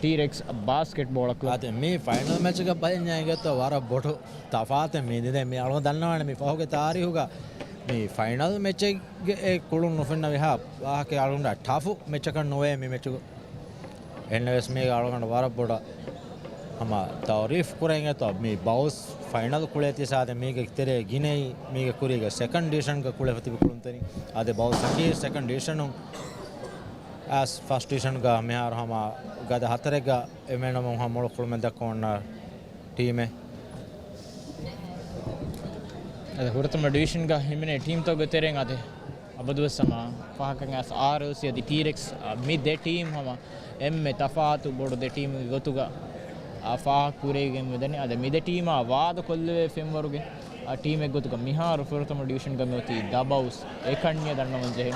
ޓީރެކްސް ބާސްކެޓްބޯޅަ ކްލަބް. އަދި މި ފައިނަލް މެޗްގަ ބަލަންޏާ އިނގޭތޯ ވަރަށް ބޮޑު ތަފާތެއް މި ދިނޭ. މި އަޅުގަނޑު ދަންނަވާނެ މި ފަހުގެ ތާރީހުގަ މި ފައިނަލް މެޗެއްގެ އެ ކުޅުން ނުފެންނަ ވިހާ ވާހަކަ އަޅުގަނޑަށް ޓަފު މެޗަކަށް ނުވޭ މި މެޗު. އެންނެވެސް މީގެ އަޅުގަނޑު ވަރަށް ބޮޑަށް ހަމަ ތައުރީފް ކުރަން އެތޯ، މި ބައުސް ފައިނަލް ކުޅޭތީ ސާދެ މީގެ ތެރޭ ގިނައީ މީގެ ކުރީގަ ސެކަންޑް ޑިވިޝަންގަ ކުޅެފަ ތިބި ކުޅުންތެރިން. އާދެ، ބައުސްއަކީ ސެކަންޑް ޑިވިޝަނުން އައިސް ފަސްޓް ޑިވިޝަންގަ މިހާރު ހަމަ ގަދަ ހަތަރެއްގަ އެމެނަމުން ހަމަ މޮޅު ކުޅުމެއް ދައްކަމުންނަ ޓީމެއް. އަދި ފުރަތަމަ ޑިވިޝަންގަ ހިމެނޭ ޓީމްތަކުގެ ތެރެއިން އަދި އަބަދުވެސް ހަމަ ފާހަގަކަން އައިސް އާރްއެލްސީ އަދި ޓީރެކްސް، އަ، މި ދެ ޓީމް ހަމަ އެންމެ ތަފާތު ބޮޑު ދެ ޓީމުގެ ގޮތުގަ، އަ، ފާހަގަ ކުރެވިގެން މިދަނީ. އަދި މި ދެ ޓީމާ ވާދަ ކޮށްލެވޭ ފެންވަރުގެ، އަ، ޓީމެއް ގޮތުގަ މިހާރު ފުރަތަމަ ޑިވިޝަންގަ މިއޮތީ ދަ ބައުސް އެކަންޏެއް ދަންނަވަން ޖެހޭ.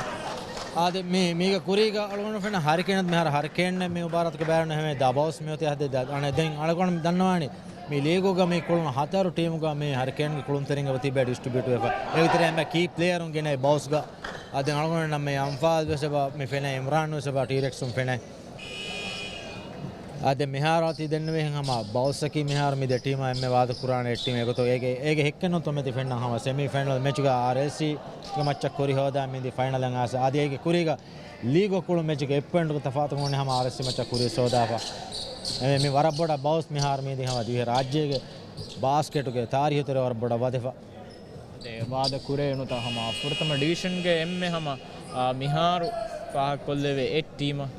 އާދެ، މި، މީގަ ކުރީގަ އަޅުގަނޑު ފެންނަ ހަރިކޭން، މިހާރު ހަރިކޭން މި މުބާރާތުގެ ބައިވެރިން ހަމަ ދަ ބައުސް މިއޮތީ އަދި ދަ-، އަނެއް ދެން އަޅުގަނޑު ދަންނަވާނީ މި ލީގުގަ މި ކުޅުނު ހަތަރު ޓީމުގަ މި ހަރިކޭންގެ ކުޅުންތެރިން އެބަ ތިބޭ ޑިސްޓްރިބިއުޓް ވެފަ. އޭގެ ތެރޭ އެންމެ ކީ ޕްލޭޔަރުން ގިނައީ ބައުސްގަ. އަދި އަޅުގަނޑު ނަމެ އަންފާލް ވެސް އެބަ މި ފެނޭ، އިމްރާން ވެސް އެބަ ޓީރެކްސުން ފެނޭ. އާދެ، މިހާރު އަތި ދެންނެވިހެން ހަމަ ބައުސްއަކީ މިހާރު މި ދެ ޓީމާ އެންމެ ވާދަ ކުރާނެ އެއް ޓީމް އެގޮތަށް. އޭގެ، އޭގެ ހެއްކެއް ނޫން ތޮމެތި ފެންނަ ހަމަ ސެމީ ފައިނަލް މެޗުގަ އާރްއެލްސީގެ މައްޗަށް ކުރި ހޯދާ މިދި ފައިނަލަށް އައިސް. އަދި އޭގެ ކުރީގަ ލީގު ކުޅު މެޗުގެ އެއް ޕޮއިންޓުގެ ތަފާތު ހުންނެ ހަމަ އާރްއެސްސީ މައްޗަށް ކުރި ސޯދާފަ. އެ، މި ވަރަށް ބޮޑަށް ބައުސް މިހާރު މީދީ ހަމަ ދިވެހި ރާއްޖޭގެ ބާސްކެޓުގެ ތާރީހު ތެރޭ ވަރަށް ބޮޑަށް ވަދެފަ. އެ ވާދަ ކުރޭ ނުތަ ހަމަ ފުރަތަމަ ޑިވިޝަންގެ އެންމެ ހަމަ، އާ، މިހާރު ފާހަގަކޮށްލެވޭ އެއް ޓީމަށް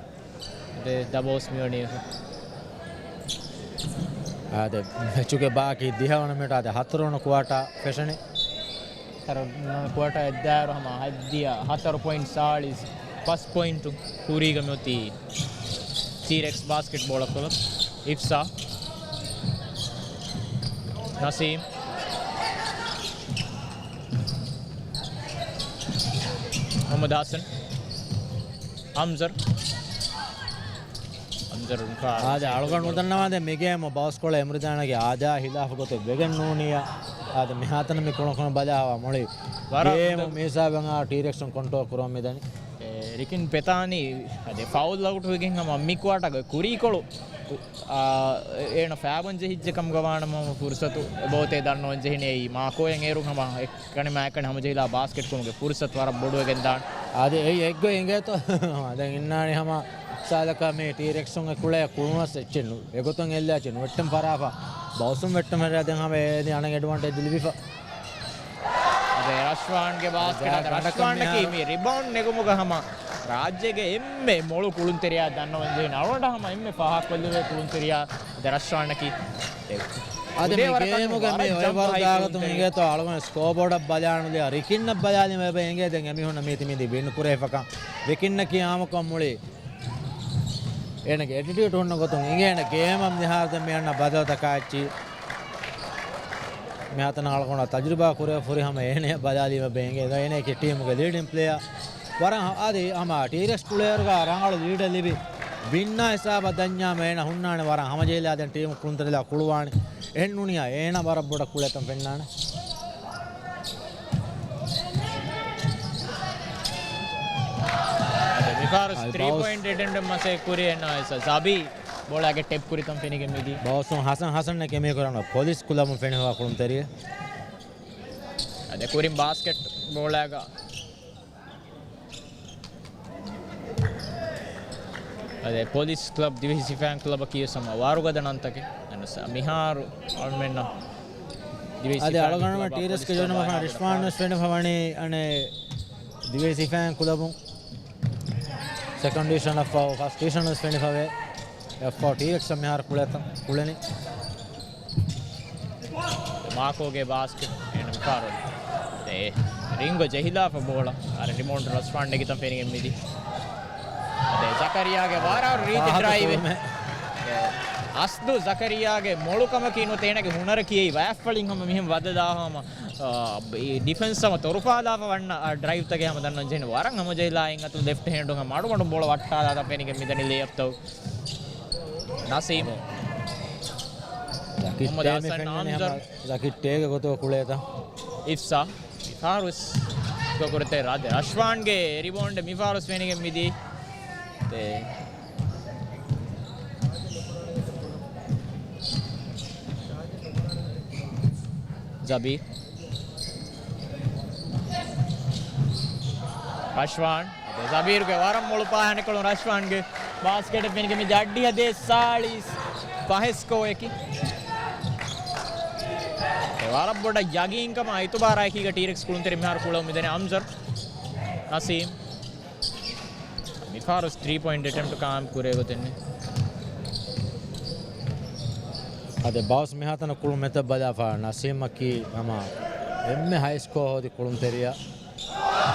ދެ ދަ ބައުސް މިވަނީ. އާދެ، މެޗުގެ ބާކީ ދިހަވަނަ މިނެޓް އާދެ ހަތަރުވަނަ ކުއާޓާ ފެށެނީ. ހަތަރު ކުއާޓާ އެއްދާއިރު ހަމަ ހައްދިޔަ ހަތަރު ޕޮއިންޓް ސާޅީސް ފަސް ޕޮއިންޓު ކުރީގަ މިއޮތީ ޓީރެކްސް ބާސްކެޓްބޯޅަ ކުލަބް. އިފްސާ، ނަސީމް، މުހައްމަދު ހަސަން، އަމްޒަރް. އަމްޒަރު އާދެ، އަޅުގަނޑު ނުދަންނަވާނެ މި ގޭމު ބައުސްކޮޅެއް އެމްރިދާންގެ އާދާ ހިލާފު ގޮތެއް ވެގެން ނޫނިއްޔާ. އާދެ، މިހާތަނަށް މި ކުޅަކުނަ ބަލާ ހަވާ މޮޅި. ވަރަށް ގޭމު ހުނދަ. މި ހިސާބަށް އާ ޓީރެކްސުން ކޮންޓްރޯލް ކުރަމުން މިދަނީ. އެ، ރިކިން ޕެތާނީ އަދި ފައުލް އައުޓް ވެގެން ހަމަ މި ކުއާޓާގެ ކުރީކޮޅު، އާ، އޭނަ ފައިބަން ޖެހިއްޖެ ކަމުގަ ވާނަމަ ހަމަ ފުރުސަތު އެބައޮތޭ ދަންނަވަން ޖެހިނޭ. އެއީ މާކޯއަށް އޭރުން ހަމަ އެކަނި މާކަނި ހަމަޖެހިލާ ބާސްކެޓް ކުޅުމުގެ ފުރުސަތު ވަރަށް ބޮޑުވެގެން ދާން. އާދެ، އެއީ އެއްގޮތް އިނގޭތޯ. ދެން އިންނާނީ ހަމަ ސާލަކަށް މި ޓީރެކްސުންގެ ކުޅޭ ކުޅުނަސް އެއްޗެއް ނު-، އެގޮތުން އެއްލާ އެއްޗެއް ނުވެއްޓެން ފަރާފަ. ބައުސުން ވެއްޓެން ހެރި ދެން ހަމަ އޭނި އަނެއް އެޑްވާންޓޭޖް ލިބިފަ. އަދެ ރަޝްވާންގެ ބާސްކެޓް، އަދެ ގަނޑަކަށް ރަޝްވާންއަކީ މިހާރު މި ރިބައުންޑް ނެގުމުގަ ހަމަ ރާއްޖޭގެ އެންމެ މޮޅު ކުޅުންތެރިޔާ ދަންނަވަން ޖެހި ނަޅުނޑަށް ހަމަ އެންމެ ފާހަގަކޮށްލެވޭ ކުޅުންތެރިޔާ އަދެ ރަޝްވާންއަކީ. އަދެ މި ގޭމުގެ މި އޮއެވަރު ދާގަތުން އިނގޭތޯ އަޅުގަނޑު ސްކޯބޯޑަށް ބަލާނުލިޔާ ރިކިންނަށް ބަލާލީމަ އެބަ އެނގޭ ދެން އެމީހުންނަށް މީތި މީތި ވިން ކުރެވިފަކަން. ރިކިންއަކީ އާންމުކޮށް މުޅި އޭނަގެ އެޓިޓިއުޑް ހުންނަ ގޮތުން އިނގޭނެ ގޭމަށް މިހާރު ދެން މި އަންނަ ބަދަލުތަކާ އެއްޗި. މިހާތަނަށް އަޅުގަނޑަށް ތަޖުރިބާ ކުރެވިފަ ހުރި ހަމަ އޭނަޔަށް ބަލާލީމަ އެބަ އެނގޭ. އޭނައަކީ ޓީމުގެ ލީޑިން ޕްލޭޔާ. ވަރަށް ހަ-، އަދި ހަމަ ޓީރެކްސް ކުޅޭއިރުގަ ރަނގަޅު ލީޑެއް ލިބި ވިންނާ ހިސާބަށް ދަންޏާމަ އޭނަ ހުންނާނެ ވަރަށް ހަމަޖެހިލާ ދެން ޓީމު ކުޅުންތެރިލާ ކުޅުވާނެ. އެހެން ނޫނިއްޔާ އޭނަ ވަރަށް ބޮޑަށް ކުޅޭތަން ފެންނާނެ. އަދި މިފަހަރު އަދި ތްރީ ބައުސް. ޕޮއިންޓް އެޓެމްޕްޓެއް މަސައްކަތް ކުރި އެން އާއި ސަ-، ޒަބީ ބޯޅައިގެ ޓެޕް ކުރިތަން ފެނިގެން މިދީ. ބައުސުން ހަސަން ހަސަންއެކޭ މި ކުރަން ޕޮލިސް ކުލަބުން ފެނިފަވާ ކުޅުންތެރިއެއް. އަދި ކުރިން ބާސްކެޓް ބޯޅައިގަ އަދެ ޕޮލިސް ކްލަބް ދިވެހި ސިފައިން ކްލަބަކީ ވެސް ހަމަ ވަރުގަދަ ނަންތަކެއް. އަންސަ މިހާރު އަޅުމެންނަށް ދިވެހި އަދި ސިފައިން އަޅުގަނޑުމެން ކްލަބާ ޓީރެސް ޕޮލިސް ކެޖޮނުމަ ކްލަބާ ރިޝްވާން ވެސް ފެނިފަ ވަނީ އަނެއް ދިވެހި ސިފައިން ކުލަބުން ސެކަންޑް ޑިވިޝަނަށްފަހު ފަސްޓް ޑިވިޝަން ވެސް ފެނިފަވޭ. އެއަށްފަހު ޓީރެކްސް މިހާރު ކުޅޭތަން ކުޅެނީ. މާކޯގެ ބާސްކެޓް އޭނަ މިފާރު އެ ރިންގު ޖެހިލާފަ ބޯޅަ އަރަ ރިބައުންޑް ރަޝްވާން ނެގިތަން ފެނިގެން މިދީ. އަދެ ޒަކަރިޔާގެ ވާރާ ރީތި ޑްރައިވެއް. އެ، އަސްދު ޒަކަރިޔާގެ މޮޅު ކަމަކީ ނުވަތަ އޭނަގެ ހުނަރަކީ އެއީ ވައިފަޅިން ހަމަ މިހެން ވަދެދާ ހަމަ، އާ، އެ ޑިފެންސް ހަމަ ތޮރުފާލާފަ ވަންނަ، އާ، ޑްރައިވްތަކެއް ހަމަ ދަންނަން ޖެހެން ވަރަށް ހަމަޖެހިލާ އިން އަތުން ލެފްޓް ހޭންޑުން ހަމަ މަޑުމަޑުން ބޯޅަ ވައްޓާލާ ދަން ފެނިގެން މިދަނީ ލޭއަޕްތައް. ނަސީމް. ޒަކިއްޓޭ މި ފެންނަނީ ހަމަ ޒަކިއްޓޭގެ ގޮތުގަ ކުޅޭތަ؟ އިފްސާ. މިފާރު ވެސް ކުރެތޭ ރާދެ. ރަޝްވާންގެ ރިބައުންޑް މިފާރު ވެސް ފެނިގެން މިދީ. ތޭ. ޒަބީ. ރަޝްވާން. ޒަބީރުގެ ވަރަށް މޮޅު ޕާހަނިކޮޅުން ރަޝްވާންގެ. ބާސްކެޓެއް ފެނިގެން މިދިޔަ އައްޑިހަ ދޭއް ސާޅީސް ފަހެއް ސްކޯއަކީ. ވަރަށް ބޮޑަށް ޔަގީންކަމާ އިތުބާރާއެކީގަ ޓީރެކްސް ކުޅުންތެރިން މިހާރު ކުޅައުމުން މިދަނީ. އަމްޒަރް ނަސީމް. މިފަހަރު ތްރީ ޕޮއިންޓް އެޓެމްޕްޓް ކާމި ކުރޭ ގޮތެއް ނެތް. އަދެ ބައުސް މިހާތަނަށް ކުޅުން މެތައް ބަލާފަ ނަސީމަކީ ހަމަ އެންމެ ހައި ސްކޯ ހޯދި ކުޅުންތެރިޔާ.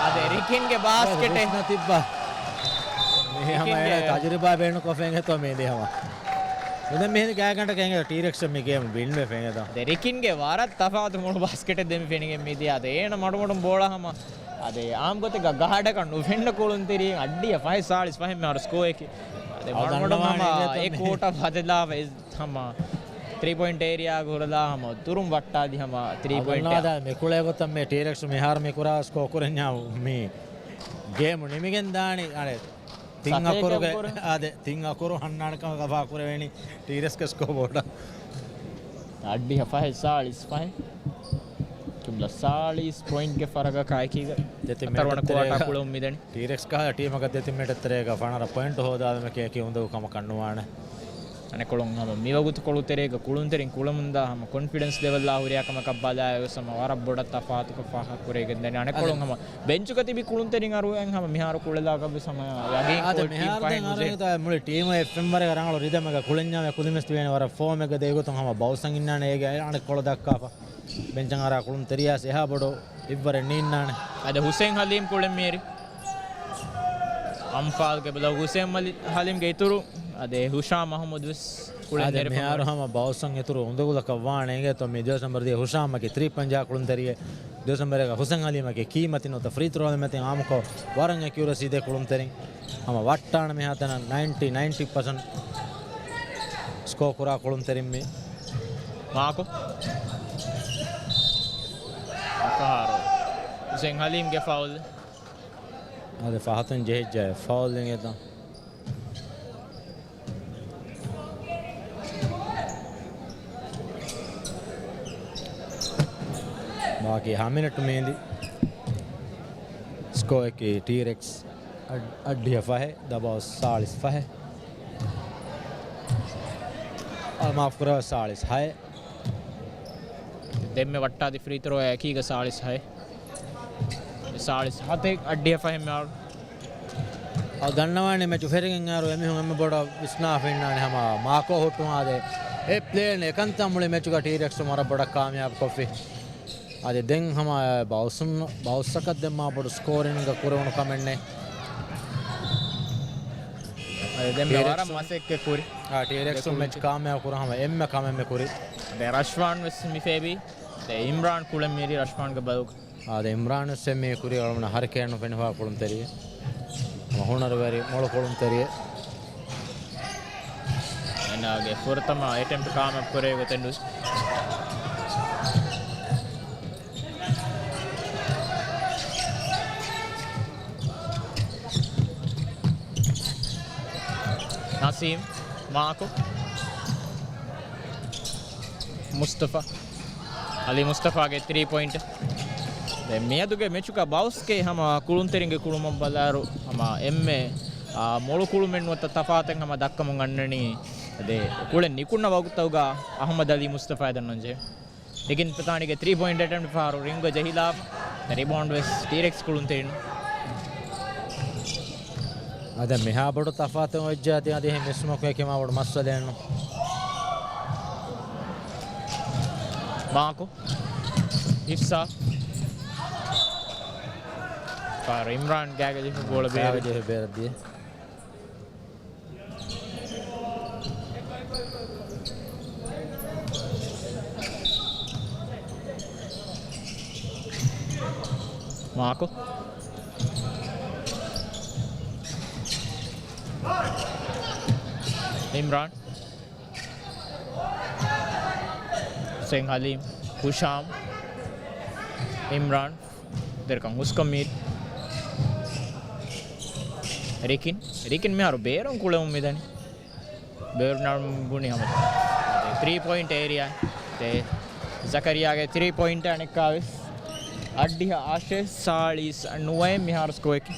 އަދެ ރިކިންގެ ބާސްކެޓެއް. ހުސްނަ ތިއްބާ. މި ހަމަ ރިކިންގެ އޭނަ ތަޖުރިބާ ބޭނުންކޮށް ފެން އެތޯ މީ ދި ހަމަ. ދެން މިހިނ ގާގަނޑަކަށް އެނގޭ ޓީރެކްސް މި ގޭމް ވިން ވެ ފެން އެތޯ. އަދެ ރިކިންގެ ވަރަށް ތަފާތު މޮޅު ބާސްކެޓެއް ދެން ފެނިގެން މި ދިޔަ. އަދެ އޭނަ މަޑުމަޑުން ބޯޅަ ހަމަ އަދެ އާންމު ގޮތެއްގަ ގާޑަކަށް ނުފެންނަ ކުޅުންތެރިން އައްޑިހަ ފަހެއް ސާޅީސް ފަހެއް މިހާރު ސްކޯއެކި. އަދެ އަދި މަޑުމަޑުން ދަންނަވާނީ ހަމަ އެ ކޯޓަށް ބަދަލާފަ އެ ހަމަ ތްރީ ޕޮއިންޓް އޭރިއާގަ ހުރަލާ ހަމަ ދުރުން ވައްޓާލި ހަމަ ތްރީ އަދި ޕޮއިންޓް ދަންނަވާ ދާ މި ކުޅޭ ގޮތަށް މި ޓީރެކްސް މިހާރު މި ކުރާ ސްކޯ ކުރަންޏާ މި ގޭމު ނިމިގެން ދާނީ. އަނެ ތިން ސަތޭކަ އަކުރުގެ ކުރު. އާދެ، ތިން އަކުރު ހަންނާނެ ކަމަށް ގަފާ ކުރެވޭނީ ޓީރެކްސްގެ ސްކޯ ބޯޑަށް. އައްޑިހަ ފަހެއް ސާޅީސް ފަހެއް. ކިބްލަ ސާޅީސް ޕޮއިންޓްގެ ފަރަގަކާއެކީގަ ދެތިން ހަތަރުވަނަ މިނެޓް ކުވާޓާ ތެރޭގަ ކުޅެވުން މިދަނީ. ޓީރެކްސް ކާ ޓީމަކަށް ދެތިން މިނެޓް ތެރޭގަ ފަނަރަ ޕޮއިންޓް ހޯދާލުމަކީ އެކި އުނދަގޫ ކަމަކަށް ނުވާނެ. އަނެއްކޮޅުން ހަމަ މިވަގުތުކޮޅު ތެރޭގަ ކުޅުންތެރިން ކުޅެމުންދާ ހަމަ ކޮންފިޑެންސް ލެވެލްއާ ހުރިހާ ކަމަކަށް ބަލާއިރު ވެސް ހަމަ ވަރަށް ބޮޑަށް ތަފާތުކޮށް ފާހަގަ ކުރެވިގެން ދަނީ. އަނެއްކޮޅުން އަދެ. ހަމަ ބެންޗުގަ ތިބި ކުޅުންތެރިން އަރުވައިން ހަމަ މިހާރު ކުޅެލާކަށް ވެސް ހަމަ ޔަގީން އާދެ، ކޯޗް ޓީމް މިހާރު ފާހަގަ ދެން ނުޖެހޭ. އަރަނގަތާ މުޅި ޓީމު އެއް ފެންވަރެއް ރަނގަޅު ރިދަމެއްގަ ކުޅެންޏާ ކުދިން ވެސް ތިބޭނެ ވަރަށް ފޯމެއްގަ ދޭ ގޮތުން ހަމަ ބައުސްއަށް އިންނާނެ އޭގެ އަނެއްކޮޅު ދައްކާފަ. ބެންޗަށް އަރާ ކުޅުންތެރިޔާސް އެހާ ބޮޑު އިއްވަރެއް ނީންނާނެ. އަދި ހުސެން ހަލީމް ކުޅެން މިއެރި. އަންފާލްގެ ބަލަ ހުސެން މަލި-، ހަލީމްގެ އިތުރު އަދި ހުޝާމް އަހުމަދު ވެސް ކުޅެން އާދެ، ނެރެފަ މިހާރު ހަމަ ބައުސްއަށް އިތުރު އުނދަގުލަކަށް ވާނެ އިނގޭތޯ މި ދުވަސް ނަމްބަރު ދިހަ ހުޝާމްއަކީ ތްރީ ޕޮއިންޓް ޖަހާ ކުޅުންތެރިއެއް. ދުވަސް ނަމްބަރު އެކަށް ހުސެން ހަލީމްއަކީ ކީމަތިން ނުވަތަ ފްރީ ތްރޯލެއް މަތިން އާއްމުކޮށް ވަރަށް އެކިއުރަސީ ދޭ ކުޅުންތެރިން. ހަމަ ވައްޓާނެ މިހާތަނަށް ނައިންޓީ، ނައިންޓީ ޕަސެންޓް ސްކޯ ކުރާ ކުޅުންތެރިން މި. މާކު. ފަހަރު ހުސެން ހަލީމްގެ ފައުލް. އަދި ފަހަތުން ޖެހިއްޖެ ފައުލް އިނގޭތަ؟ ބާކީ ހަ މިނެޓު މީނދި. ސްކޯއަކީ ޓީރެކްސް އައް-، އައްޑިހަ ފަހެއް، ދަބާސް ސާޅީސް ފަހެއް. އަ، މާފު ކުރައްވާ، ސާޅީސް ހައެއް. ދެންމެ ވައްޓާދި ފްރީ ތްރޯއާ އެކީގަ ސާޅީސް ހައެއް. ސާޅީސް ހަތެއް އައްޑިހަ ފަހެއް މިއަޅު. އަ، ދަންނަވާނެ މެޗު ފެރިގެން އައިރު އެމީހުން އެންމެ ބޮޑަށް ވިސްނާފަ އިންނާނެ ހަމަ މާކޯ ހުއްޓުމާ އާދެ. އެ ޕްލޭން އެކަންތައް މުޅި މެޗުގަ ޓީރެކްސް ވަރަށް ބޮޑަށް ކާމިޔާބު ކޮށްފި. އަދި ދެން ހަމަ ބައުސް، ބައުސްއަކަށް ދެން މާ ބޮޑު ސްކޯރިންގ ކުރެވުނު ކަމެއް ނެތް. އަދި ދެން މި ވަރަށް ޓީރެކްސުން، މަސައްކަތް ކުރި. އާ، ޓީރެކްސުން މެޗް ކާމިޔާބު ކުރާ ހަމަ އެންމެ ކަމެއް މި ކުރި. ދެން ރަޝްވާން ވެސް މި ފޭބީ. ދެން އިމްރާން ކުޅެން މިރި ރަޝްވާންގެ ބަލުގަ. އާދެ، އިމްރާން ވެސް އެންމެ ކުރި އަޅުމެން ހަރަކޭނު ފެނިފާ ކުޅުންތެރިއެއް. ހުނަރުވެރި މޮޅު ކުޅުންތެރިއެއް. އޭނާގެ ފުރަތަމަ އެޓެމްޕް ކާމިޔާބު ކުރެވި ގޮތެއް ނުވި. ނަސީމް، މާކު، މުސްތަފާ. އަލީ މުސްތަފާގެ ތްރީ ޕޮއިންޓް. ދެން މިއަދުގެ މެޗުގަ ބައުސްގެ ހަމަ ކުޅުންތެރިންގެ ކުޅުމަށް ބަލާއިރު، ހަމަ އެންމެ، އާ، މޮޅު ކުޅުމެއް ނުވަތަ ތަފާތެއް ހަމަ ދައްކަމުން އަންނަނީ. ދެ ކުޅެން ނިކުންނަ ވަގުތުގަ އަހުމަދު އަލީ މުސްތަފާ ދަންނަންޖެހޭ. ނިކިން ޕިތާނީގެ ތްރީ ޕޮއިންޓް އެޓެމްޕްޓް ފަހަރު ރިންގް ޖެހިލާފަ. ރިބައުންޑް ވެސް ޓީރެކްސް ކުޅުންތެރިން. އަދި މިހާ ބޮޑު ތަފާތެއް އޮތްޖެ އަދި އަދި މިސްމޮކު އެކި މާ ބޮޑު މައްސަލައެއް ނޫން. މާކު. އިފްސާ. ފާރު އިމްރާން ގާގަ ޖެހި ބޯޅަ ބޭރު. ގާގަ ޖެހި ބޭރަށް ދިޔަ. މާކު. އިމްރާން. ހުސެން ހަލީމް. ހުޝާމް. އިމްރާން. ދެރަކަށް ހުސްކޮށް މީ. ރިކިން. ރިކިން މިހާރު ބޭރުން ކުޅެވުން މިދަނީ. ބޭރުން ބުނި ހަމަ. ތްރީ ޕޮއިންޓް އޭރިއާ. ދެ ޒަކަރިޔާގެ ތްރީ ޕޮއިންޓް އަނެއްކާވެސް. އައްޑިހަ އަށެއް ސާޅީސް ނުވައެއް މިހާރު ސްކޯއަކީ.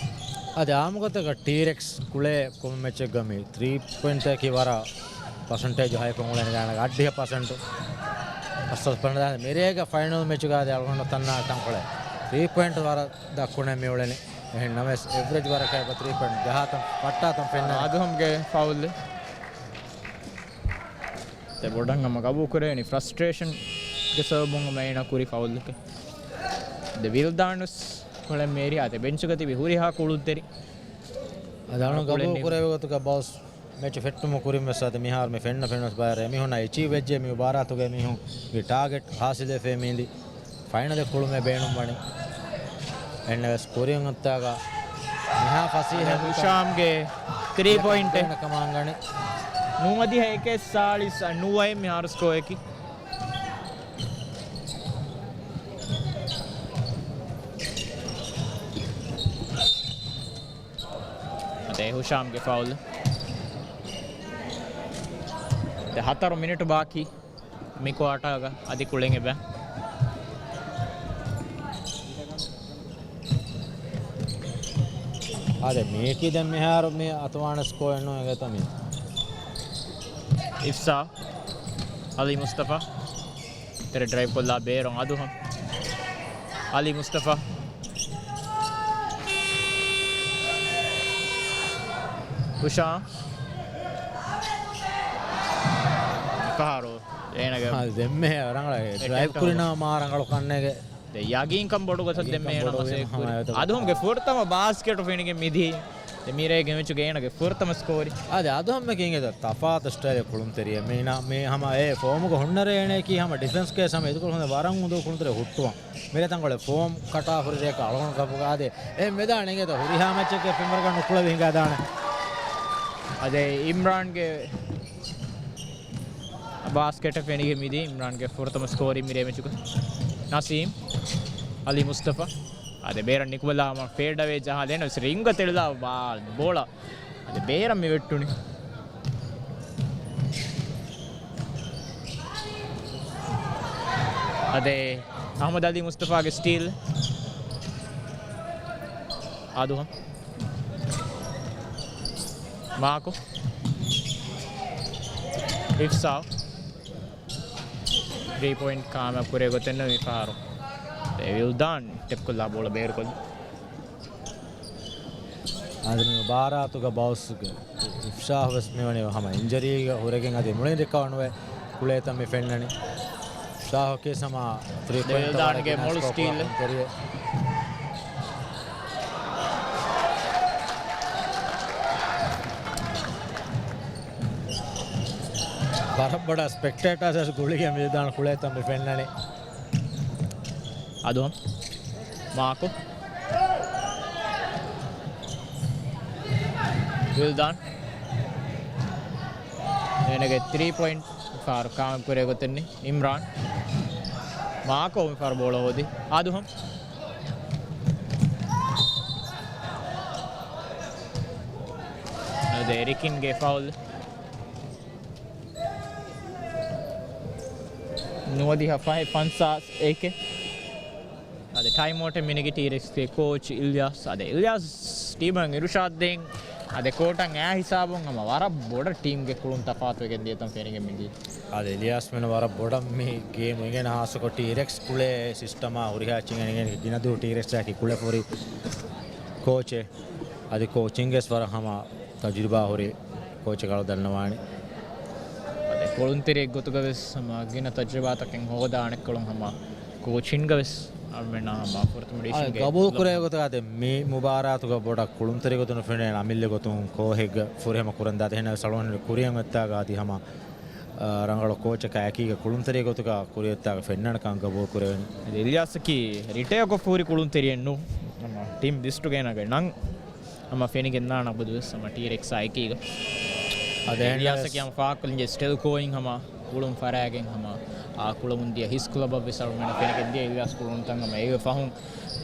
އަދި އާއްމުގޮތަކަށް ޓީރެކްސް ކުޅޭ ކޮންމެ މެޗެއްގަ މި ތްރީ ޕޮއިންޓަކީ ވަރަށް ޕަސެންޓޭޖު ހައިކޮށް އުޅެނީ ގާނަގަ އަށްޑިހަ ޕަސެންޓު. އަސްސަސް ޕަނަދާ މިރޭގަ ފައިނަލް މެޗުގަ އަޅުގަނޑު ތަންނާ ތަންކޮޅެއް ތްރީ ޕޮއިންޓް ވަރަށް ދައްކުނެ މި އުޅެނީ. އެހެން ނަމަވެސް އެވްރެޖް ވަރަކަށް އެބަ ތްރީ ޕޮއިންޓް ޖަހާތަން ފައްޓާތަން ފެންނަނީ. އާދުހަމްގެ ފައުލް. ދެ ބޮޑަށް ހަމަ ގަބޫ ކުރެވެނީ ފްރަސްޓްރޭޝަންގެ ސަބަބުން ހަމަ އޭނާ ކުރި ފައުލްއެކޭ. ދެ ވިލްދާނުސް ކޮޅެއް މޭރި އާދެ ބެންޗުގަ ތިބި ހުރިހާ ކުޅުންތެރި. އަދި އަޅުން ގަބޫ ކުރެވޭ ގޮތުގަ ބައުސް މެޗު ފެއްޓުމަށް ކުރިން ވެސް އަދި މިހާރު މި ފެންނަ ފެނުނަސް ބާރަށް އެމީހުންނަށް އެޗީވް ވެއްޖެ މި މުބާރާތުގައި މީހުންގެ ޓާގެޓް ހާސިލްވެފައި މީނދި. ފައިނަލެއް ކުޅުމެއް ބޭނުންވަނީ. އެންނެވެސް ކުރިން އޮތާގަ މިހާ ފަސޭހަ ހުޝާމްގެ ތްރީ ޕޮއިންޓެއް ކަމާންގަނެ. ނުވަދިހަ އެކެއް ސާޅީސް ނުވައެއް މިހާރު ސްކޯއަކީ. އަދެ ހުޝާމްގެ ފައުލް. ދެ ހަތަރު މިނިޓު ބާކީ. މި ކުއާޓާގަ އަދި ކުޅެން އެބަ. އާދެ، މީކީ ދެން މިހާރު މި އަތުވާނެ ސްކޯއެއް ނޫން އެނގޭތަ މީ. އިފްސާ، އަލީ މުސްތަފާ. ތެރެ ޑްރައިވް ކޮށްލާ ބޭރުން އަދުހަމް. އަލީ މުސްތަފާ. ހުޝާމް. ފަހަރު. އޭނަގެ އާ، ދެންމެ ރަނގަޅަށް ޑްރައިވް ކުރިނަމަ މާ ރަނގަޅު ކަންނޭގެ. ދެ ޔަގީންކަން ބޮޑު ގޮތަށް ދެންމެ އޭނަ މަސައްކަތް ކުރި. އަދުހަމްގެ ފުރަތަމަ ބާސްކެޓު ފެނިގެން މިދިޔަ. ދެ މިރޭގެ މެޗުގެ އޭނަގެ ފުރަތަމަ ސްކޯރި. އާދެ، އަދުހަމްމެ ކިނގެ ތަފާތު ސްޓައިލެއް ކުޅުންތެރިއެއް. މީނާ މި ހަމަ އެ ފޯމުގަ ހުންނަރޭ އޭނައަކީ ހަމަ ޑިފެންސްގެ ހަމަ އިދުކޮޅު ހުންނަ ވަރަށް އުނދަގޫ ކުޅުންތެރި ހުއްޓުވަން. މިރޭ ތަންކޮޅެއް ފޯމް ކަޓާ ހުރި ރެއަކަށް އަޅުގަނޑު ކަޕުގަ އާދެ. އެ މެދާން އެނގޭތަ ހުރިހާ މެޗެއްގެ ފެންވަރަކަށް ނުކުޅެވި ހިނގާދާނެ. އާދެ، އިމްރާންގެ ބާސްކެޓަށް ފެނިގެން މިދީ އިމްރާންގެ ފުރަތަމަ ސްކޯރިން މިރޭ މެޗުގަ. ނަސީމް، އަލީ މުސްތަފާ. އާދެ، ބޭރަށް ނިކުމެލާ ހަމަ ފޭޑް އަވޭ ޖަހާލޭނަ ވެސް ރިންގަށް ތެޅިލާ ބާ-، ބޯޅަ. އާދެ، ބޭރަށް މި ވެއްޓުނީ. އާދެ، އަހްމަދު އަލީ މުސްތަފާގެ ސްޓީލް. އާދުހަމް. މާކު. އިފްސާ. ތްރީ ޕޮއިންޓް ކާމިޔާބު ކުރޭ ގޮތެއް ނޫން މިފަހަރު. އެ ވިލްދާން ޓެޕްކޮށްލާ ބޯޅަ ބޭރުކޮށްލި. އާދެ، މި މުބާރާތުގަ ބައުސްގެ އިފްސާހް ވެސް މިވަނީ ހަމަ އިންޖަރީގަ ހުރެގެން އަދި މުޅިން ރިކަވަރ ނުވެ ކުޅޭތަން މި ފެންނަނީ. އިފްސާހް ކޭސް ހަމަ ތްރީ ޕޮއިންޓް ވިލްދާންގެ މޮޅު ސްޓީލް. ވަރަށް ބޮޑަށް ސްޕެކްޓޭޓާސް ގުޅިގެން ވިލްދާން ކުޅޭތަން މި ފެންނަނީ. އަދުހަމް. މާކު. ވިލްދާން. އޭނަގެ ތްރީ ޕޮއިންޓް ފަހަރު ކާމިޔާބު ކުރޭ ގޮތެއް ނޫން. އިމްރާން. މާކު މި ފަހަރު ބޯޅަ ހޯދި. އަދުހަމް. އަދެ ރިކިންގެ ފައުލް. ނުވަދިހަ ފަހެއް ފަންސާސް އެކެއް. އަދި ޓައިމް އައުޓެއް މިނެގި ޓީރެކްސްގެ ކޯޗް އިލްޔާސް. އަދި އިލްޔާސް ޓީމަށް އިރުޝާދް ދޭން. އަދި ކޯޓަށް އާ ހިސާބުން ހަމަ ވަރަށް ބޮޑަށް ޓީމްގެ ކުޅުން ތަފާތުވެގެން ދިޔަތަން ފެނިގެން މިދީ. އަދި އިލްޔާސް މިނަ ވަރަށް ބޮޑަށް މި ގޭމް އިނގޭނެ ހާއްސަކޮށް ޓީރެކްސް ކުޅޭ ސިސްޓަމާ ހުރިހާ އެއްޗެއް އިނގޭނެ ގިނަ ދުވަހު ޓީރެކްސްއަކީ ކުޅެފަ ހުރި ކޯޗެއް. އަދި ކޯޗިންގެސް ވަރަށް ހަމަ ތަޖުރިބާ ހުރި ކޯޗެއް އަޅު ދަންނަވާނެ. އަދި ކުޅުންތެރިއެއް ގޮތުގަވެސް ހަމަ ގިނަ ތަޖުރިބާތަކެއް ހޯދާ އަނެއްކޮޅުން ހަމަ ކޯޗިންގަވެސް އަޅުމެންނާ ހަމަ ފުރަތަމަ އަދި ޑިވިޝަންގެ ގަބޫލު ކުރޭ ގޮތަށް އަދި މި މުބާރާތުގަ ބޮޑަށް ކުޅުންތެރި ގޮތުން ފެނޭ އަމިއްލަ ގޮތުން ކޯހެއްގަ ފުރިހަމަ ކުރަން ދާތީ ހެންނަވެސް އަޅުގަނޑު ކުރިއަށް އޮތްތާގަ އަދި ހަމަ ރަނގަޅު ކޯޗަކާ އެކީގަ ކުޅުންތެރި ގޮތުގަ ކުރިއަށް އޮތްތާގަ ފެންނަން ކަން ގަބޫލު ކުރެވެނީ. އަދި އިލްޔާސަކީ ރިޓަޔާކޮށްފަ ހުރި ކުޅުންތެރިއެއް ނޫން. ހަމަ ޓީމް ލިސްޓުގައި ނަގަ ނަން ހަމަ ފެނިގެން ދާނަ ބުދުވެސް ހަމަ ޓީރެކްސާ އެކީގަ. އަދި އިލްޔާސަކީ ހަމަ ފާކުލިންޖެ ސްޓެލްކޯއިން ހަމަ ކުޅުން ފަރާގެން ހަމަ އާ ކުޅަމުން ދިޔަ ހިސް ކްލަބަށްވެސް އަޅުމެންނަށް ފެނިގެން ދިޔަ އިލްޔާސް ކުޅުނުތަން ހަމަ އޭގެ ފަހުން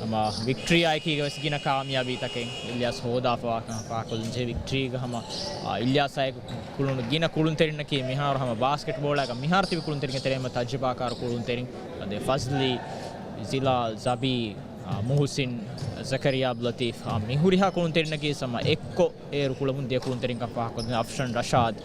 ހަމަ ވިކްޓްރީއާއެކީގަވެސް ގިނަ ކާމިޔާބީތަކެއް އިލްޔާސް ހޯދާފަވާކަން ފާކުލިންޖެ ވިކްޓްރީގަ ހަމަ އާ އިލްޔާސާއެކު ކުޅުނު ގިނަ ކުޅުންތެރިންނަކީ މިހާރު ހަމަ ބާސްކެޓްބޯޅައިގަ މިހާރު ތިބި ކުޅުންތެރިންގެ ތެރެއިން ހަމަ ތަޖުރިބާކާރު ކުޅުންތެރިން. އަދި ފަޒްލީ، ޒިލާލް، ޒަބީ، އާ، މުހުސިން، ޒަކަރިޔާ އަބްދުލް ލަތީފް، އާ، މި ހުރިހާ ކުޅުންތެރިންނަކީ ސަމަ އެއްކޮށް އޭރު ކުޅަމުން ދިޔަ ކުޅުންތެރިންކަން ފާހަގަކޮށްދޭ. އަފްޝަން ރަޝާދް،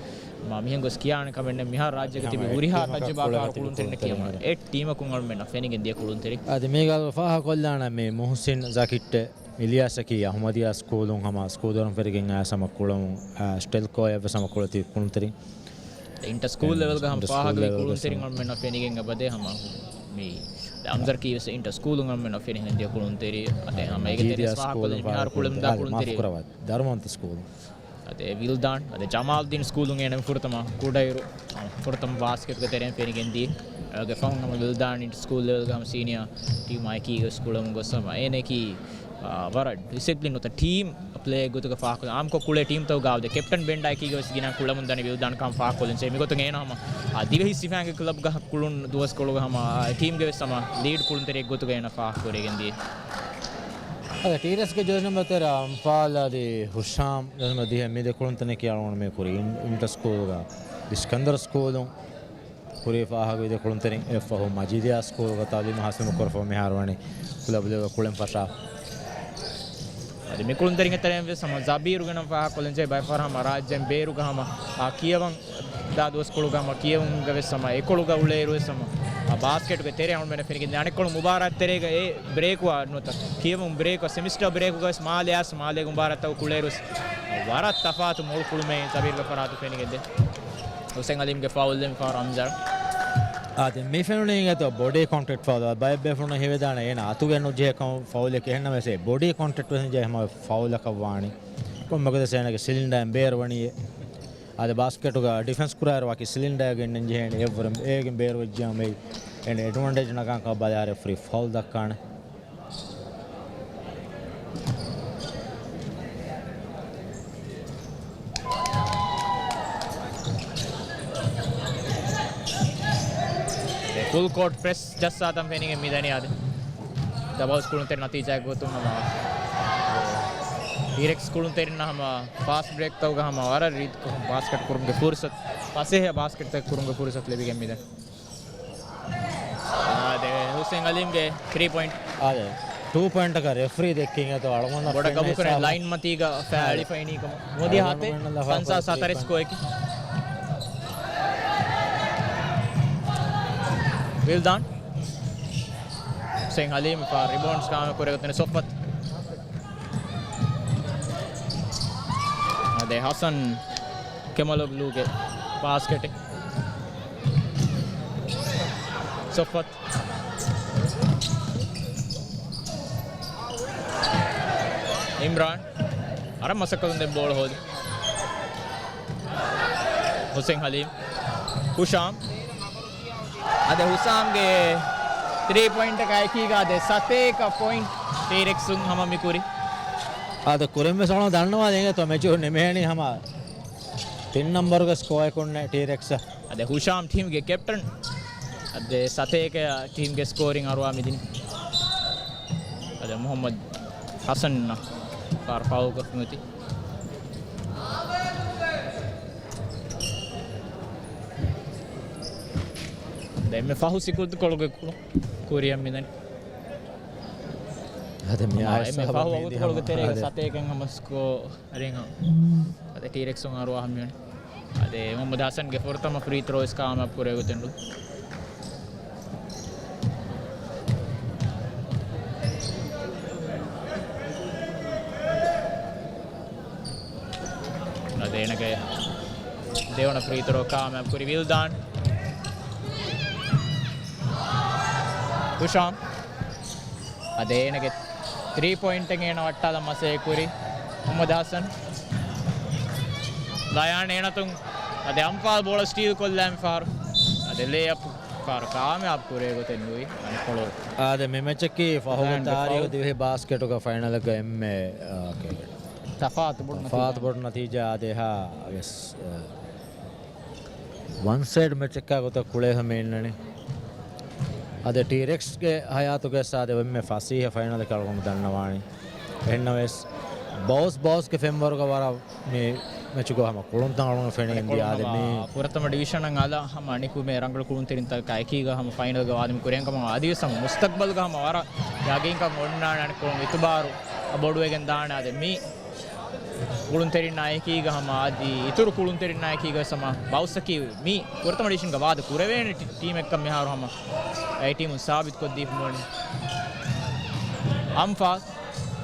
މާ މިހެން ގޮސް ކިޔާނެ ކަމެއް ނެތް. މިހާރު ރާއްޖޭގަ ތިބި ހުރިހާ ތަޖުރިބާކާރު ކުޅުންތެރިންނަކީ ހަމަ އެއް ޓީމަކުން އަޅުމެންނަށް ފެނިގެން ދިޔަ ކުޅުންތެރިން. އަދި މީގަ ފާހަގަކޮށްލާނަން މި މުހުސިން ޒަކިއްޓެ އިލްޔާސަކީ އަހުމަދިޔާ ސްކޫލުން ހަމަ ސްކޫލު ދޮރުން ފެށިގެން އައިސް ހަމަ ކުޅަމުން، އާ، ސްޓެލްކޯ އެއްވެސް ހަމަ ކުޅަތި ކުޅުންތެރިން. އިންޓަ ސްކޫލް ލެވެލްގަ ހަމަ ފާހަގަވި ކުޅުންތެރިން އަޅުމެންނަށް ފެނިގެން އެބަދޭ ހަމަ މި އަމްޒަރް ކީވެސް އިންޓަ ސްކޫލުން އަޅުމެންނަށް ފެނިގެން ދިޔަ ކުޅުންތެރި. އަދެ ހަމަ އޭގެ ތެރެއިން ފާހަގަކޮށްލަން މިހާރު ކުޅެމުންދާ ކުޅުންތެރި. މާފުކުރައްވާ، ދަރުމަވަންތަ ސްކޫލު. އަދެ ވިލްދާން، އަދެ ޖަމާލްދީން ސްކޫލުން އޭނަ ފުރަތަމަ ކުޑައިރު، ފުރަތަމަ ބާސްކެޓްގެ ތެރެއިން ފެނިގެން ދިޔަ. އޭގެ ފަހުން ހަމަ ވިލްދާން ސްކޫލް ލެވެލްގަ ހަމަ ސީނިއާ ޓީމާ އެކީގަ ސްކޫލަށް ގޮސް ހަމަ އޭނައަކީ، އާ، ވަރަށް ޑިސިޕްލިން ނުވަތަ ޓީމް ޕްލޭ ގޮތުގަ ފާހަގަކޮށް، އާއްމުކޮށް ކުޅޭ ޓީމްތަކުގަ އާދެ ކެޕްޓަން ބެންޑާ އެކީގަވެސް ގިނަ ކުޅަމުން ދަނީ ވިލްދާން ކަމަށް ފާހަގަކޮށްލަން. މިގޮތުން އޭނަ ހަމަ، އާ، ދިވެހި ސިފައިންގެ ކްލަބްގަ ކުޅުން ދުވަސްކޮޅުގަ ހަމަ، އާ، ޓީމްގެވެސް ހަމަ ލީޑް ކުޅުންތެރިއެއް ގޮތުގަ އޭނަ ފާހަގަކުރެވިގެން ދިޔަ. އަދި ޓީރެކްސްގެ ޖާޒީ ނަމްބަރު ތެރެ އަންފާލް އަދި ހުޝާމް ޖާޒީ ނަމްބަރު ދިހަ މި ދެ ކުޅުންތަކަކީ އަޅުގަނޑު މި ކުރީ އިން-، އިންޓަ ސްކޫލްގަ އިސްކަންދަރު ސްކޫލުން ކުރީ ފާހަގަވި ދެ ކުޅުންތެރިން. އެއްފަހު މަޖީދިޔާ ސްކޫލްގަ ތައުލީމު ހާސިލު ކުރައްވާ މިހާރު ވަނީ ކްލަބް ލެވެލް ކުޅެން ފަށާ. އަދި މި ކުޅުންތެރިންގެ ތެރެއިން ވެސް ހަމަ ޒަބީރު ގެނަން ފާހަގަކޮށްލަން ޖެހޭ. ބައެއް ފަހަރު ހަމަ ރާއްޖޭން ބޭރުގަ ހަމަ އާ ކިޔަވަން ދާ ދުވަސްކޮޅުގަ ހަމަ ކިޔެވުމުގަ ވެސް ހަމަ އެކޮޅުގަ އުޅޭއިރު ވެސް ހަމަ އާ ބާސްކެޓުގެ ތެރެއަށް އަޅުމެންނަށް ފެނިގެން ދިޔަ. އަނެއްކޮޅު މުބާރާތް ތެރޭގަ އެ ބްރޭކުއާ ނުވަތަ ކިޔެވުން ބްރޭކު، ސެމިސްޓަރ ބްރޭކުގަ ވެސް މާލެ އައިސް މާލޭގެ މުބާރާތްތަކުގަ ކުޅޭއިރު ވެސް ވަރަށް ތަފާތު މޮޅު ކުޅުމެއް ޒަބީރުގެ ފަރާތުން ފެނިގެން ދިޔަ. ހުސެން އަލީމްގެ ފައުލް ދެން ފާރު އަމްޒާރް. އާދެ، މި ފެނުނީ އިނގޭތޯ ބޮޑީ ކޮންޓެކްޓް ފައުލް. ބައެއް ބޭފުޅުންނަށް ހީވެދާނެ އޭނަ އަތުގެ ނުޖެހޭ ކަމަށް ފައުލެކޭ. އެހެންނަމަވެސް އެ ބޮޑީ ކޮންޓެކްޓް ވެސް ނުޖެހޭ ހަމަ ފައުލަކަށް ވާނީ. ކޮންމެ ގޮތެއް އޭނަގެ ސިލިންޑަރ އެން ބޭރު ވަނީ. އާދެ، ބާސްކެޓުގަ ޑިފެންސް ކުރާއިރު ވަކި ސިލިންޑަރ ގެންނަން ޖެހޭނެ އެއްވުރެން އޭގެން ބޭރު ވެއްޖިއްޔާ އެން އެޑްވާންޓޭޖް ނަގާން ކަމަށް ބަލާ ރެފްރީ ފައުލް ދައްކާނެ. ފުލް ކޯޓް ޕްރެސް ޖައްސާތަން ފެނިގެން މިދަނީ އާދެ. ދަބަހުސް ކުޅުންތެރި ނަތީޖާގެ ގޮތުން ހަމަ ޓީރެކްސް ކުޅުންތެރިންނަށް ހަމަ ފާސްޓް ބްރޭކްތަކުގަ ހަމަ ވަރަށް ރީތިކޮށް ބާސްކެޓް ކުރުމުގެ ފުރުސަތު، ފަސޭހަ ބާސްކެޓްތަކެއް ކުރުމުގެ ފުރުސަތު ލިބިގެން މިދަނީ. އާދެ، ހުސެން އަލީމްގެ ތްރީ ޕޮއިންޓް. އާދެ، ޓޫ ޕޮއިންޓަކަށް ރެފްރީ ދެއްކީ އިނގޭތޯ އަޅުގަނޑަށް ބޮޑަށް ފެންނަ ގަބޫކުރެ ހިސާބުން. ލައިން މަތީގަ ފައި އަޅިފައިނީ ކަމަށް. ނުވަދިހަ ހަތެއް، ފަންސާސް ހަތަރެއް ސްކޯއަކީ. ވިލްދާން. ހުސެން އަލީމް ފާ ރިބައުންޑް ކާމިޔާބު ކުރެވިގެން ސޮފްވަތް. އާދެ، ހަސަން ކެމަލޮގްލޫގެ ބާސްކެޓެއް. ސޮފްވަތް. އިމްރާން. ވަރަށް މަސައްކަތުން ދެން ބޯޅަ ހޯދި. ހުސެން ހަލީމް. ހުޝާމް. އަދި ހުސާމްގެ ތްރީ ޕޮއިންޓަކާ އެކީގަ އަދި ސަތޭކަ ޕޮއިންޓް ޓީރެކްސުން ހަމަ މި ކުރި. އާދެ، ކުރިންވެސް އަޅުގަނޑު ދަންނަވާލީ އިނގޭތޯ މެޗު ނިމޭނީ ހަމަ ތިން ނަމްބަރުގެ ސްކޯއަކުންނޭ ޓީރެކްސް. އަދި ހުޝާމް ޓީމްގެ ކެޕްޓަން. އަދި ސަތޭކަ ޓީމްގެ ސްކޯރިން އަރުވާ މިދިނީ. އަދި މުހައްމަދު ހަސަން ފާރު ފައުލްކޮށްފި މިއޮތީ. ދެންމެ ފަހު ސިކުންތުކޮޅުގެ ކުރިއަށް މިދަނީ. އަދި މި އާ، އާސް އެންމެ ފަހު ހަމަ ވަގުތުކޮޅުގެ ތެރޭގަ ސަތޭކައިން ހަމަ ސްކޯ އަރިހަ. އަދި ޓީރެކްސުން އަރުވާ ހަމަ މިވަނީ. އަދި މުހައްމަދު ހަސަންގެ ފުރަތަމަ ފްރީ ތްރޯ ވެސް ކާމިޔާބު ކުރެވިގެން ދިނުން. އަދި އޭނަގެ ދެވަނަ ފްރީ ތްރޯ ކާމިޔާބު ކުރި ވިލްދާން. ހުޝާމް. އަދި އޭނަގެ ތްރީ ޕޮއިންޓެއް އޭނަ ވައްޓާލަން މަސައްކަތް ކުރި މުހައްމަދު ހަސަން. ލަޔާން އޭނަތުން އަދި އަންފާލް ބޯޅަ ސްޓީލް ކޮށްލާ މި ފާރު. އަދި ލޭއަޕް ފާރު ކާމިޔާބު ކުރޭ ގޮތެއް ނުވި އަނެއްކޮޅު. އާދެ، މި މެޗަކީ ފަހުގެ ތާރީހު ދިވެހި ބާސްކެޓުގެ ފައިނަލްގެ އެންމެ، އާ، އޯކޭ. ތަފާތު ބޮޑު ނަތީޖާ. ތަފާތު ބޮޑު ނަތީޖާ އާދޭހާ ވެސް، އާ، ވަން ސައިޑް މެޗެއްކާ ގޮތަށް ކުޅޭ ހަމަ އިންނަނީ. އަދި ޓީރެކްސްގެ ހަޔާތުގެ ސާދެ އެންމެ ފަސޭހަ ފައިނަލެއް އަޅުގަނޑު ދަންނަވާނީ. އެހެންނަމަވެސް، ބައުސް ބައުސްގެ ފެންވަރުގަ ވަރަށް މި މެޗުގަ ހަމަ ކުޅުންތައް އަޅުގަނޑު ފެނިގެން ދިޔަ އާދެ މީ. ފުރަތަމަ ޑިވިޝަނަށް އަލަށް ހަމަ އަނެކު މޭ ރަނގަޅު ކުޅުންތެރިންތަކާ އެކީގަ ހަމަ ފައިނަލްގަ ވާދަ މި ކުރިއަށް ކަމަށް އަދިވެސް ހަމަ މުސްތަގްބަލްގަ ހަމަ ވަރަށް ޔަގީންކަން އޮންނާނެ އަނެއްކޮޅުން އިތުބާރު ބޮޑުވެގެން ދާނެ އާދެ މީ. ކުޅުންތެރިންނާ އެކީގަ ހަމަ އަދި އިތުރު ކުޅުންތެރިންނާ އެކީގަ ވެސް ހަމަ ބައުސްއަކީ މީ ފުރަތަމަ ޑިވިޝަންގަ ވާދަ ކުރެވޭނެ ޓީ-، ޓީމެއްކަން މިހާރު ހަމަ އެ ޓީމުން ސާބިތުކޮށްދީފަ މިވަނީ. އަންފާ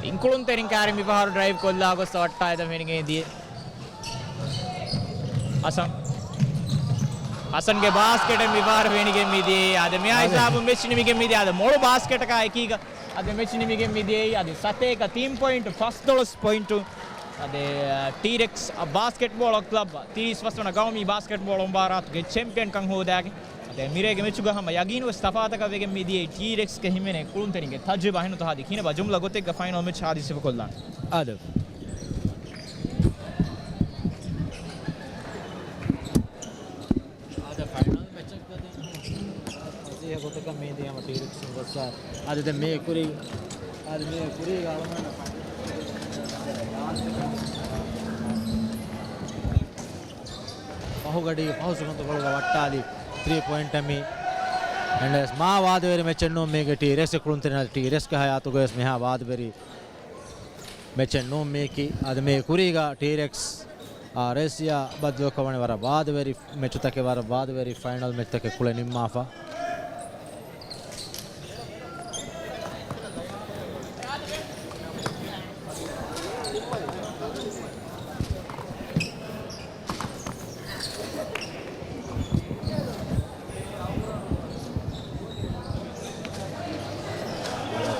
އިންކުޅުންތެރިން ކާރި މިފަހަރު ޑްރައިވް ކޮށްލާ ގޮސް ވައްޓާ އެދަން ފެނިގެން ދިޔަ. ހަސަން. ހަސަންގެ ބާސްކެޓެއް މިފަހަރު ފެނިގެން މިދިޔައީ. އާދެ މިހާ ހިސާބުން މެޗް ނިމިގެން މިދިޔަ. އާދެ މޮޅު ބާސްކެޓަކާ އެކީގަ އާދެ މެޗް ނިމިގެން މިދިޔައީ. އާދެ ސަތޭކަ ތިން ޕޮއިންޓު ފަސްދޮޅަސް ޕޮއިންޓު. އާދެ، ޓީރެކްސް ބާސްކެޓްބޯޅަ ކްލަބް ތިރީސް ފަސް ވަނަ ގައުމީ ބާސްކެޓްބޯޅަ މުބާރާތުގެ ޗެމްޕިއަންކަން ހޯދާގެން. އާދެ މިރޭގެ މެޗުގަ ހަމަ ޔަގީނުވެސް ތަފާތަކަށް ވެގެން މިދިޔައީ ޓީރެކްސްގެ ހިމެނޭ ކުޅުންތެރިންގެ ތަޖުރިބާ. އެހެންނުތަ ހާދި ކިހިނެއްބާ ޖުމްލަ ގޮތެއްގަ ފައިނަލް މެޗް ހާދި ސިފަކޮށްލާނެ؟ އާދެ. އާދެ ފައިނަލް މެޗަށް ގަދަ ފަސޭހަ ގޮތަކަށް މީދީ ހަމަ ޓީރެކްސް ގޮސްފަ. އާދެ ދެން މޭ ކުރީ، އާދެ މޭ ކުރީގަ އަޅުގަނޑަށް ފަހުގަޑީގެ ފަހު ސެކަންތު ގޮޅުގަ ވައްޓާލި ތްރީ ޕޮއިންޓަށް މީ. އެންޑް މާ ވާދަވެރި މެޗެއް ނޫން މީގެ ޓީރެކްސް ކުޅުންތެރިން ޓީރެކްސްގެ ހަޔާތުގަވެސް މިހާ ވާދަވެރި މެޗެއް ނޫން މީކީ. އަދި މޭ ކުރީގަ ޓީރެކްސް އާރްއޭސީއާ ބަދަލުކޮށް ވަނީ ވަރަށް ވާދަވެރި މެޗުތަކެއް، ވަރަށް ވާދަވެރި ފައިނަލް މެޗުތަކެއް ކުޅެ ނިންމާފަ.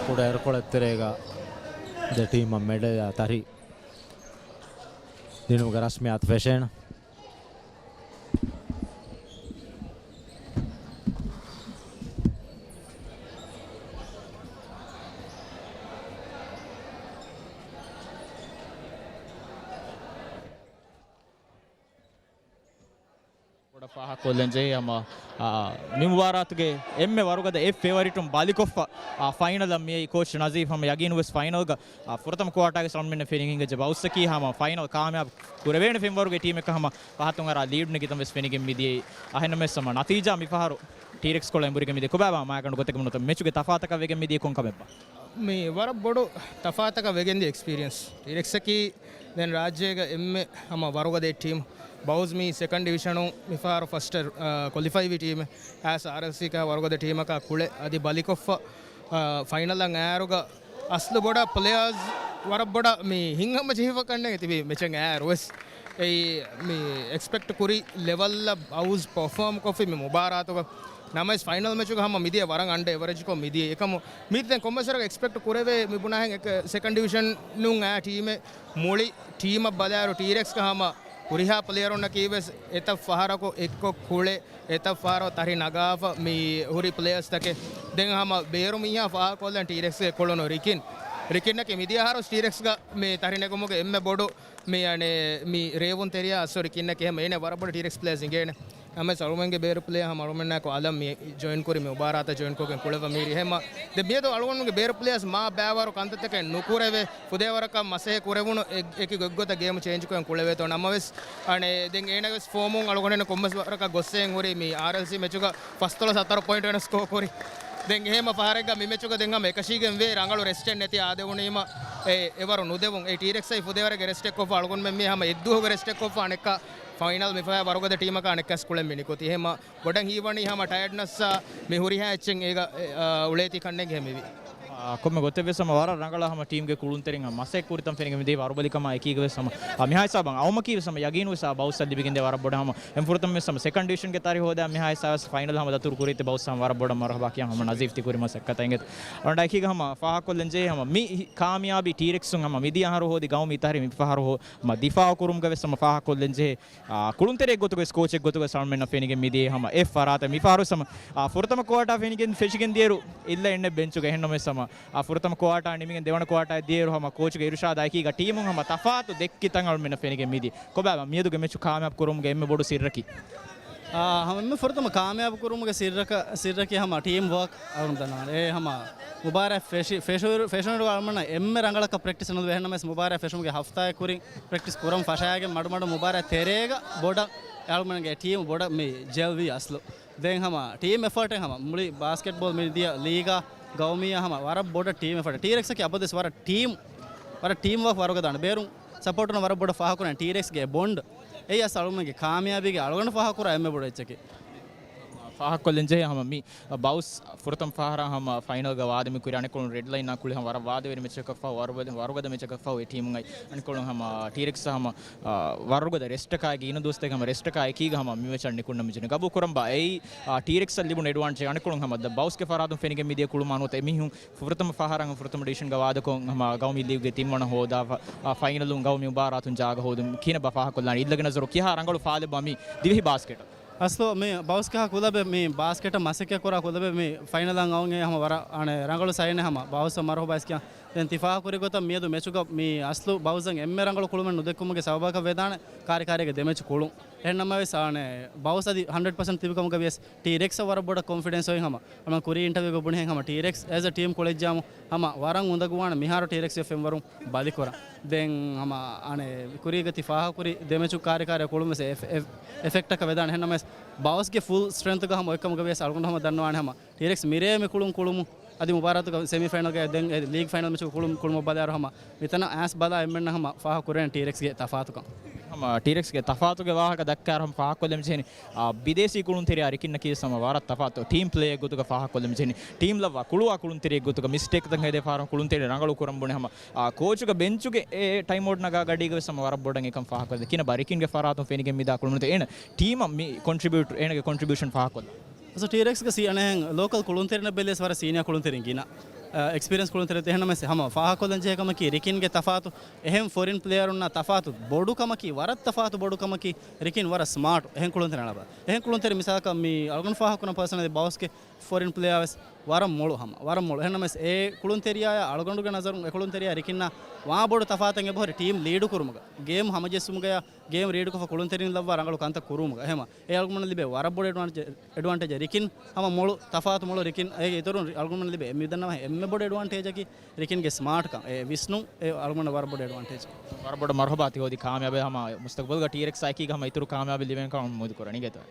ކުޑަ އިރުކޮޅެއް ތެރޭގަ ދެ ޓީމަށް މެޑަލް ތަރި ދިނުމުގެ ރަސްމިއްޔާތު ފެށޭނެ. ބޮޑަށް ފާހަގަކޮށްލަން ޖެހޭ ހަމަ، އާ، މި މުބާރާތުގެ އެންމެ ވަރުގަދަ އެއް ފޭވަރިޓުން ބަލިކޮށްފަ، އާ، ފައިނަލަށް މިއައީ ކޯޗް ނަޒީފް. ހަމަ ޔަގީނުވެސް ފައިނަލްގަ، އާ، ފުރަތަމަ ކުއާޓާގެ ސަލްމެން ފެނިގެން ޖެ ބައުސްއަކީ ހަމަ ފައިނަލް ކާމިޔާބު ކުރެވޭނެ ފެންވަރުގެ ޓީމެއްކަ ހަމަ ފަހަތުން އަރާ ލީޑު ނެގިތަން ވެސް ފެނިގެން މިދިޔައީ. އަހެންނަމެސް ހަމަ ނަތީޖާ މިފަހަރު ޓީރެކްސް ކޮޅަށް އެނބުރިގެން މިދިޔަ. ކޮބާބާ މާގަނޑު ގޮތެއްގެ ނުތަ މެޗުގެ ތަފާތަކަށް ވެގެން މިދިޔަ ކޮން ކަމެއްބާ؟ މި ވަރަށް ބޮޑު ތަފާތަކަށް ވެގެންދިޔަ އެކްސްޕީރިއަންސް. ޓީރެކްސްއަކީ ދެން ރާއްޖޭގަ އެންމެ ހަމަ ވަރުގަދަ ޓީމް. ބައުސް މީ ސެކަންޑް ޑިވިޝަނުން މިފަހަރު ފަސްޓަށް، އާ، ކޮލިފައިވި ޓީމެއް. އާސް އާރްއެލްސީ ކަހަ ވަރުގަދަ ޓީމަކާ ކުޅެ އަދި ބަލިކޮށްފަ، އާ، ފައިނަލަށް އައިއިރުގަ އަސްލު ބޮޑަށް ޕްލޭޔާސް ވަރަށް ބޮޑަށް މި ހިތްހަމަޖެހިފަ ކަންނޭނގެ ތިބި މެޗެއް އައިއިރުވެސް. އެއީ މި އެކްސްޕެކްޓް ކުރި ލެވަލްއަށް ބައުސް ޕަރފޯމް ކޮށްފި މި މުބާރާތުގަ. ނަމަވެސް ފައިނަލް މެޗުގަ ހަމަ މިދިޔަ ވަރަށް އަންޑަ އެވަރެޖްކޮށް މިދިޔަ. އެކަމު މީ ދެން ކޮންމެސް ވަރަކަށް އެކްސްޕެކްޓް ކުރެވޭ މި ބުނާހެން ސެކަންޑް ޑިވިޝަނުން އައި ޓީމެއް މުޅި ޓީމަށް ބަލާއިރު ޓީރެކްސްގަ ހަމަ ހުރިހާ ޕްލޭޔަރުންނަކީވެސް އެތައް ފަހަރަކު އެއްކޮށް ކުޅެ، އެތައް ފަހަރަކު ތަރި ނަގާފަ މި ހުރި ޕްލޭޔާސްތަކެއް. ދެން ހަމަ ބޭރު މީހާ ފާހަގަކޮށްލަން ޓީރެކްސްގެ ކުޅުނު ރިކިން. ރިކިންއަކީ މިދިޔަ އަހަރު ޓީރެކްސްގަ މި ތަރި ނެގުމުގެ އެންމެ ބޮޑު މި އަނެއް މި ރޭވުން ތެރެއާ އަސް ރިކިންއަކީ ހަމަ އޭނަ ވަރަށް ބޮޑު ޓީރެކްސް ޕްލޭޔާސް އިނގޭނެ. ނަމަވެސް އަޅުގަނޑުގެ ބޭރު ޕްލޭޔާ ހަމަ އަޅުގަނޑާއެކު އަލަށް މި ޖޮއިން ކުރި މި މުބާރާތަށް ޖޮއިން ކޮށްގެން ކުޅެފަ މިހިރީ. އެހެންމަ ދެން މިއަދު އަޅުގަނޑުގެ ބޭރު ޕްލޭޔާސް މާ ބައިވަރު ކަންތައްތަކެއް ނުކުރެވޭ، ފުދޭވަރަކަށް މަސައްކަތް ކުރެވުނު އެ-، އެކި ގޮތްގޮތަށް ގޭމު ޗޭންޖްކޮށް ކުޅެވޭތޯ. ނަމަވެސް އަނެއް ދެން އޭނަވެސް ފޯމުން އަޅުގަނޑު ކޮންމެސް ވަރަކަށް ގޮއްސައިން ހުރީ މި އާރްއެލްސީ މެޗުގަ ފަސްދޮޅަސް ހަތަރު ޕޮއިންޓު އޭނަ ސްކޯ ކުރި. ދެން އެހެންމަ ފަހަރެއްގަ މި މެޗުގަ ދެން ހަމަ އެކަށީގެން ވޭ ރަނގަޅު ރެސްޓެއް ނެތި އާދެވުނީމަ އެ އެވަރު ނުދެވުން. އެ ޓީރެކްސްއައި ފުދޭވަރެއްގެ ރެސްޓެއްކޮށްފަ އަޅުގަނޑުމެން މީ ހަމަ އެއްދުވަހުގެ ރެސްޓެއްކޮށްފަ އަނެއްކާ ފައިނަލް މިފަހަ ވަރުގަދަ ޓީމަކާ އަނެއްކާސް ކުޅެން މި ނިކުތީ. އެހެންމަ ބޮޑަށް ހީވަނީ ހަމަ ޓަޔަޑްނަސްއާ މި ހުރިހާ އެއްޗެއް އޭގަ، އެ، އާ، އުޅޭތީ ކަންނޭނގެ ހެމިވީ. އާ، ކޮންމެ ގޮތެއްވެސް ހަމަ ވަރަށް ރަނގަޅަށް ހަމަ ޓީމްގެ ކުޅުންތެރިން ހަމަ މަސައްކަތް ކުރިތަން ފެނިގެން މިދިޔަ ވަރުބަލިކަމާ އެކީގަވެސް ހަމަ، އާ، މިހާ ހިސާބަށް އައުމަކީވެސް ހަމަ ޔަގީނުވެސް އާ ބައުސްއަށް ލިބިގެންދޭ ވަރަށް ބޮޑަށް ހަމަ. އެން ފުރަތަމަވެސް ހަމަ ސެކަންޑް ޑިވިޝަންގެ ތަރި ހޯދާ މިހާ ހިސާބަށް ފައިނަލް ހަމަ ދަތުރު ކުރީތީ ބައުސް ހަމަ ވަރަށް ބޮޑަށް މަރުހަބާ ކިޔާ ހަމަ ނަޒީފް ތި ކުރި މަސައްކަތަށް އިނގޭތޯ. އަޅުގަނޑާ އެކީގަ ހަމަ ފާހަގަކޮށްލަން ޖެހޭ ހަމަ މި ކާމިޔާބީ ޓީރެކްސުން ހަމަ މިދިޔަ އަހަރު ހޯދި ގައުމީ ތަރި މި ފަހަރު ހޯ-، މަ ދިފާއު ކުރުމުގަވެސް ހަމަ ފާހަގަކޮށްލަން ޖެހޭ. އާ، ކުޅުންތެރިއެއް ގޮތުގަ ކޯޗެއް ގޮތުގަ ސަލްމެންއަށް ފެނިގެން މިދިޔައީ ހަމަ އެއް ފަރާތަށް. މިފަހަރު ހަމަ، އާ، ފުރަތަމަ ކުއާޓާ ފެނިގެން ފެށިގެން ދިޔައިރު އިއްލަ އެންނެ ބެންޗުގަ. އެހެންނަމަވެސް ހަމަ، އާ، ފުރަތަމަ ކުއާޓާ ނިމިގެން ދެވަނަ ކުއާޓާ ދިޔައިރު ހަމަ ކޯޗުގެ އިރުޝާދާ އެކީގަ ޓީމުން ހަމަ ތަފާތު ދެއްކި ތަން އަޅުމެންނަށް ފެނިގެން މިދިޔަ. ކޮބާ މިއަދުގެ މެޗު ކާމިޔާބު ކުރުމުގެ އެންމެ ބޮޑު ސިއްރަކީ؟ އާ، ހަމަ އެންމެ ފުރަތަމަ ކާމިޔާބު ކުރުމުގެ ސިއްރަކަ-، ސިއްރަކީ ހަމަ ޓީމް ވޯކް އަޅުން ދަންނަވާނެ. އެ ހަމަ މުބާރާތް ފެށި-، ފެށުއިރު-، ފެށުނުއިރު އަޅުމަންނަށް އެންމެ ރަނގަޅަކަށް ޕްރެކްޓިސް ނުލިބޭ. އެހެންނަމަވެސް މުބާރާތް ފެށުމުގެ ހަފްތާއެއް ކުރިން ޕްރެކްޓިސް ކުރަން ފަށާގެން މަޑުމަޑުން މުބާރާތް ތެރޭގަ ބޮޑަށް އަޅުމަންގެ ޓީމް ބޮޑަށް މި ޖެލް ވީ އަސްލު. ދެން ހަމަ ޓީމް އެފަރޓެއް ހަމަ މުޅި ބާސްކެޓްބޯލް މި ދިޔަ ލީގާ ގައުމީއާ ހަމަ ވަރަށް ބޮޑަށް ޓީމް އެފަރޓެއް. ޓީރެކްސްއަކީ އަބަދުވެސް ވަރަށް ޓީމް، ވަރަށް ޓީމް ވޯކް ވަރުގަދަ ބޭރުން ސަޕޯޓުން ވަރަށް ބޮޑަށް ފާހަގަކުރަން ޓީރެކްސްގެ ބޮންޑް. އެއީ އަސް އަޅުގަނޑުގެ ކާމިޔާބީގެ އަޅުގަނޑު ފާހަގަކުރާ އެންމެ ބޮޑު އެއްޗަކީ. ފާހަގަކޮށްލަން ޖެހޭ ހަމަ މި ބައުސް ފުރަތަމަ ފަހަރަށް ހަމަ ފައިނަލްގަ ވާދަ މި ކުރި އަނެއްކޮޅުން ރެޑް ލައިންއާ ކުޅި ހަމަ ވަރަށް ވާދަވެރި މެޗަކަށްފަހު ވަރުގަދަ، ވަރުގަދަ މެޗަކަށްފަހު އެ ޓީމުން އައި އަނެއްކޮޅުން ހަމަ ޓީރެކްސް ހަމަ، އާ، ވަރުގަދަ ރެސްޓަކާއި ގިނަ ދުވަސްތަކެއް ހަމަ ރެސްޓަކާ އެކީގަ ހަމަ މި މެޗަށް ނިކުންނަ މިޖެނެ ގަބޫ ކުރަން ބާ އެއީ، އާ، ޓީރެކްސްއަށް ލިބުނު އެޑްވާންޓޭޖް އަނެއްކޮޅުން ހަމަ ދަ ބައުސްގެ ފަރާތުން ފެނިގެން މިދިޔަ ކުޅުމާ ނުވަތަ އެމީހުން ފުރަތަމަ ފަހަރަށް ފުރަތަމަ ޑިވިޝަންގަ ވާދަކޮށް ހަމަ ގައުމީ ލީގުގެ ތިންވަނަ ހޯދާފަ، އާ، ފައިނަލުން ގައުމީ މުބާރާތުން ޖާގަ ހޯދުން ކިހިނެއްބާ ފާހަގަކޮށްލާނީ؟ އިއްލަގެ ނަޒަރު ކިހާ ރަނގަޅު ފާލެއްބާ މި ދިވެހި ބާސްކެޓަށް؟ އަސްލު މި ބައުސް ކިހާ ކުލަބެއް މި ބާސްކެޓަށް މަސައްކަތް ކުރާ ކުލަބެއް މި ފައިނަލަށް އައުން އެ ހަމަ ވަރަށް އަނެއް ރަނގަޅު ސައިނެއް ހަމަ ބައުސް މަރުހަބާ އިސްކިޔާ. ދެން ތި ފާހަގަކުރި ގޮތަށް މިއަދު މެޗުގަ މި އަސްލު ބައުސްއަށް އެންމެ ރަނގަޅު ކުޅުމެއް ނުދެއްކުމުގެ ސަބަބަކަށް ވެދާނެ ކާރި ކާރީގަ ދެ މެޗު ކުޅުން. އެހެން ނަމަވެސް އާނެ ބައުސް އަދި ހަންޑްރެޑް ޕަސެންޓް ތިބި ކަމުގަ ވިޔަސް ޓީރެކްސްއަށް ވަރަށް ބޮޑަށް ކޮންފިޑެންސް އޮތް ހަމަ. އަޅުގަނޑު ކުރީ އިންޓަވިއުގަ ބުނިހެން ހަމަ ޓީރެކްސް އޭޒް އަ ޓީމް ކުޅެއްޖާމު ހަމަ ވަރަށް އުނދަގޫވާނެ މިހާރު ޓީރެކްސްގެ ފެންވަރުން ބަލިކުރަން. ދެން ހަމަ އާނެ ކުރީގަ ތި ފާހަގަކުރި ދެ މެޗު ކާރި ކާރި ކުޅުން ވެސް އެ-، އެ-، އެފެކްޓަކަށް ވެދާނެ. އެހެން ނަމަވެސް ބައުސްގެ ފުލް ސްޓްރެންތުގަ ހަމަ އޮތްކަމުގަ ވިޔަސް އަޅުގަނޑު ހަމަ ދަންނަވާނެ ހަމަ ޓީރެކްސް މިރޭ މި ކުޅުން ކުޅުމު އަދި މުބާރާތުގަ ސެމީ ފައިނަލްގައި ދެން އެ ލީގް ފައިނަލް މެޗުގަ ކުޅުން، ކުޅުމަށް ބަލާއިރު ހަމަ މިތަނަށް އައިސް ބަލާ އެންމެންނަށް ހަމަ ފާހަގަ ކުރޭނެ ޓީރެކްސްގެ ތަފާތުކަން. ހަމަ ޓީރެކްސްގެ ތަފާތުގެ ވާހަކަ ދައްކާއިރު ހަމަ ފާހަގަކޮށްލަން ޖެހެނީ، އާ، ބިދޭސީ ކުޅުންތެރިޔާ ރިކިންނަކީ ހަމަ ވަރަށް ތަފާތު ޓީމް ޕްލޭއެއް ގޮތުގަ ފާހަގަކޮށްލަން ޖެހެނީ. ޓީމް ލައްވާ ކުޅުވާ ކުޅުންތެރިއެއް ގޮތުގަ މިސްޓޭކްތައް ހެދޭ ފަހަރު ކުޅުންތެރި ރަނގަޅު ކުރަން ބުނެ ހަމަ، އާ، ކޯޗުގެ ބެންޗުގެ އެ ޓައިމް އައުޓް ނަގާ ގަޑީގަ ވެސް ހަމަ ވަރަށް ބޮޑަށް އެކަން ފާހަގަކޮށްލަން. ކިނަބާ ރިކިންގެ ފަރާތުން ފެނިގެން މިދާ ކުޅުންތެރި އޭނަ ޓީމަށް މި ކޮންޓްރިބިއުޓް، އޭނަގެ ކޮންޓްރިބިއުޝަން ފާހަގަކޮށްލާ. ސޯ ޓީރެކްސްގެ ސީ އަނެއް ލޯކަލް ކުޅުންތެރިންނަށް ބެލިޔަސް ވަރަށް ސީނިއާ ކުޅުންތެރިން ގިނަ، އެކްސްޕީރިއެންސް ކުޅުންތެރިން އެހެންނަމަވެސް ހަމަ ފާހަގަކޮށްލަން ޖެހޭ ކަމަކީ ރިކިންގެ ތަފާތު އެހެން ފޮރިން ޕްލޭޔަރުންނާ ތަފާތު ބޮޑު ކަމަކީ، ވަރަށް ތަފާތު ބޮޑު ކަމަކީ ރިކިން ވަރަށް ސްމާޓް އެހެން ކުޅުންތެރިން އަޅާ. އެހެން ކުޅުންތެރި މިސާލަކަށް މި އަޅުގަނޑު ފާހަގަކުރަން ޕާސަނަލީ ބައުސްގެ ފޮރިން ޕްލޭޔާ ވެސް ވަރަށް މޮޅު ހަމަ، ވަރަށް މޮޅު. އެހެންނަމަވެސް އެ ކުޅުންތެރިޔާއާ އަޅުގަނޑުގެ ނަޒަރުން އެ ކުޅުންތެރިޔާ ރިކިންނާ ވާ ބޮޑު ތަފާތެއް އެބަހުރި ޓީމް ލީޑު ކުރުމުގަ، ގޭމް ހަމަޖެއްސުމުގަޔާ ގޭމް ރީޑްކޮށްފަ ކުޅުންތެރިން ލައްވާ ރަނގަޅު ކަންތައް ކުރުވުމުގަ. އެހެމަ އެ އަޅުގަނޑަށް ލިބޭ ވަރަށް ބޮޑު އެޑްވާންޓޭޖް، އެޑްވާންޓޭޖް ރިކިން ހަމަ މޮޅު ތަފާތު މޮޅު ރިކިން އޭގެ އިތުރުން އަޅުގަނޑަށް ލިބޭ މި ދަންނަވާ އެންމެ ބޮޑު އެޑްވާންޓޭޖަކީ ރިކިންގެ ސްމާޓްކަން އެ ވިސްނުން އެ އަޅުގަނޑަށް ވަރަށް ބޮޑު އެޑްވާންޓޭޖް. ވަރަށް ބޮޑަށް މަރުހަބާ ތި ހޯދި ކާމިޔާބެއް ހަމަ މުސްތަގުބަލްގަ ޓީރެކްސް އާއެކީގަ ހަމަ އިތުރު ކާމިޔާބެއް ލިބޭނެ ކަމަށް އުއްމީދު ކުރަނީ ގެތަ.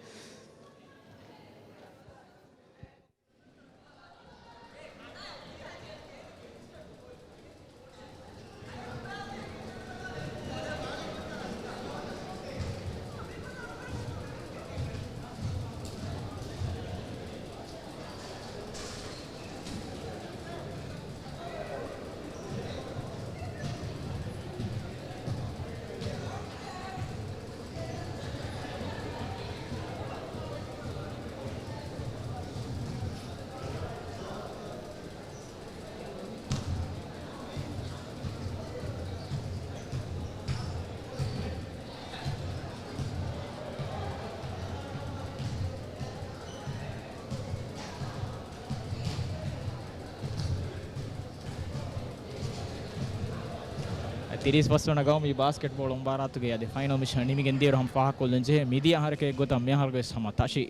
ތިރީސް ފަސް ވަނަ ގައުމީ ބާސްކެޓްބޯޅަ މުބާރާތުގެ އަދި ފައިނަލް މެޗް ނިމިގެން ދިޔައިރު ހަމަ ފާހަގަކޮށްލަން ޖެހޭ މިދިޔަ އަހަރެކޭ ގޮތަށް މިއަހަރުގެ ވެސް ހަމަ ތަށި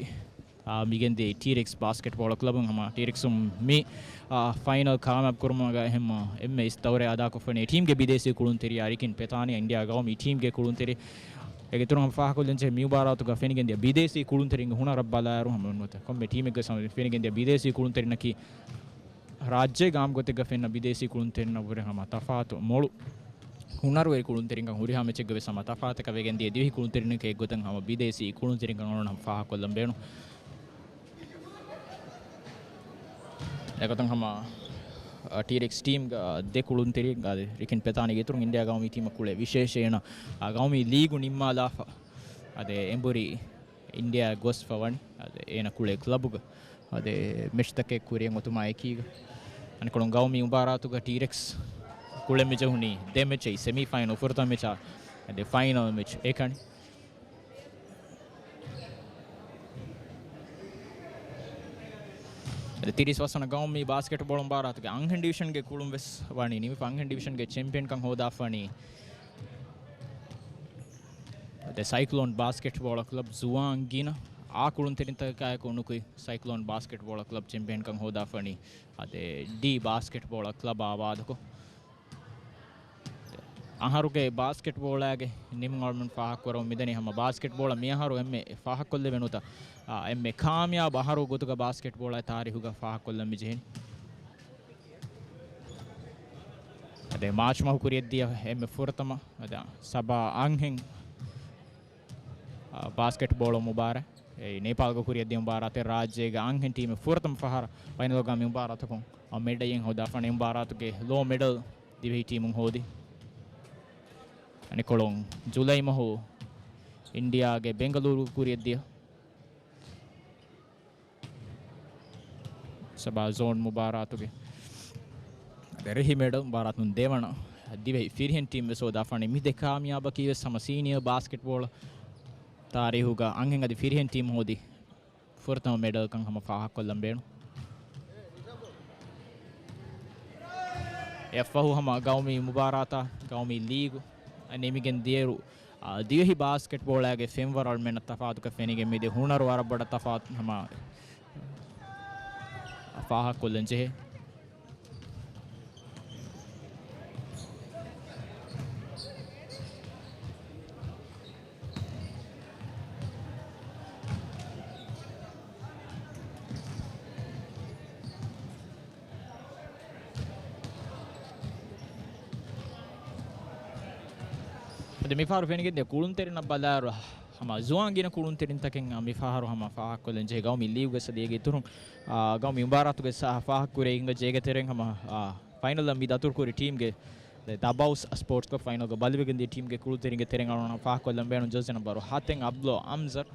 އާ، މިގެންދިޔަ ޓީރެކްސް ބާސްކެޓްބޯޅަ ކްލަބުން ހަމަ ޓީރެކްސުން މި، އާ، ފައިނަލް ކާމިޔާބު ކުރުމުގަ އެހެން އެންމެ އިސް ދައުރެއް އަދާކޮށްފަނީ ޓީމްގެ ބިދޭސީ ކުޅުންތެރިޔާ ރިކިން ޕެތާނީ އިންޑިޔާ ގައުމީ ޓީމްގެ ކުޅުންތެރި. އޭގެ އިތުރުން ހަމަ ފާހަގަކޮށްލަންޖެހޭ މި މުބާރާތުގަ ފެނިގެންދިޔަ ބިދޭސީ ކުޅުންތެރިންގެ ހުނަރަށް ބަލާއިރު ހަމަ ނުވަތަ ކޮންމެ ޓީމެއްގެ ހަމަ ފެނިގެންދިޔަ ބިދޭސީ ކުޅުންތެރިންނަކީ ރާއްޖޭގެ އާއްމު ގޮތެއްގަ ފެންނަ ބިދޭސީ ކުޅުންތެރިންނަށްވުރެ ހަމަ ތަފާތު މޮޅު ހުނަރުވެރި ކުޅުންތެރިންކަން ހުރިހާ މެޗެއްގަ ވެސް ހަމަ ތަފާތަކަށް ވެގެންދިޔަ ދިވެހި ކުޅުންތެރިންނަކީ އެއްގޮތަށް ހަމަ ބިދޭސީ ކުޅުންތެރިންކަން އަޅުގަނޑު ހަމަ ފާހަގަކޮށްލަން ބޭނުން. އެގޮތުން ހަމަ، އަ، ޓީރެކްސް ޓީމްގަ ދެ ކުޅުންތެރި އަދި ރިކިން ޕެތާނީގެ އިތުރުން އިންޑިޔާ ގައުމީ ޓީމަށް ކުޅޭ ވިޝޭޝ އޭނަ، އަ، ގައުމީ ލީގު ނިންމާލާފަ އަދި އެނބުރި އިންޑިޔާ ގޮސްފަ ވަނީ އަދި އޭނަ ކުޅޭ ކްލަބުގަ އަދި މެޗްތަކެއް ކުރިއަށް އޮތުމާ އެކީގަ. އަނެއްކޮޅުން ގައުމީ މުބާރާތުގަ ޓީރެކްސް ކުޅެން މިޖެހުނީ ދެ މެޗެއް، ސެމީ ފައިނަލް ފުރަތަމަ މެޗާ އަދި ފައިނަލް މެޗް އެކަނި. އަދި ތިރީސް ފަސް ވަނަ ގައުމީ ބާސްކެޓްބޯޅަ މުބާރާތުގެ އަންހެން ޑިވިޝަންގެ ކުޅުން ވެސް ވަނީ ނިމިފަ އަންހެން ޑިވިޝަންގެ ޗެމްޕިއަންކަން ހޯދާފަނީ އަދި ސައިކްލޯން ބާސްކެޓްބޯޅަ ކްލަބް ޒުވާން ގިނަ އާ ކުޅުންތެރިންތަކާއެކު ނުކުތް ސައިކްލޯން ބާސްކެޓްބޯޅަ ކްލަބް ޗެމްޕިއަންކަން ހޯދާފަނީ އަދެ ޑީ ބާސްކެޓްބޯޅަ ކްލަބާ ވާދަކޮށް، އަހަރުގެ ބާސްކެޓްބޯޅާގެ ނިމުން އަޅުމެން ފާހަގަކުރަމުން މިދަނީ ހަމަ ބާސްކެޓްބޯޅަ މިއަހަރު އެންމެ ފާހަގަކޮށްލެވޭ ނުވަތަ، އާ، އެންމެ ކާމިޔާބު އަހަރު ގޮތުގަ ބާސްކެޓްބޯޅަ ތާރީހުގަ ފާހަގަކޮށްލަން މިޖެހެނީ. އަދެ މާޗް މަހު ކުރިއަށްދިޔަ އެންމެ ފުރަތަމަ އަދަ ސަބާ އަންހެން، އާ، ބާސްކެޓްބޯޅަ މުބާރާތް. އެއީ ނޭޕާލްގަ ކުރިއަށްދިޔަ މުބާރާތެއް. ރާއްޖޭގެ އަންހެން ޓީމެއް ފުރަތަމަ ފަހަރަށް ފައިނަލްގަ މި މުބާރާތަކުން މެޑަލް ހޯދާފަނީ މުބާރާތުގެ ލޯ މެޑަލް ދިވެހި ޓީމުން ހޯދި. އަނެއްކޮޅުން ޖުލައި މަހު އިންޑިއާގެ ބެންގަލޫރު ކުރިއަށްދިޔަ ސަބާ ޒޯން މުބާރާތުގެ ރެހި މެޑަލް މުބާރާތުން ދެވަނަ ދިވެހި ފިރިހެން ޓީމް ވެސް ހޯދާފަނީ. މި ދެ ކާމިޔާބަކީ ވެސް ހަމަ ސީނިއަރ ބާސްކެޓްބޯޅަ ތާރީހުގަ އަންހެން އަދި ފިރިހެން ޓީމް ހޯދި ފުރަތަމަ މެޑަލްކަން ހަމަ ފާހަގަކޮށްލަން ބޭނުން. އެއަށްފަހު ހަމަ ގައުމީ މުބާރާތާ، ގައުމީ ލީގު ނިމިގެން ދިޔައިރު، އާ، ދިވެހި ބާސްކެޓްބޯޅާގެ ފެންވަރު އަޅުމެންނަށް ތަފާތުކޮށް ފެނިގެން މިދިޔަ ހުނަރު ވަރަށް ބޮޑަށް ތަފާތު ހަމަ ފާހަގަކޮށްލަން ޖެހޭ. އަދި މިފަހަރު ފެނިގެންދިޔަ ކުޅުންތެރިންނަށް ބަލާއިރު، ހަމަ ޒުވާން ގިނަ ކުޅުންތެރިންތަކެއް މިފަހަރު ހަމަ ފާހަގަކޮށްލަން ޖެހޭ. ގައުމީ ލީގުގެ ސަދިޔަގެ އިތުރުން، އާ، ގައުމީ މުބާރާތުގެ ސަ-، ފާހަގަކުރޭ އިނގަ ޖޭގެ ތެރެއިން ހަމަ، އާ، ފައިނަލަށް މި ދަތުރުކުރި ޓީމްގެ ދަބައުސް ސްޕޯޓްސް ކްލަބް ފައިނަލްގަ ބަލިވެގެންދިޔަ ޓީމްގެ ކުޅުންތެރިންގެ ތެރެއިން އަޅުގަނޑު ފާހަގަކޮށްލަން ބޭނުން. ޖާޒީ ނަމްބަރު ހަތެއް އަބްލޯ އަމްޒަރް.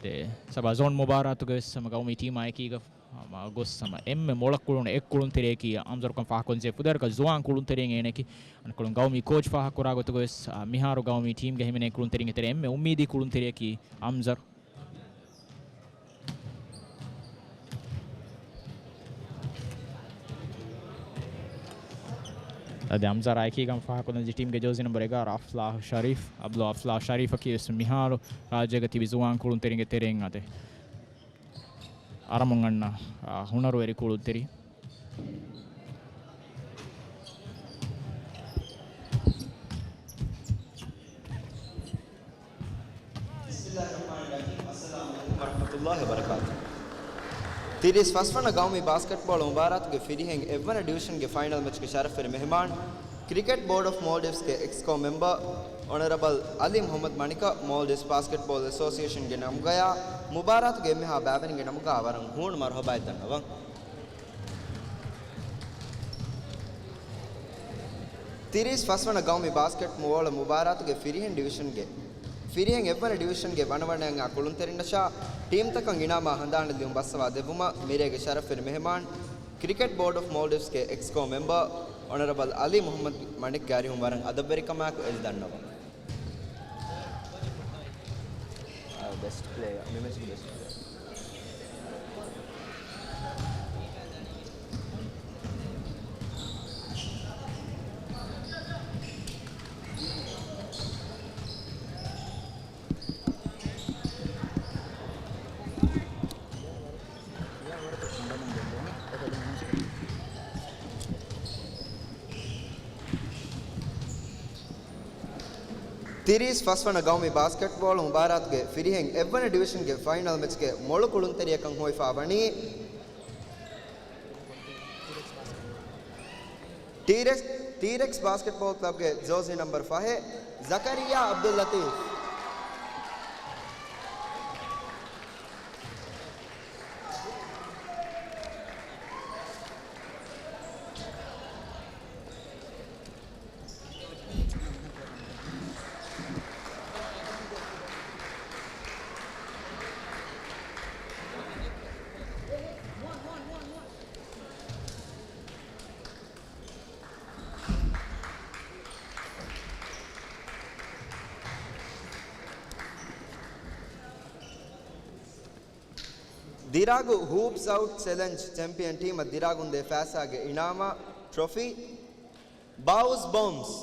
ދެ ސަބާ ޒޯން މުބާރާތުގަ ވެސް ހަމަ ގައުމީ ޓީމާ އެކީގަ ހަމަ ގޮސް ހަމަ އެންމެ މޮޅަށް ކުޅުނު އެއް ކުޅުންތެރިއަކީ އަމްޒަރުކަން ފާހަގަކޮށްލަން ޖެހޭ. ފުދޭވަރަކަށް ޒުވާން ކުޅުންތެރިއެއް އޭނައަކީ. އަނެއްކޮޅުން ގައުމީ ކޯޗް ފާހަގަކުރާ ގޮތުގަ ވެސް، އާ، މިހާރު ގައުމީ ޓީމްގަ ހިމެނޭ ކުޅުންތެރިންގެ ތެރޭ އެންމެ އުއްމީދީ ކުޅުންތެރިއަކީ އަމްޒަރު. އަދި އަމްޒަރާ އެކީގަ ފާހަގަކޮށްލަން ޖެހޭ ޓީމްގެ ޖާޒީ ނަމްބަރު އެގާރަ އަފްލާހް ޝަރީފް. އަބްލޯ އަފްލާހް ޝަރީފަކީ ވެސް މިހާރު ރާއްޖޭގަ ތިބި ޒުވާން ކުޅުންތެރިންގެ ތެރެއިން އަދި އަރަމުން އަންނަ، އާ، ހުނަރުވެރި ކުޅުންތެރި. ވަރަޙްމަތުﷲ ވަބަރަކާތުހު. ތިރީސް ފަސްވަނަ ގައުމީ ބާސްކެޓްބޯޅަ މުބާރާތުގެ ފިރިހެން އެއްވަނަ ޑިވިޝަންގެ ފައިނަލް މެޗްގެ ޝަރަފްވެރި މެހެމާން، ކްރިކެޓް ބޯޑް އޮފް މޯލްޑިވްސްގެ އެކްސްކޯ މެމްބަރ އޮނަރަބަލް އަލީ މުޙައްމަދު މަނިކަށް، މޯލްޑިވްސް ބާސްކެޓްބޯޅަ އެސޯސިއޭޝަންގެ ނަމުގަޔާ މުބާރާތުގެ އެންމެހާ ބައިވެރިންގެ ނަމުގަ ވަރަށް ހޫނު މަރުޙަބާއެއް ދަންނަވަން. ތިރީސް ފަސްވަނަ ގައުމީ ބާސްކެޓް ބޯޅަ މުބާރާތުގެ ފިރިހެން ޑިވިޝަންގެ، ފިރިހެން އެއްވަނަ ޑިވިޝަންގެ ވަނަވަނައަށް އާ ކުޅުންތެރިންނަށާ ޓީމްތަކަށް އިނާމާ ހަނދާނެއް ލިޔުން ބައްސަވާ ދެއްވުމަށް މިރޭގެ ޝަރަފްވެރި މެހެމާން، ކްރިކެޓް ބޯޑް އޮފް މޯލްޑިވްސްގެ އެކްސްކޯ މެމްބަރ އޮނަރަބަލް އަލީ މުޙައްމަދު މަނިކްގެ އަރިހުން ވަރަށް އަދަބުވެރިކަމާއެކު އެދި ދަންނަވަން. އާ، ބެސްޓް ޕްލޭޔާ، މި މެޗުގެ ބެސްޓް ޕްލޭޔާ. ތިރީސް ފަސްވަނަ ގައުމީ ބާސްކެޓްބޯޅަ މުބާރާތުގެ ފިރިހެން އެއްވަނަ ޑިވިޝަންގެ ފައިނަލް މެޗްގެ މޮޅު ކުޅުންތެރިޔަކަށް ހޮވިފާ ވަނީ ޓީރެކްސް، ޓީރެކްސް ބާސްކެޓްބޯޅަ ކްލަބްގެ ޖާޒީ ނަމްބަރު ފަހެއް، ޒަކަރިއްޔާ އަބްދުއްލަތީފް. ދިރާގު ހޫޕްސް އައުޓް ޗެލެންޖް ޗެމްޕިއަން ޓީމަށް ދިރާގުންދޭ ފައިސާގެ އިނާމާ ޓްރޮފީ، ބާއުސް ބޮމްސް.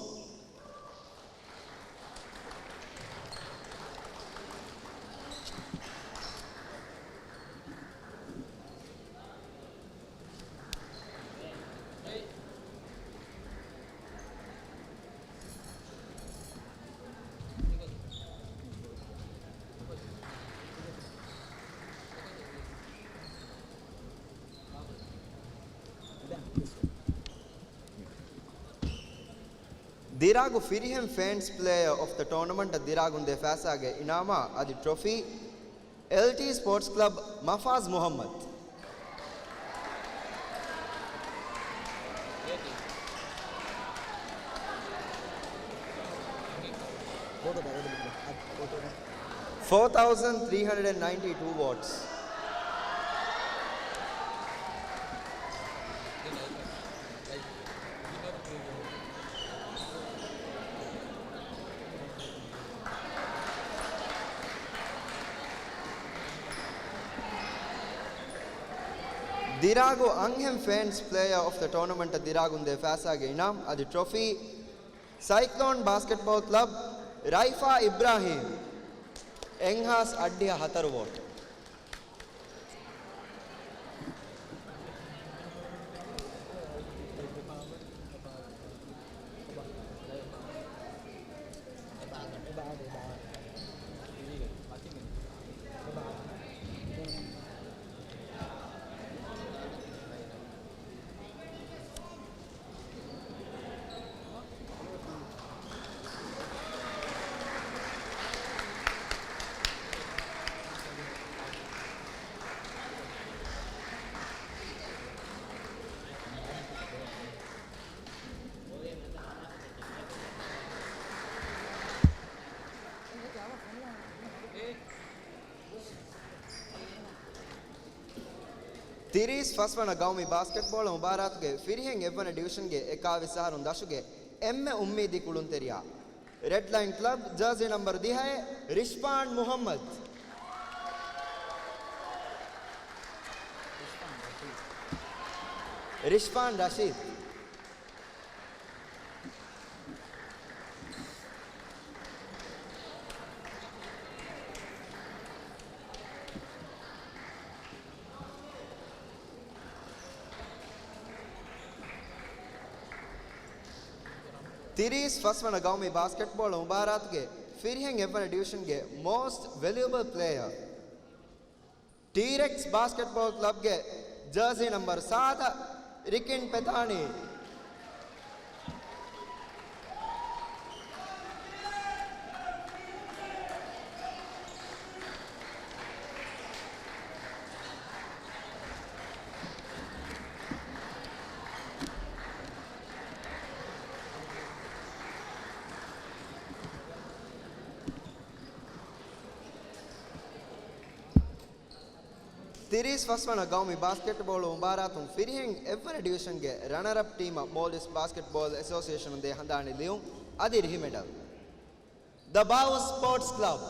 ދިރާގު ފިރިހެން ފެންސް ޕްލޭޔަރ އޮފް ދަ ޓޯނަމަންޓަށް ދިރާގުންދޭ ފައިސާގެ އިނާމާ އަދި ޓްރޮފީ، އެލްޓީ ސްޕޯޓްސް ކްލަބް، މަފާޒް މުހައްމަދު. Four thousand three hundred and ninety-two votes. ދިރާގު އަންހެން ފެންސް ޕްލޭޔަރ އޮފް ދަ ޓޯނަމަންޓަށް ދިރާގުންދޭ ފައިސާގެ އިނާމް އަދި ޓްރޮފީ، ސައިކްލޯން ބާސްކެޓްބޯލް ކްލަބް، ރައިފާ އިބްރާހީމް، އެއްހާސް އަށްޑިހަ ހަތަރު ވޯޓް. ތިރީސް ފަސްވަނަ ގައުމީ ބާސްކެޓްބޯޅަ މުބާރާތުގެ ފިރިހެން އެއްވަނަ ޑިވިޝަންގެ އެކާވީސް އަހަރުން ދަށުގެ އެންމެ އުއްމީދީ ކުޅުންތެރިޔާ، ރެޑް ލައިން ކްލަބް، ޖާޒީ ނަމްބަރު ދިހައެއް، ރިޝްފާން މުހައްމަދު. ރިޝްފާން ރަޝީދު. ތިރީސް ފަސްވަނަ ގައުމީ ބާސްކެޓްބޯޅަ މުބާރާތުގެ ފިރިހެން އެއްވަނަ ޑިވިޝަންގެ މޯސްޓް ވެލިއުބަލް ޕްލޭޔަރ، ޓީރެކްސް ބާސްކެޓްބޯލް ކްލަބްގެ ޖާޒީ ނަމްބަރު ސާދަ، ރިކިން ޕެތާނީ. ތިރީސް ފަސްވަނަ ގައުމީ ބާސްކެޓްބޯޅަ މުބާރާތުން ފިރިހެން އެއްވަނަ ޑިވިޝަންގެ ރަނަރަޕް ޓީމަށް މޯލްޑިވްސް ބާސްކެޓްބޯލް އެސޯސިއޭޝަނުން ދޭ ހަނދާނީ ލިޔުން އަދި ރިހި މެޑަލް. ދަ ބާވުސް ސްޕޯޓްސް ކްލަބް.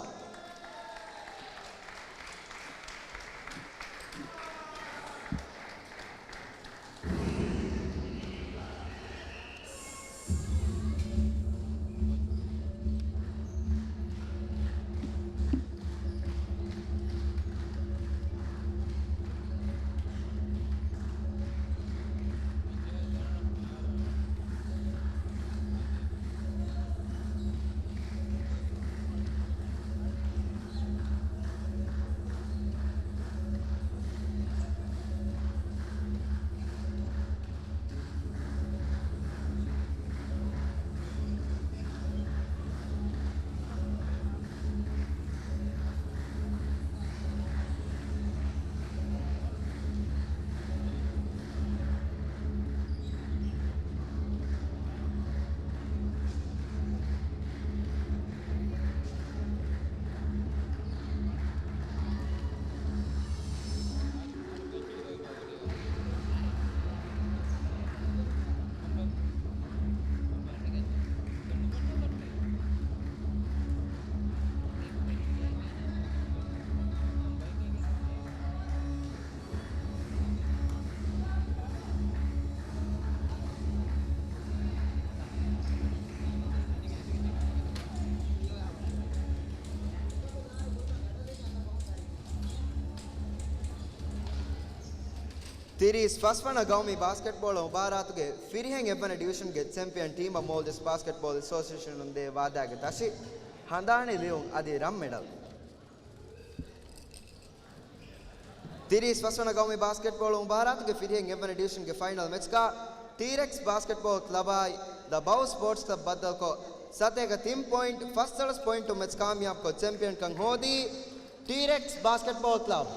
ތިރީސް ފަސްވަނަ ގައުމީ ބާސްކެޓްބޯޅަ މުބާރާތުގެ ފިރިހެން އެއްވަނަ ޑިވިޝަންގެ ޗެމްޕިއަން ޓީމަށް މޯލްޑިވްސް ބާސްކެޓްބޯލް އެސޯސިއޭޝަނުން ދޭ ވާދާގެ ތަށި ހަނދާނީ ލިޔުން އަދި ރަން މެޑަލް. ތިރީސް ފަސްވަނަ ގައުމީ ބާސްކެޓްބޯޅަ މުބާރާތުގެ ފިރިހެން އެއްވަނަ ޑިވިޝަންގެ ފައިނަލް މެޗްގަ ޓީރެކްސް ބާސްކެޓްބޯލް ކްލަބާއި ދަ ބައު ސްޕޯޓްސް ކްލަބް ބައްދަލުކޮށް، ސަތޭކަ ތިން ޕޮއިންޓް ފަސްދޮޅަސް ޕޮއިންޓު މެޗް ކާމިޔާބުކޮށް، ޗެމްޕިއަންކަން ހޯދީ ޓީރެކްސް ބާސްކެޓްބޯލް ކްލަބް.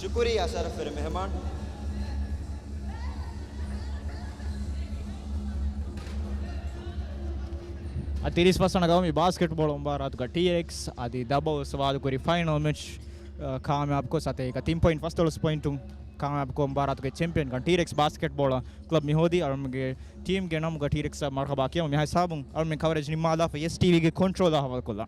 ޝުކުރިއްޔާ ޝަރަފްވެރި މެހެމާން. އަދި ތިރީސް ފަސް ވަނަ ގައުމީ ބާސްކެޓްބޯޅަ މުބާރާތުގަ ޓީރެކްސް އަދި ދަބައު ސުވާދުކުރި ފައިނަލް މެޗް، އަ، ކާމިޔާބުކޮށް، ސަތޭކަ ތިން ޕޮއިންޓް ފަސްދޮޅަސް ޕޮއިންޓުން ކާމިޔާބުކޮށް، މުބާރާތުގެ ޗެމްޕިއަންކަން ޓީރެކްސް ބާސްކެޓްބޯޅަ ކްލަބް މި ހޯދީ. އަޅުމެންގެ ޓީމްގެ ނަމުގަ ޓީރެކްސްއަށް މަރުހަބާ ކިޔަމުން މިހާ ހިސާބުން އަޅުމެން ކަވަރޭޖް ނިންމާލާފަ އެސް ޓީވީގެ ކޮންޓްރޯލާ ހަވާލުކޮށްލާ.